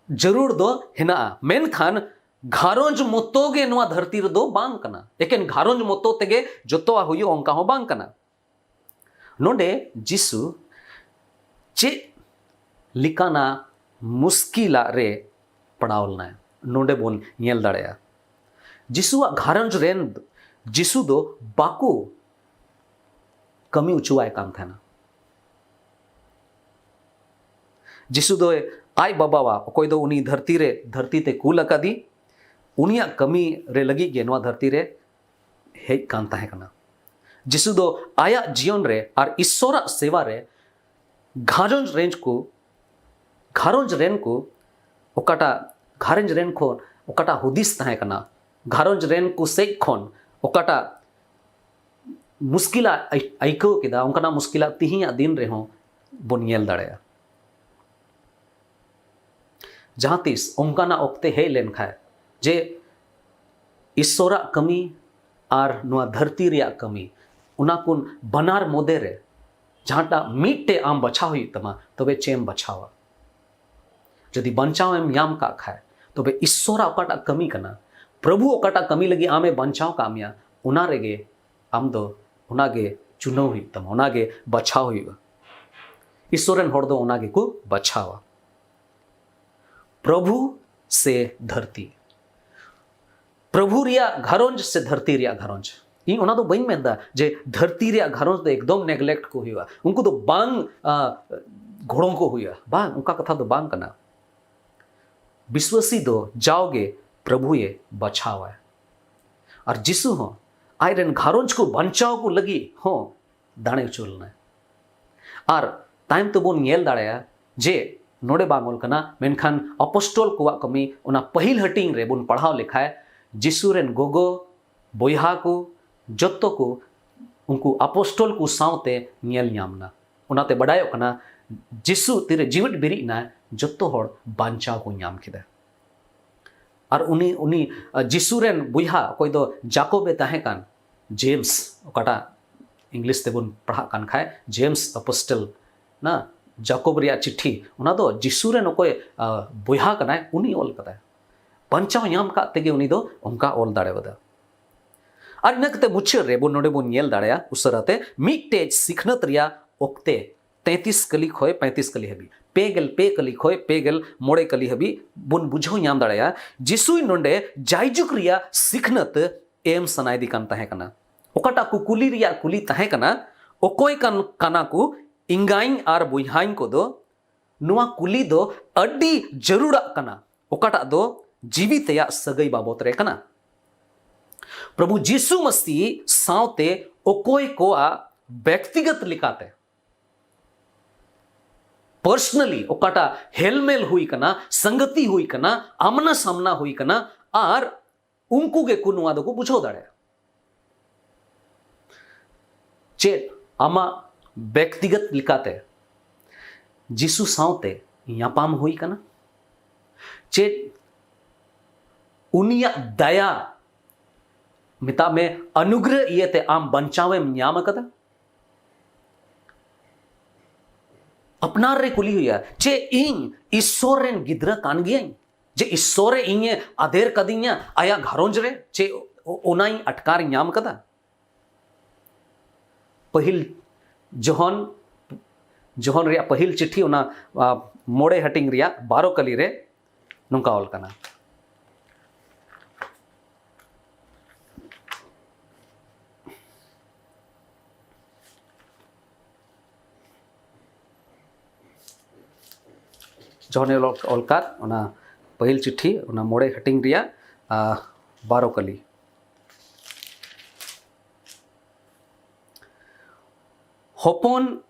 ᱡᱟᱹᱨᱩᱲ ᱫᱚ ᱦᱮᱱᱟᱜᱼᱟ, ᱢᱮᱱᱠᱷᱟᱱ ᱜᱷᱟᱨᱚᱸᱡᱽ ᱢᱚᱛᱚ ᱜᱮ ᱱᱚᱣᱟ ᱫᱷᱟᱹᱨᱛᱤ ᱨᱮᱫᱚ ᱵᱟᱝ ᱠᱟᱱᱟ᱾ ᱮᱠᱮᱱ ᱜᱷᱟᱨᱚᱸᱡᱽ ᱢᱚᱛᱚ ᱛᱮᱜᱮ ᱡᱚᱛᱚᱣᱟᱜ ᱦᱩᱭᱩᱜᱼᱟ, ᱚᱱᱠᱟ ᱦᱚᱸ ᱵᱟᱝ ᱠᱟᱱᱟ᱾ ᱱᱚᱰᱮ ᱡᱤᱥᱩ ᱪᱮᱫ ᱞᱮᱠᱟᱱᱟᱜ ᱢᱩᱥᱠᱤᱞᱟᱜ ᱨᱮ ᱯᱟᱲᱟᱣ ᱞᱮᱱᱟᱭ, ᱱᱚᱰᱮ ᱵᱚᱱ ᱧᱮᱞ ᱫᱟᱲᱮᱭᱟᱜᱼᱟ᱾ ᱡᱤᱥᱩᱣᱟᱜ ᱜᱷᱟᱨᱚᱸᱡᱽ ᱨᱮᱱ ᱡᱤᱥᱩ ᱫᱚ ᱵᱟᱠᱚ ᱠᱟᱹᱢᱤ ᱦᱚᱪᱚᱣᱟᱭ ᱠᱟᱱ ᱛᱟᱦᱮᱱᱟ᱾ ᱡᱤᱥᱩ ᱫᱚ ᱟᱡ ᱵᱟᱵᱟᱣᱟᱜ, ᱚᱠᱚᱭ ᱫᱚ ᱩᱱᱤ ᱫᱷᱟᱹᱨᱛᱤ ᱨᱮ, ᱫᱷᱟᱹᱨᱛᱤ ᱛᱮ ᱠᱩᱞ ᱟᱠᱟᱫᱮ, ᱩᱱᱤᱭᱟᱜ ᱠᱟᱹᱢᱤ ᱨᱮ ᱞᱟᱹᱜᱤᱫ ᱜᱮ ᱱᱚᱣᱟ ᱫᱷᱟᱹᱨᱛᱤ ᱨᱮ ᱦᱮᱡ ᱠᱟᱱ ᱛᱟᱦᱮᱸ ᱠᱟᱱᱟ᱾ ᱡᱤᱥᱩ ᱫᱚ ᱟᱭᱟᱜ ᱡᱤᱭᱚᱱ ᱨᱮ ᱟᱨ ᱤᱥᱥᱚᱨᱟᱜ ᱥᱮᱵᱟ ᱨᱮ ᱜᱷᱟᱨᱚᱸᱡᱽ ᱨᱮᱱ ᱠᱚ, ᱜᱷᱟᱨᱚᱸᱡᱽ ᱨᱮᱱ ᱠᱚ ᱚᱠᱟᱴᱟᱜ, ᱜᱷᱟᱨᱚᱸᱡᱽ ᱨᱮᱱ ᱠᱚ ᱚᱠᱟᱴᱟᱜ ᱦᱩᱫᱤᱥ ᱛᱟᱦᱮᱸ ᱠᱟᱱᱟ, ᱜᱷᱟᱨᱚᱸᱡᱽ ᱨᱮᱱ ᱠᱚ ᱥᱮᱡ ᱠᱷᱚᱱ ᱚᱠᱟᱴᱟᱜ ᱢᱩᱥᱠᱤᱞᱟᱜ ᱟᱹᱭ-, ᱟᱹᱭᱠᱟᱹᱣ ᱠᱮᱫᱟ, ᱚᱱᱠᱟᱱᱟᱜ ᱢᱩᱥᱠᱤᱞᱟᱜ ᱛᱤᱦᱤᱧᱟᱜ ᱫᱤᱱ ᱨᱮᱦᱚᱸ ᱵᱚᱱ ᱧᱮᱞ ᱫᱟᱲᱮᱭᱟᱜᱼᱟ᱾ ᱡᱟᱦᱟᱸ ᱛᱤᱥ ᱚᱱᱠᱟᱱᱟᱜ ᱚᱠᱛᱮ ᱦᱮᱡ ᱞᱮᱱᱠᱷᱟᱱ ᱡᱮ ᱤᱥᱥᱚᱨᱟᱜ ᱠᱟᱹᱢᱤ ᱟᱨ ᱱᱚᱣᱟ ᱫᱷᱟᱹᱨᱛᱤ ᱨᱮᱭᱟᱜ ᱠᱟᱹᱢᱤ, ᱚᱱᱟ ᱠᱚ ᱵᱟᱱᱟᱨ ᱢᱚᱫᱽᱫᱷᱮ ᱨᱮ ᱡᱟᱦᱟᱸᱴᱟᱜ ᱢᱤᱫᱴᱮᱡ ᱟᱢ ᱵᱟᱪᱷᱟᱣ ᱦᱩᱭᱩᱜ ᱛᱟᱢᱟ, ᱛᱚᱵᱮ ᱪᱮᱫ ᱮᱢ ᱵᱟᱪᱷᱟᱣᱟ? ᱡᱩᱫᱤ ᱵᱟᱧᱪᱟᱣ ᱮᱢ ᱧᱟᱢ ᱠᱟᱜ ᱠᱷᱟᱡ, ᱛᱚᱵᱮ ᱤᱥᱥᱚᱨᱟᱜ ᱚᱠᱟᱴᱟᱜ ᱠᱟᱹᱢᱤ ᱠᱟᱱᱟ, ᱯᱨᱚᱵᱷᱩ ᱚᱠᱟᱴᱟᱜ ᱠᱟᱹᱢᱤ ᱞᱟᱹᱜᱤᱫ ᱟᱢᱮ ᱵᱟᱧᱪᱟᱣ ᱠᱟᱜ ᱢᱮᱭᱟ, ᱚᱱᱟ ᱨᱮᱜᱮ ᱟᱢ ᱫᱚ ᱚᱱᱟᱜᱮ ᱪᱩᱱᱟᱹᱣ ᱦᱩᱭᱩᱜ ᱛᱟᱢᱟ, ᱚᱱᱟᱜᱮ ᱵᱟᱪᱷᱟᱣ ᱦᱩᱭᱩᱜᱼᱟ᱾ ᱤᱥᱥᱚᱨ ᱨᱮᱱ ᱦᱚᱲ ᱫᱚ ᱚᱱᱟ ᱜᱮᱠᱚ ᱵᱟᱪᱷᱟᱣᱟ᱾ ᱯᱨᱚᱵᱷᱩ ᱥᱮ ᱫᱷᱟᱹᱨᱛᱤ? ᱯᱨᱚᱵᱷᱩ ᱨᱮᱭᱟᱜ ᱜᱷᱟᱨᱚᱸᱡᱽ ᱥᱮ ᱫᱷᱟᱹᱨᱛᱤ ᱨᱮᱭᱟᱜ ᱜᱷᱟᱨᱚᱸᱡᱽ? ᱤᱧ ᱚᱱᱟ ᱫᱚ ᱵᱟᱹᱧ ᱢᱮᱱᱫᱟ ᱡᱮ ᱫᱷᱟᱹᱨᱛᱤ ᱨᱮᱭᱟᱜ ᱜᱷᱟᱨᱚᱸᱡᱽ ᱫᱚ ᱮᱠᱫᱚᱢ neglect ᱠᱚ ᱦᱩᱭᱩᱜᱼᱟ, ᱩᱱᱠᱩ ᱫᱚ ᱵᱟᱝ, ᱟ, ᱜᱚᱲᱚ ᱠᱚ ᱦᱩᱭᱩᱜᱼᱟ, ᱵᱟᱝ, ᱚᱱᱠᱟ ᱠᱟᱛᱷᱟ ᱫᱚ ᱵᱟᱝ ᱠᱟᱱᱟ᱾ ᱵᱤᱥᱣᱟᱹᱥᱤ ᱫᱚ ᱡᱟᱣᱜᱮ ᱯᱨᱚᱵᱷᱩᱭᱮ ᱵᱟᱪᱷᱟᱣᱟᱭ᱾ ᱟᱨ ᱡᱤᱥᱩ ᱦᱚᱸ ᱟᱡ ᱨᱮᱱ ᱜᱷᱟᱨᱚᱸᱡᱽ ᱠᱚ ᱵᱟᱧᱪᱟᱣ ᱠᱚ ᱞᱟᱹᱜᱤᱫ ᱦᱚᱸ ᱫᱟᱲᱮ ᱦᱚᱪᱚ ᱞᱮᱱᱟᱭ᱾ ᱟᱨ ᱛᱟᱭᱚᱢ ᱛᱮᱵᱚᱱ ᱧᱮᱞ ᱫᱟᱲᱮᱭᱟᱜᱼᱟ ᱡᱮ ᱱᱚᱰᱮ ᱵᱟᱝ ᱚᱞ ᱠᱟᱱᱟ, ᱢᱮᱱᱠᱷᱟᱱ ᱟᱯᱚᱥᱴᱚᱞ ᱠᱚᱣᱟᱜ ᱠᱟᱹᱢᱤ ᱚᱱᱟ ᱯᱟᱹᱦᱤᱞ ᱦᱟᱹᱴᱤᱧ ᱨᱮᱵᱚᱱ ᱯᱟᱲᱦᱟᱣ ᱞᱮᱠᱷᱟᱡ ᱡᱤᱥᱩ ᱨᱮᱱ ᱜᱚᱜᱚ, ᱵᱚᱭᱦᱟ ᱠᱚ, ᱡᱚᱛᱚ ᱠᱚ ᱩᱱᱠᱩ ᱟᱯᱚᱥᱴᱚᱞ ᱠᱚ ᱥᱟᱶᱛᱮ ᱧᱮᱞ ᱧᱟᱢ ᱮᱱᱟ᱾ ᱚᱱᱟᱛᱮ ᱵᱟᱰᱟᱭᱚᱜ ᱠᱟᱱᱟ ᱡᱤᱥᱩ ᱛᱤᱨᱮ ᱡᱤᱣᱤᱫ ᱵᱮᱨᱮᱫ ᱮᱱᱟᱭ, ᱡᱚᱛᱚ ᱦᱚᱲ ᱵᱟᱧᱪᱟᱣ ᱠᱚ ᱧᱟᱢ ᱠᱮᱫᱟ᱾ ᱟᱨ ᱩᱱᱤ, ᱩᱱᱤ, ᱟ, ᱡᱤᱥᱩ ᱨᱮᱱ ᱵᱚᱭᱦᱟ ᱚᱠᱚᱭ ᱫᱚ ᱡᱟᱠᱚᱵ ᱮ ᱛᱟᱦᱮᱸ ᱠᱟᱱ, ᱡᱮᱢᱥ, ᱚᱠᱟᱴᱟᱜ ᱤᱝᱞᱤᱥ ᱛᱮᱵᱚᱱ ᱯᱟᱲᱦᱟᱜ ᱠᱟᱱ ᱠᱷᱟᱡ ᱡᱮᱢᱥ ᱟᱯᱚᱥᱴᱚᱞ, ᱱᱟ, ᱡᱟᱠᱚᱵ ᱨᱮᱭᱟᱜ ᱪᱤᱴᱷᱤ, ᱚᱱᱟ ᱫᱚ ᱡᱤᱥᱩ ᱨᱮᱱ ᱚᱠᱚᱭ ᱵᱚᱭᱦᱟ ᱠᱟᱱᱟᱭ, ᱩᱱᱤ ᱚᱞ ᱠᱟᱫᱟᱭ᱾ ᱵᱟᱧᱪᱟᱣ ᱧᱟᱢ ᱠᱟᱜ ᱛᱮᱜᱮ ᱩᱱᱤ ᱫᱚ ᱚᱱᱠᱟ ᱚᱞ ᱫᱟᱲᱮᱣᱟᱫᱟ᱾ ᱟᱨ ᱤᱱᱟᱹ ᱠᱟᱛᱮ ᱢᱩᱪᱟᱹᱫ ᱨᱮ ᱵᱚᱱ ᱱᱚᱰᱮ ᱵᱚᱱ ᱧᱮᱞ ᱫᱟᱲᱮᱭᱟᱜᱼᱟ ᱩᱥᱟᱹᱨᱟ ᱛᱮ, ᱢᱤᱫᱴᱮᱡ ᱥᱤᱠᱷᱱᱟᱹᱛ ᱨᱮᱭᱟᱜ ᱚᱠᱛᱮ ᱛᱮᱸᱛᱤᱥ ᱠᱟᱹᱞᱤ ᱠᱷᱚᱱ ᱯᱮᱸᱛᱤᱥ ᱠᱟᱹᱞᱤ ᱦᱟᱹᱵᱤᱡ, ᱯᱮ ᱜᱮᱞ ᱯᱮ ᱠᱟᱹᱞᱤ ᱠᱷᱚᱱ ᱯᱮ ᱜᱮᱞ ᱢᱚᱬᱮ ᱠᱟᱹᱞᱤ ᱦᱟᱹᱵᱤᱡ ᱵᱚᱱ ᱵᱩᱡᱷᱟᱹᱣ ᱧᱟᱢ ᱫᱟᱲᱮᱭᱟᱜᱼᱟ, ᱡᱤᱥᱩᱭ ᱱᱚᱰᱮ ᱡᱟᱭᱡᱩᱜᱽ ᱨᱮᱭᱟᱜ ᱥᱤᱠᱷᱱᱟᱹᱛ ᱮᱢ ᱥᱟᱱᱟᱭᱮᱫᱮ ᱠᱟᱱ ᱛᱟᱦᱮᱸ ᱠᱟᱱᱟ᱾ ᱚᱠᱟᱴᱟᱜ ᱠᱩᱠᱞᱤ ᱨᱮᱭᱟᱜ ᱠᱩᱞᱤ ᱛᱟᱦᱮᱸ ᱠᱟᱱᱟ, ᱚᱠᱚᱭ ᱠᱟᱱ ᱠᱟᱱᱟ ᱠᱚ ᱮᱸᱜᱟᱧ ᱟᱨ ᱵᱚᱭᱦᱟᱧ ᱠᱚᱫᱚ? ᱱᱚᱣᱟ ᱠᱩᱞᱤ ᱫᱚ ᱟᱹᱰᱤ ᱡᱟᱹᱨᱩᱲᱟᱜ ᱠᱟᱱᱟ, ᱚᱠᱟᱴᱟᱜ ᱫᱚ ᱡᱤᱣᱤ ᱛᱮᱭᱟᱜ ᱥᱟᱹᱜᱟᱹᱭ ᱵᱟᱵᱚᱛ ᱨᱮ ᱠᱟᱱᱟ᱾ ᱯᱨᱚᱵᱷᱩ ᱡᱤᱥᱩ ᱢᱟᱹᱥᱤ ᱥᱟᱶᱛᱮ ᱚᱠᱚᱭ ᱠᱚᱣᱟᱜ ᱵᱮᱠᱛᱤᱜᱚᱛ ᱞᱮᱠᱟᱛᱮ, personally, ᱚᱠᱟᱴᱟᱜ ᱦᱮᱞᱢᱮᱞ ᱦᱩᱭ ᱠᱟᱱᱟ, ᱥᱟᱝᱜᱟᱛᱤ ᱦᱩᱭ ᱠᱟᱱᱟ, ᱟᱢᱱᱟ ᱥᱟᱢᱱᱟ ᱦᱩᱭ ᱠᱟᱱᱟ, ᱟᱨ ᱩᱱᱠᱩ ᱜᱮᱠᱚ ᱱᱚᱣᱟ ᱫᱚᱠᱚ ᱵᱩᱡᱷᱟᱹᱣ ᱫᱟᱲᱮᱭᱟᱜᱼᱟ᱾ ᱪᱮᱫ ᱟᱢᱟᱜ ᱵᱮᱠᱛᱤᱜᱚᱛ ᱞᱮᱠᱟᱛᱮ ᱡᱤᱥᱩ ᱥᱟᱶᱛᱮ ᱧᱟᱯᱟᱢ ᱦᱩᱭ ᱠᱟᱱᱟ? ᱪᱮᱫ ᱩᱱᱤᱭᱟᱜ ᱫᱟᱭᱟ, ᱢᱮᱛᱟᱜ ᱢᱮ, ᱚᱱᱩᱜᱨᱚᱦ ᱤᱭᱟᱹᱛᱮ ᱟᱢ ᱵᱟᱧᱪᱟᱣᱮᱢ ᱧᱟᱢ ᱟᱠᱟᱫᱟ? ᱟᱯᱱᱟᱨ ᱨᱮ ᱠᱩᱞᱤ ᱦᱩᱭᱩᱜᱼᱟ, ᱪᱮᱫ ᱤᱧ ᱤᱥᱥᱚᱨ ᱨᱮᱱ ᱜᱤᱫᱽᱨᱟᱹ ᱠᱟᱱ ᱜᱤᱭᱟᱹᱧ? ᱡᱮ ᱤᱥᱥᱚᱨᱮ ᱤᱧᱮ ᱟᱫᱮᱨ ᱠᱟᱫᱤᱧᱟ ᱟᱭᱟᱜ ᱜᱷᱟᱨᱚᱸᱡᱽ ᱨᱮ, ᱪᱮ ᱚᱱᱟᱧ ᱟᱴᱠᱟᱨ ᱧᱟᱢ ᱠᱟᱫᱟ? ᱯᱟᱹᱦᱤᱞ ᱡᱚᱦᱚᱱ, ᱡᱚᱦᱚᱱ ᱨᱮᱭᱟᱜ ᱯᱟᱹᱦᱤᱞ ᱪᱤᱴᱷᱤ, ᱚᱱᱟ, ᱟ, ᱢᱚᱬᱮ ᱦᱟᱹᱴᱤᱧ ᱨᱮᱭᱟᱜ ᱵᱟᱨᱚ ᱠᱟᱹᱞᱤ ᱨᱮ ᱱᱚᱝᱠᱟ ᱚᱞ ᱠᱟᱱᱟ᱾ ᱡᱚᱦᱚᱱᱮ ᱚᱞ, ᱚᱞ ᱠᱟᱫ ᱚᱱᱟ ᱯᱟᱹᱦᱤᱞ ᱪᱤᱴᱷᱤ, ᱚᱱᱟ ᱢᱚᱬᱮ ᱦᱟᱹᱴᱤᱧ ᱨᱮᱭᱟᱜ, ᱟ, ᱵᱟᱨᱚ ᱠᱟᱹᱞᱤ᱾ ᱦᱚᱯᱚᱱ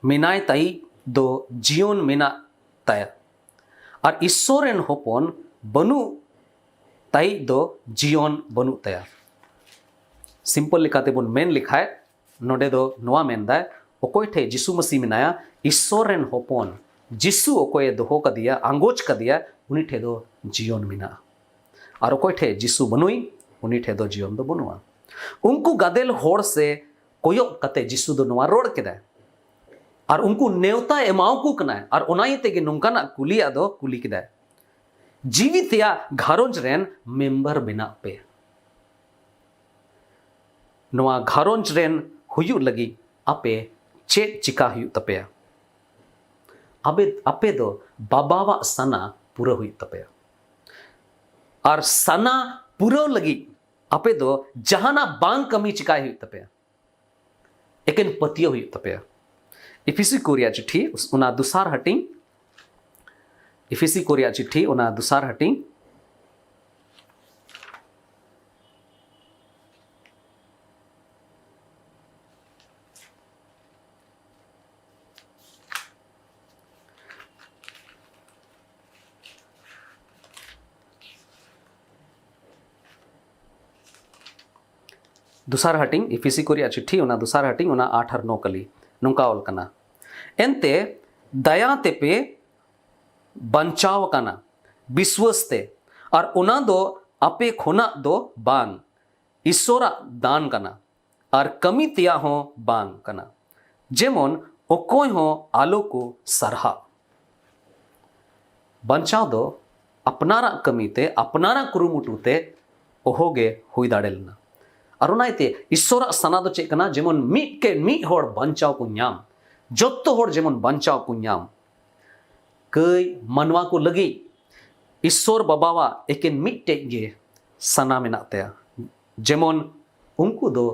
ᱢᱮᱱᱟᱭ ᱛᱟᱭᱤᱡ ᱫᱚ ᱡᱤᱭᱚᱱ ᱢᱮᱱᱟᱜ ᱛᱟᱭᱟ, ᱟᱨ ᱤᱥᱥᱚᱨ ᱨᱮᱱ ᱦᱚᱯᱚᱱ ᱵᱟᱹᱱᱩᱜ ᱛᱟᱭᱤᱡ ᱫᱚ ᱡᱤᱭᱚᱱ ᱵᱟᱹᱱᱩᱜ ᱛᱟᱭᱟ᱾ ᱥᱤᱢᱯᱚᱞ ᱞᱮᱠᱟᱛᱮ ᱵᱚᱱ ᱢᱮᱱ ᱞᱮᱠᱷᱟᱡ, ᱱᱚᱰᱮ ᱫᱚ ᱱᱚᱣᱟ ᱢᱮᱱᱫᱟᱭ, ᱚᱠᱚᱭ ᱴᱷᱮᱡ ᱡᱤᱥᱩ ᱢᱟᱹᱥᱤ ᱢᱮᱱᱟᱭᱟ, ᱤᱥᱥᱚᱨ ᱨᱮᱱ ᱦᱚᱯᱚᱱ, ᱡᱤᱥᱩ ᱚᱠᱚᱭᱮ ᱫᱚᱦᱚ ᱠᱟᱫᱮᱭᱟ, ᱟᱸᱜᱚᱪ ᱠᱟᱫᱮᱭᱟ, ᱩᱱᱤ ᱴᱷᱮᱡ ᱫᱚ ᱡᱤᱭᱚᱱ ᱢᱮᱱᱟᱜᱼᱟ᱾ ᱟᱨ ᱚᱠᱚᱭ ᱴᱷᱮᱡ ᱡᱤᱥᱩ ᱵᱟᱹᱱᱩᱭ, ᱩᱱᱤ ᱴᱷᱮᱡ ᱫᱚ ᱡᱤᱭᱚᱱ ᱫᱚ ᱵᱟᱹᱱᱩᱜᱼᱟ᱾ ᱩᱱᱠᱩ ᱜᱟᱫᱮᱞ ᱦᱚᱲ ᱥᱮ ᱠᱚᱭᱚᱜ ᱠᱟᱛᱮ ᱡᱤᱥᱩ ᱫᱚ ᱱᱚᱣᱟ ᱨᱚᱲ ᱠᱮᱫᱟᱭ, ᱟᱨ ᱩᱱᱠᱩ ᱱᱮᱣᱛᱟ ᱮᱢᱟᱣᱟᱠᱚ ᱠᱟᱱᱟᱭ᱾ ᱟᱨ ᱚᱱᱟ ᱤᱭᱟᱹ ᱛᱮᱜᱮ ᱱᱚᱝᱠᱟᱱᱟᱜ ᱠᱩᱞᱤᱭᱟᱜ ᱫᱚ ᱠᱩᱞᱤ ᱠᱮᱫᱟᱭ, ᱡᱤᱣᱤ ᱛᱮᱭᱟᱜ ᱜᱷᱟᱨᱚᱸᱡᱽ ᱨᱮᱱ ᱢᱮᱢᱵᱟᱨ ᱵᱮᱱᱟᱜ ᱯᱮ᱾ ᱱᱚᱣᱟ ᱜᱷᱟᱨᱚᱸᱡᱽ ᱨᱮᱱ ᱦᱩᱭᱩᱜ ᱞᱟᱹᱜᱤᱫ ᱟᱯᱮ ᱪᱮᱫ ᱪᱤᱠᱟ ᱦᱩᱭᱩᱜ ᱛᱟᱯᱮᱭᱟ? ᱟᱯᱮ, ᱟᱯᱮ ᱫᱚ ᱵᱟᱵᱟᱣᱟᱜ ᱥᱟᱱᱟ ᱯᱩᱨᱟᱹ ᱦᱩᱭᱩᱜ ᱛᱟᱯᱮᱭᱟ᱾ ᱟᱨ ᱥᱟᱱᱟ ᱯᱩᱨᱟᱹᱣ ᱞᱟᱹᱜᱤᱫ ᱟᱯᱮ ᱫᱚ ᱡᱟᱦᱟᱱᱟᱜ ᱵᱟᱝ ᱠᱟᱹᱢᱤ ᱪᱤᱠᱟᱭ ᱦᱩᱭᱩᱜ ᱛᱟᱯᱮᱭᱟ, ᱮᱠᱮᱱ ᱯᱟᱹᱛᱭᱟᱹᱣ ᱦᱩᱭᱩᱜ ᱛᱟᱯᱮᱭᱟ᱾ ᱤᱯᱷᱤᱥᱤ ᱠᱚ ᱨᱮᱭᱟᱜ ᱪᱤᱴᱷᱤ, ᱚᱱᱟ ᱫᱚᱥᱟᱨ ᱦᱟᱹᱴᱤᱧ, ᱤᱯᱷᱤᱥᱤ ᱠᱚ ᱨᱮᱭᱟᱜ ᱪᱤᱴᱷᱤ, ᱚᱱᱟ ᱫᱚᱥᱟᱨ ᱦᱟᱹᱴᱤᱧ, ᱫᱚᱥᱟᱨ ᱦᱟᱹᱴᱤᱧ, ᱤᱯᱷᱤᱥᱤ ᱠᱚ ᱨᱮᱭᱟᱜ ᱪᱤᱴᱷᱤ, ᱚᱱᱟ ᱫᱚᱥᱟᱨ ᱦᱟᱹᱴᱤᱧ, ᱚᱱᱟ ᱟᱴ ᱟᱨ ᱱᱚ ᱠᱟᱹᱞᱤ, ᱱᱚᱝᱠᱟ ᱚᱞ ᱠᱟᱱᱟ, ᱮᱱᱛᱮ ᱫᱟᱭᱟ ᱛᱮᱯᱮ ᱵᱟᱧᱪᱟᱣ ᱟᱠᱟᱱᱟ ᱵᱤᱥᱣᱟᱹᱥ ᱛᱮ, ᱟᱨ ᱚᱱᱟ ᱫᱚ ᱟᱯᱮ ᱠᱷᱚᱱᱟᱜ ᱫᱚ ᱵᱟᱝ, ᱤᱥᱚᱨᱟᱜ ᱫᱟᱱ ᱠᱟᱱᱟ, ᱟᱨ ᱠᱟᱹᱢᱤ ᱛᱮᱭᱟᱜ ᱦᱚᱸ ᱵᱟᱝ ᱠᱟᱱᱟ, ᱡᱮᱢᱚᱱ ᱚᱠᱚᱭ ᱦᱚᱸ ᱟᱞᱚ ᱠᱚ ᱥᱟᱨᱦᱟᱜ᱾ ᱵᱟᱧᱪᱟᱣ ᱫᱚ ᱟᱯᱱᱟᱨᱟᱜ ᱠᱟᱹᱢᱤ ᱛᱮ, ᱟᱯᱱᱟᱨᱟᱜ ᱠᱩᱨᱩᱢᱩᱴᱩ ᱛᱮ ᱚᱦᱚᱜᱮ ᱦᱩᱭ ᱫᱟᱲᱮ ᱞᱮᱱᱟ᱾ ᱟᱨ ᱚᱱᱟ ᱤᱭᱟᱹᱛᱮ ᱤᱥᱚᱨᱟᱜ ᱥᱟᱱᱟ ᱫᱚ ᱪᱮᱫ ᱠᱟᱱᱟ? ᱡᱮᱢᱚᱱ ᱢᱤᱫ ᱠᱮ ᱢᱤᱫ ᱦᱚᱲ ᱵᱟᱧᱪᱟᱣ ᱠᱚ ᱧᱟᱢ, ᱡᱚᱛᱚ ᱦᱚᱲ ᱡᱮᱢᱚᱱ ᱵᱟᱧᱪᱟᱣ ᱠᱚ ᱧᱟᱢ᱾ ᱠᱟᱹᱭ ᱢᱟᱱᱣᱟ ᱠᱚ ᱞᱟᱹᱜᱤᱫ ᱤᱥᱚᱨ ᱵᱟᱵᱟᱣᱟᱜ ᱮᱠᱮᱱ ᱢᱤᱫᱴᱮᱡ ᱜᱮ ᱥᱟᱱᱟ ᱢᱮᱱᱟᱜ ᱛᱟᱭᱟ᱾ ᱡᱮᱢᱚᱱ ᱩᱱᱠᱩ ᱫᱚ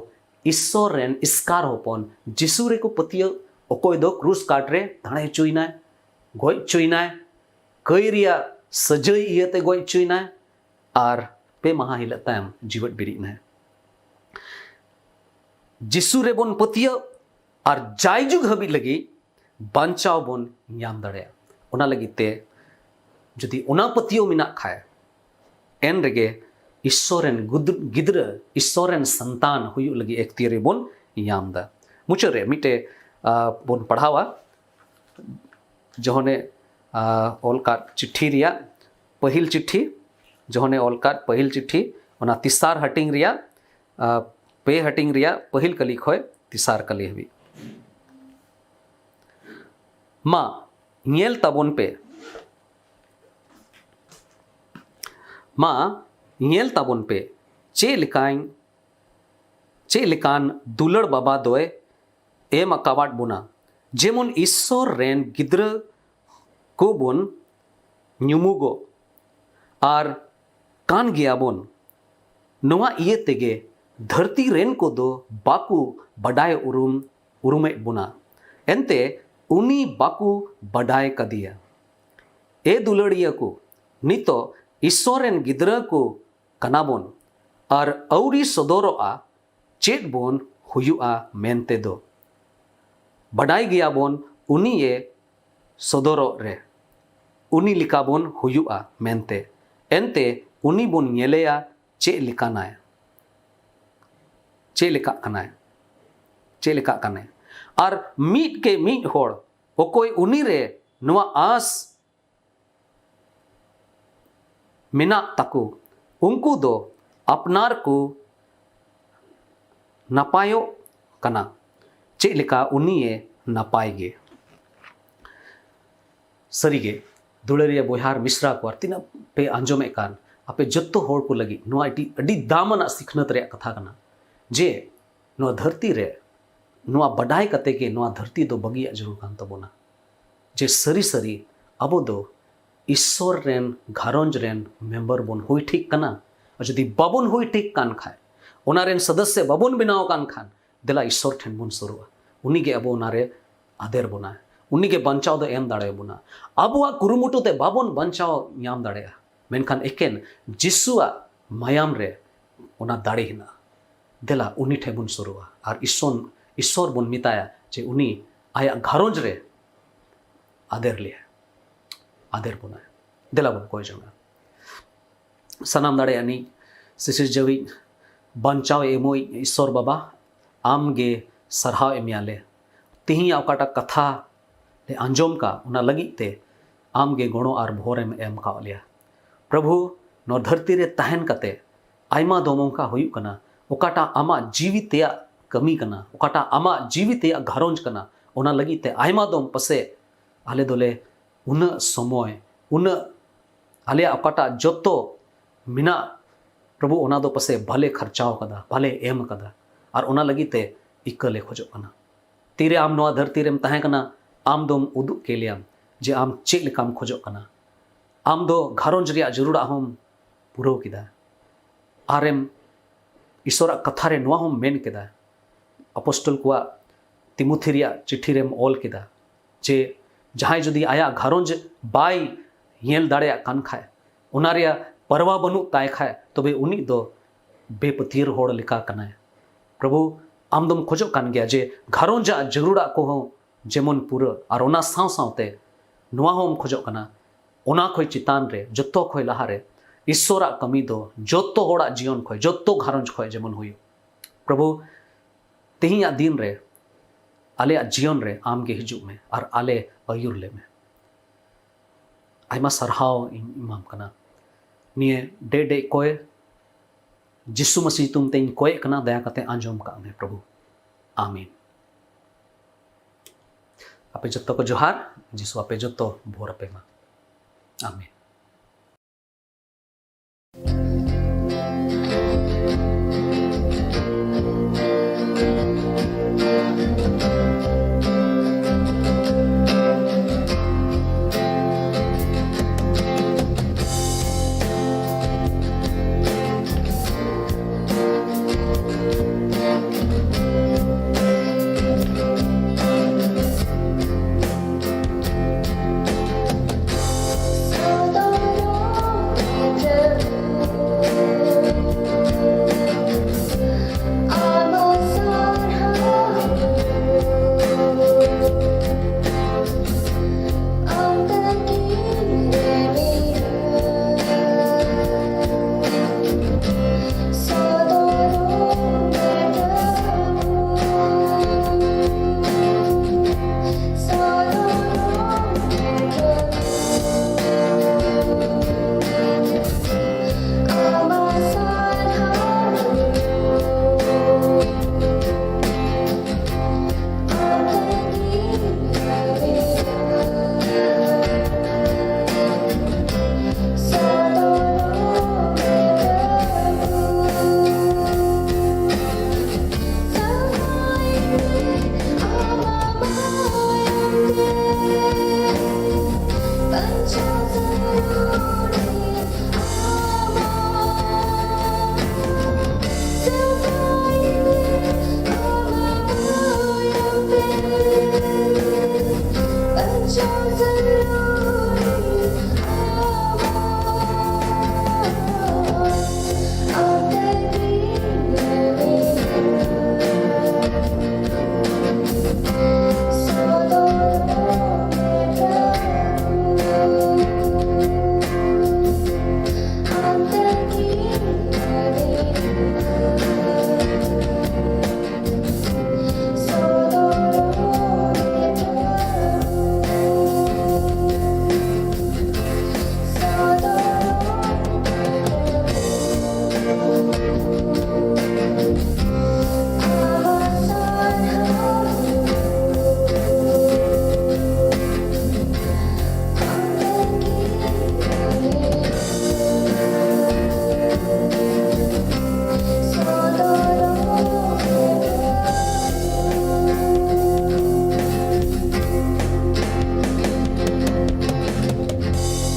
ᱤᱥᱚᱨ ᱨᱮᱱ ᱮᱥᱠᱟᱨ ᱦᱚᱯᱚᱱ ᱡᱤᱥᱩ ᱨᱮᱠᱚ ᱯᱟᱹᱛᱭᱟᱹᱣ, ᱚᱠᱚᱭ ᱫᱚ ᱠᱨᱩᱥ ᱠᱟᱴ ᱨᱮ ᱫᱟᱲᱮ ᱦᱚᱪᱚᱭᱮᱱᱟᱭ, ᱜᱚᱡ ᱦᱚᱪᱚᱭᱮᱱᱟᱭ, ᱠᱟᱹᱭ ᱨᱮᱭᱟᱜ ᱥᱟᱹᱡᱟᱹᱭ ᱤᱭᱟᱹᱛᱮ ᱜᱚᱡ ᱦᱚᱪᱚᱭᱮᱱᱟᱭ, ᱟᱨ ᱯᱮ ᱢᱟᱦᱟ ᱦᱤᱞᱳᱜ ᱛᱟᱭᱚᱢ ᱡᱤᱣᱮᱫ ᱵᱮᱨᱮᱫ ᱮᱱᱟᱭ᱾ ᱡᱤᱥᱩ ᱨᱮᱵᱚᱱ ᱯᱟᱹᱛᱭᱟᱹᱣ ᱟᱨ ᱡᱟᱭᱡᱩᱜᱽ ᱦᱟᱹᱵᱤᱡ ᱞᱟᱹᱜᱤᱫ ᱵᱟᱧᱪᱟᱣ ᱵᱚᱱ ᱧᱟᱢ ᱫᱟᱲᱮᱭᱟᱜᱼᱟ᱾ ᱚᱱᱟ ᱞᱟᱹᱜᱤᱫ ᱛᱮ ᱡᱩᱫᱤ ᱚᱱᱟ ᱯᱟᱹᱛᱭᱟᱹᱣ ᱢᱮᱱᱟᱜ ᱠᱷᱟᱡ, ᱮᱱ ᱨᱮᱜᱮ ᱤᱥᱥᱚᱨ ᱨᱮᱱ ᱜᱩᱫ-, ᱜᱤᱫᱽᱨᱟᱹ, ᱤᱥᱥᱚᱨ ᱨᱮᱱ ᱥᱟᱱᱛᱟᱱ ᱦᱩᱭᱩᱜ ᱞᱟᱹᱜᱤᱫ ᱮᱠᱛᱤᱭᱟᱹᱨᱤ ᱵᱚᱱ ᱧᱟᱢ ᱮᱫᱟ᱾ ᱢᱩᱪᱟᱹᱫ ᱨᱮ ᱢᱤᱫᱴᱮᱡ, ᱟ, ᱵᱚᱱ ᱯᱟᱲᱦᱟᱣᱟ, ᱡᱚᱦᱚᱱᱮ, ᱟ, ᱚᱞ ᱠᱟᱫ ᱪᱤᱴᱷᱤ ᱨᱮᱭᱟᱜ ᱯᱟᱹᱦᱤᱞ ᱪᱤᱴᱷᱤ, ᱡᱚᱦᱚᱱᱮ ᱚᱞ ᱠᱟᱫ ᱯᱟᱹᱦᱤᱞ ᱪᱤᱴᱷᱤ, ᱚᱱᱟ ᱛᱮᱥᱟᱨ ᱦᱟᱹᱴᱤᱧ ᱨᱮᱭᱟᱜ, ᱟ, ᱯᱮ ᱦᱟᱹᱴᱤᱧ ᱨᱮᱭᱟᱜ ᱯᱟᱹᱦᱤᱞ ᱠᱟᱹᱞᱤ ᱠᱷᱚᱡ ᱛᱮᱥᱟᱨ ᱠᱟᱹᱞᱤ ᱦᱟᱹᱵᱤᱡ᱾ ᱢᱟ ᱧᱮᱞ ᱛᱟᱵᱚᱱ ᱯᱮ, ᱢᱟ ᱧᱮᱞ ᱛᱟᱵᱚᱱ ᱯᱮ, ᱪᱮᱫ ᱞᱮᱠᱟᱧ, ᱪᱮᱫ ᱞᱮᱠᱟᱱ ᱫᱩᱞᱟᱹᱲ ᱵᱟᱵᱟ ᱫᱚᱭ ᱮᱢ ᱟᱠᱟᱣᱟᱫ ᱵᱚᱱᱟ, ᱡᱮᱢᱚᱱ ᱤᱥᱥᱚᱨ ᱨᱮᱱ ᱜᱤᱫᱽᱨᱟᱹ ᱠᱚᱵᱚᱱ ᱧᱩᱢᱩᱜᱚᱜ᱾ ᱟᱨ ᱠᱟᱱ ᱜᱮᱭᱟᱵᱚᱱ᱾ ᱱᱚᱣᱟ ᱤᱭᱟᱹ ᱛᱮᱜᱮ ᱫᱷᱟᱹᱨᱛᱤ ᱨᱮᱱ ᱠᱚᱫᱚ ᱵᱟᱠᱚ ᱵᱟᱰᱟᱭ ᱩᱨᱩᱢ, ᱩᱨᱩᱢᱮᱫ ᱵᱚᱱᱟ, ᱮᱱᱛᱮ ᱩᱱᱤ ᱵᱟᱠᱚ ᱵᱟᱰᱟᱭ ᱠᱟᱫᱮᱭᱟ᱾ ᱮ ᱫᱩᱞᱟᱹᱲᱤᱭᱟᱹ ᱠᱚ, ᱱᱤᱛᱚᱜ ᱤᱥᱥᱚᱨ ᱨᱮᱱ ᱜᱤᱫᱽᱨᱟᱹ ᱠᱚ ᱠᱟᱱᱟᱵᱚᱱ, ᱟᱨ ᱟᱹᱣᱨᱤ ᱥᱚᱫᱚᱨᱚᱜᱼᱟ ᱪᱮᱫ ᱵᱚᱱ ᱦᱩᱭᱩᱜᱼᱟ ᱢᱮᱱᱛᱮ ᱫᱚ᱾ ᱵᱟᱰᱟᱭ ᱜᱮᱭᱟᱵᱚᱱ ᱩᱱᱤᱭᱮ ᱥᱚᱫᱚᱨᱚᱜ ᱨᱮ ᱩᱱᱤ ᱞᱮᱠᱟ ᱵᱚᱱ ᱦᱩᱭᱩᱜᱼᱟ ᱢᱮᱱᱛᱮ᱾ ᱮᱱᱛᱮ ᱩᱱᱤ ᱵᱚᱱ ᱧᱮᱞᱮᱭᱟ ᱪᱮᱫ ᱞᱮᱠᱟᱱᱟᱭ, ᱪᱮᱫ ᱞᱮᱠᱟᱜ ᱠᱟᱱᱟᱭ, ᱪᱮᱫ ᱞᱮᱠᱟᱜ ᱠᱟᱱᱟᱭ᱾ ᱟᱨ ᱢᱤᱫ ᱠᱮ ᱢᱤᱫ ᱦᱚᱲ ᱚᱠᱚᱭ ᱩᱱᱤ ᱨᱮ ᱱᱚᱣᱟ ᱟᱸᱥ ᱢᱮᱱᱟᱜ ᱛᱟᱠᱚ, ᱩᱱᱠᱩ ᱫᱚ ᱟᱯᱱᱟᱨ ᱠᱚ ᱱᱟᱯᱟᱭᱚᱜ ᱠᱟᱱᱟ, ᱪᱮᱫ ᱞᱮᱠᱟ ᱩᱱᱤᱭᱮ ᱱᱟᱯᱟᱭ ᱜᱮ᱾ ᱥᱟᱹᱨᱤᱜᱮ, ᱫᱩᱞᱟᱹᱲᱤᱭᱟᱹ ᱵᱚᱭᱦᱟ ᱟᱨ ᱢᱤᱥᱨᱟ ᱠᱚ, ᱟᱨ ᱛᱤᱱᱟᱹᱜ ᱯᱮ ᱟᱸᱡᱚᱢᱮᱫ ᱠᱟᱱ, ᱟᱯᱮ ᱡᱚᱛᱚ ᱦᱚᱲ ᱠᱚ ᱞᱟᱹᱜᱤᱫ ᱱᱚᱣᱟ ᱟᱹᱰᱤ, ᱟᱹᱰᱤ ᱫᱟᱢᱟᱱᱟᱜ ᱥᱤᱠᱷᱱᱟᱹᱛ ᱨᱮᱭᱟᱜ ᱠᱟᱛᱷᱟ ᱠᱟᱱᱟ ᱡᱮ ᱱᱚᱣᱟ ᱫᱷᱟᱹᱨᱛᱤ ᱨᱮ, ᱱᱚᱣᱟ ᱵᱟᱰᱟᱭ ᱠᱟᱛᱮ ᱜᱮ ᱱᱚᱣᱟ ᱫᱷᱟᱹᱨᱛᱤ ᱫᱚ ᱵᱟᱹᱜᱤᱭᱟᱜ ᱡᱟᱹᱨᱩᱲ ᱠᱟᱱ ᱛᱟᱵᱚᱱᱟ᱾ ᱡᱮ ᱥᱟᱹᱨᱤ ᱥᱟᱹᱨᱤ ᱟᱵᱚ ᱫᱚ ᱤᱥᱥᱚᱨ ᱨᱮᱱ ᱜᱷᱟᱨᱚᱸᱡᱽ ᱨᱮᱱ ᱢᱮᱢᱵᱟᱨ ᱵᱚᱱ ᱦᱩᱭ ᱴᱷᱤᱠ ᱠᱟᱱᱟ᱾ ᱟᱨ ᱡᱩᱫᱤ ᱵᱟᱵᱚᱱ ᱦᱩᱭ ᱴᱷᱤᱠ ᱠᱟᱱ ᱠᱷᱟᱡ, ᱚᱱᱟ ᱨᱮᱱ ᱥᱚᱫᱚᱥᱥᱚ ᱵᱟᱵᱚᱱ ᱵᱮᱱᱟᱣ ᱠᱟᱱ ᱠᱷᱟᱱ, ᱫᱮᱞᱟ ᱤᱥᱥᱚᱨ ᱴᱷᱮᱱ ᱵᱚᱱ ᱥᱩᱨᱩᱜᱼᱟ᱾ ᱩᱱᱤ ᱜᱮ ᱟᱵᱚ ᱚᱱᱟ ᱨᱮ ᱟᱫᱮᱨ ᱵᱚᱱᱟᱭ, ᱩᱱᱤ ᱜᱮ ᱵᱟᱧᱪᱟᱣ ᱫᱚ ᱮᱢ ᱫᱟᱲᱮᱭᱟᱵᱚᱱᱟ᱾ ᱟᱵᱚᱣᱟᱜ ᱠᱩᱨᱩᱢᱩᱴᱩ ᱛᱮ ᱵᱟᱵᱚᱱ ᱵᱟᱧᱪᱟᱣ ᱧᱟᱢ ᱫᱟᱲᱮᱭᱟᱜᱼᱟ, ᱢᱮᱱᱠᱷᱟᱱ ᱮᱠᱮᱱ ᱡᱤᱥᱩᱣᱟᱜ ᱢᱟᱭᱟᱢ ᱨᱮ ᱚᱱᱟ ᱫᱟᱲᱮ ᱦᱮᱱᱟᱜᱼᱟ᱾ ᱫᱮᱞᱟ ᱩᱱᱤ ᱴᱷᱮᱱ ᱵᱚᱱ ᱥᱩᱨᱩᱜᱼᱟ ᱟᱨ ᱤᱥᱥᱚᱨ, ᱤᱥᱥᱚᱨ ᱵᱚᱱ ᱢᱮᱛᱟᱭᱟ ᱡᱮ ᱩᱱᱤ ᱟᱭᱟᱜ ᱜᱷᱟᱨᱚᱸᱡᱽ ᱨᱮ ᱟᱫᱮᱨ ᱞᱮᱭᱟ, ᱟᱫᱮᱨ ᱵᱚᱱᱟᱭ᱾ ᱫᱮᱞᱟ ᱵᱚᱱ ᱠᱚᱭ ᱡᱚᱝᱟ᱾ ᱥᱟᱱᱟᱢ ᱫᱟᱲᱮᱭᱟᱜ ᱱᱤᱡ, ᱥᱤᱥᱤᱨ ᱡᱟᱹᱣᱤᱡ, ᱵᱟᱧᱪᱟᱣ ᱮᱢᱚᱭᱤᱡ ᱤᱥᱥᱚᱨ ᱵᱟᱵᱟ, ᱟᱢ ᱜᱮ ᱥᱟᱨᱦᱟᱣ ᱮᱢᱮᱭᱟᱞᱮ᱾ ᱛᱤᱦᱤᱧᱟᱜ ᱚᱠᱟᱴᱟᱜ ᱠᱟᱛᱷᱟ ᱞᱮ ᱟᱸᱡᱚᱢ ᱠᱟᱜ, ᱚᱱᱟ ᱞᱟᱹᱜᱤᱫ ᱛᱮ ᱟᱢ ᱜᱮ ᱜᱚᱲᱚ ᱟᱨ ᱵᱷᱚᱨᱮᱢ ᱮᱢ ᱠᱟᱣᱟᱫ ᱞᱮᱭᱟ᱾ ᱯᱨᱚᱵᱷᱩ, ᱱᱚᱣᱟ ᱫᱷᱟᱹᱨᱛᱤ ᱨᱮ ᱛᱟᱦᱮᱱ ᱠᱟᱛᱮ ᱟᱭᱢᱟ ᱫᱚᱢ ᱚᱱᱠᱟ ᱦᱩᱭᱩᱜ ᱠᱟᱱᱟ, ᱚᱠᱟᱴᱟᱜ ᱟᱢᱟᱜ ᱡᱤᱣᱤ ᱛᱮᱭᱟᱜ ᱠᱟᱹᱢᱤ ᱠᱟᱱᱟ, ᱚᱠᱟᱴᱟᱜ ᱟᱢᱟᱜ ᱡᱤᱣᱤ ᱛᱮᱭᱟᱜ ᱜᱷᱟᱨᱚᱸᱡᱽ ᱠᱟᱱᱟ, ᱚᱱᱟ ᱞᱟᱹᱜᱤᱫ ᱛᱮ ᱟᱭᱢᱟ ᱫᱚᱢ ᱯᱟᱥᱮ ᱟᱞᱮ ᱫᱚᱞᱮ ᱩᱱᱟᱹᱜ ᱥᱚᱢᱚᱭ, ᱩᱱᱟᱹᱜ ᱟᱞᱮᱭᱟᱜ ᱚᱠᱟᱴᱟᱜ ᱡᱚᱛᱚ ᱢᱮᱱᱟᱜ, ᱯᱨᱚᱵᱷᱩ, ᱚᱱᱟ ᱫᱚ ᱯᱟᱥᱮᱡ ᱵᱟᱞᱮ ᱠᱷᱟᱨᱪᱟᱣ ᱠᱟᱫᱟ, ᱵᱟᱞᱮ ᱮᱢ ᱠᱟᱫᱟ᱾ ᱟᱨ ᱚᱱᱟ ᱞᱟᱹᱜᱤᱫ ᱛᱮ ᱤᱠᱟᱹ ᱞᱮ ᱠᱷᱚᱡᱚᱜ ᱠᱟᱱᱟ᱾ ᱛᱤᱨᱮ ᱟᱢ ᱱᱚᱣᱟ ᱫᱷᱟᱹᱨᱛᱤ ᱨᱮᱢ ᱛᱟᱦᱮᱸ ᱠᱟᱱᱟ, ᱟᱢ ᱫᱚᱢ ᱩᱫᱩᱜ ᱠᱮ ᱞᱮᱭᱟᱢ ᱡᱮ ᱟᱢ ᱪᱮᱫ ᱞᱮᱠᱟᱢ ᱠᱷᱚᱡᱚᱜ ᱠᱟᱱᱟ᱾ ᱟᱢ ᱫᱚ ᱜᱷᱟᱨᱚᱸᱡᱽ ᱨᱮᱭᱟᱜ ᱡᱟᱹᱨᱩᱲᱟᱜ ᱦᱚᱸᱢ ᱯᱩᱨᱟᱹᱣ ᱠᱮᱫᱟ᱾ ᱟᱨᱮᱢ ᱤᱥᱚᱨᱟᱜ ᱠᱟᱛᱷᱟ ᱨᱮ ᱱᱚᱣᱟ ᱦᱚᱸᱢ ᱢᱮᱱ ᱠᱮᱫᱟ, ᱟᱯᱚᱥᱴᱚᱞ ᱠᱚᱣᱟᱜ ᱛᱤᱢᱚᱛᱷᱤ ᱨᱮᱭᱟᱜ ᱪᱤᱴᱷᱤ ᱨᱮᱢ ᱚᱞ ᱠᱮᱫᱟ ᱡᱮ ᱡᱟᱦᱟᱸᱭ ᱡᱩᱫᱤ ᱟᱭᱟᱜ ᱜᱷᱟᱨᱚᱸᱡᱽ ᱵᱟᱭ ᱧᱮᱞ ᱫᱟᱲᱮᱭᱟᱜ ᱠᱟᱱ ᱠᱷᱟᱡ, ᱚᱱᱟ ᱨᱮᱭᱟᱜ ᱯᱟᱨᱣᱟ ᱵᱟᱹᱱᱩᱜ ᱛᱟᱭ ᱠᱷᱟᱡ, ᱛᱚᱵᱮ ᱩᱱᱤ ᱫᱚ ᱵᱮᱯᱟᱹᱛᱭᱟᱹᱨ ᱦᱚᱲ ᱞᱮᱠᱟ ᱠᱟᱱᱟᱭ᱾ ᱯᱨᱚᱵᱷᱩ, ᱟᱢ ᱫᱚᱢ ᱠᱷᱚᱡᱚᱜ ᱠᱟᱱ ᱜᱮᱭᱟ ᱡᱮ ᱜᱷᱟᱨᱚᱸᱡᱽ ᱟᱜ ᱡᱟᱹᱨᱩᱲᱟᱜ ᱠᱚᱦᱚᱸ ᱡᱮᱢᱚᱱ ᱯᱩᱨᱟᱹ, ᱟᱨ ᱚᱱᱟ ᱥᱟᱶ ᱥᱟᱶᱛᱮ ᱱᱚᱣᱟ ᱦᱚᱸᱢ ᱠᱷᱚᱡᱚᱜ ᱠᱟᱱᱟ, ᱚᱱᱟ ᱠᱷᱚᱡ ᱪᱮᱛᱟᱱ ᱨᱮ, ᱡᱚᱛᱚ ᱠᱷᱚᱡ ᱞᱟᱦᱟ ᱨᱮ ᱤᱥᱚᱨᱟᱜ ᱠᱟᱹᱢᱤ ᱫᱚ ᱡᱚᱛᱚ ᱦᱚᱲᱟᱜ ᱡᱤᱭᱚᱱ ᱠᱷᱚᱡ, ᱡᱚᱛᱚ ᱜᱷᱟᱨᱚᱸᱡᱽ ᱠᱷᱚᱡ ᱡᱮᱢᱚᱱ ᱦᱩᱭᱩᱜ᱾ ᱯᱨᱚᱵᱷᱩ, ᱛᱮᱦᱮᱧᱟᱜ ᱫᱤᱱ ᱨᱮ ᱟᱞᱮᱭᱟᱜ ᱡᱤᱭᱚᱱ ᱨᱮ ᱟᱢ ᱜᱮ ᱦᱤᱡᱩᱜ ᱢᱮ ᱟᱨ ᱟᱞᱮ ᱟᱹᱭᱩᱨ ᱞᱮ ᱢᱮ᱾ ᱟᱭᱢᱟ ᱥᱟᱨᱦᱟᱣ ᱤᱧ ᱮᱢᱟᱢ ᱠᱟᱱᱟ᱾ ᱱᱤᱭᱟᱹ ᱰᱮ ᱰᱮ ᱠᱚᱭ ᱡᱤᱥᱩ ᱢᱟᱹᱥᱤ ᱧᱩᱛᱩᱢ ᱛᱮᱧ ᱠᱚᱭᱮᱜ ᱠᱟᱱᱟ, ᱫᱟᱭᱟ ᱠᱟᱛᱮ ᱟᱸᱡᱚᱢ ᱠᱟᱜ ᱢᱮ ᱯᱨᱚᱵᱷᱩ᱾ ᱟᱢᱮᱱ᱾ ᱟᱯᱮ ᱡᱚᱛᱚ ᱠᱚ ᱡᱚᱦᱟᱨ᱾ ᱡᱤᱥᱩ ᱟᱯᱮ ᱡᱚᱛᱚ ᱵᱷᱳᱨ ᱟᱯᱮ ᱢᱟ᱾ ᱟᱢᱮᱱ᱾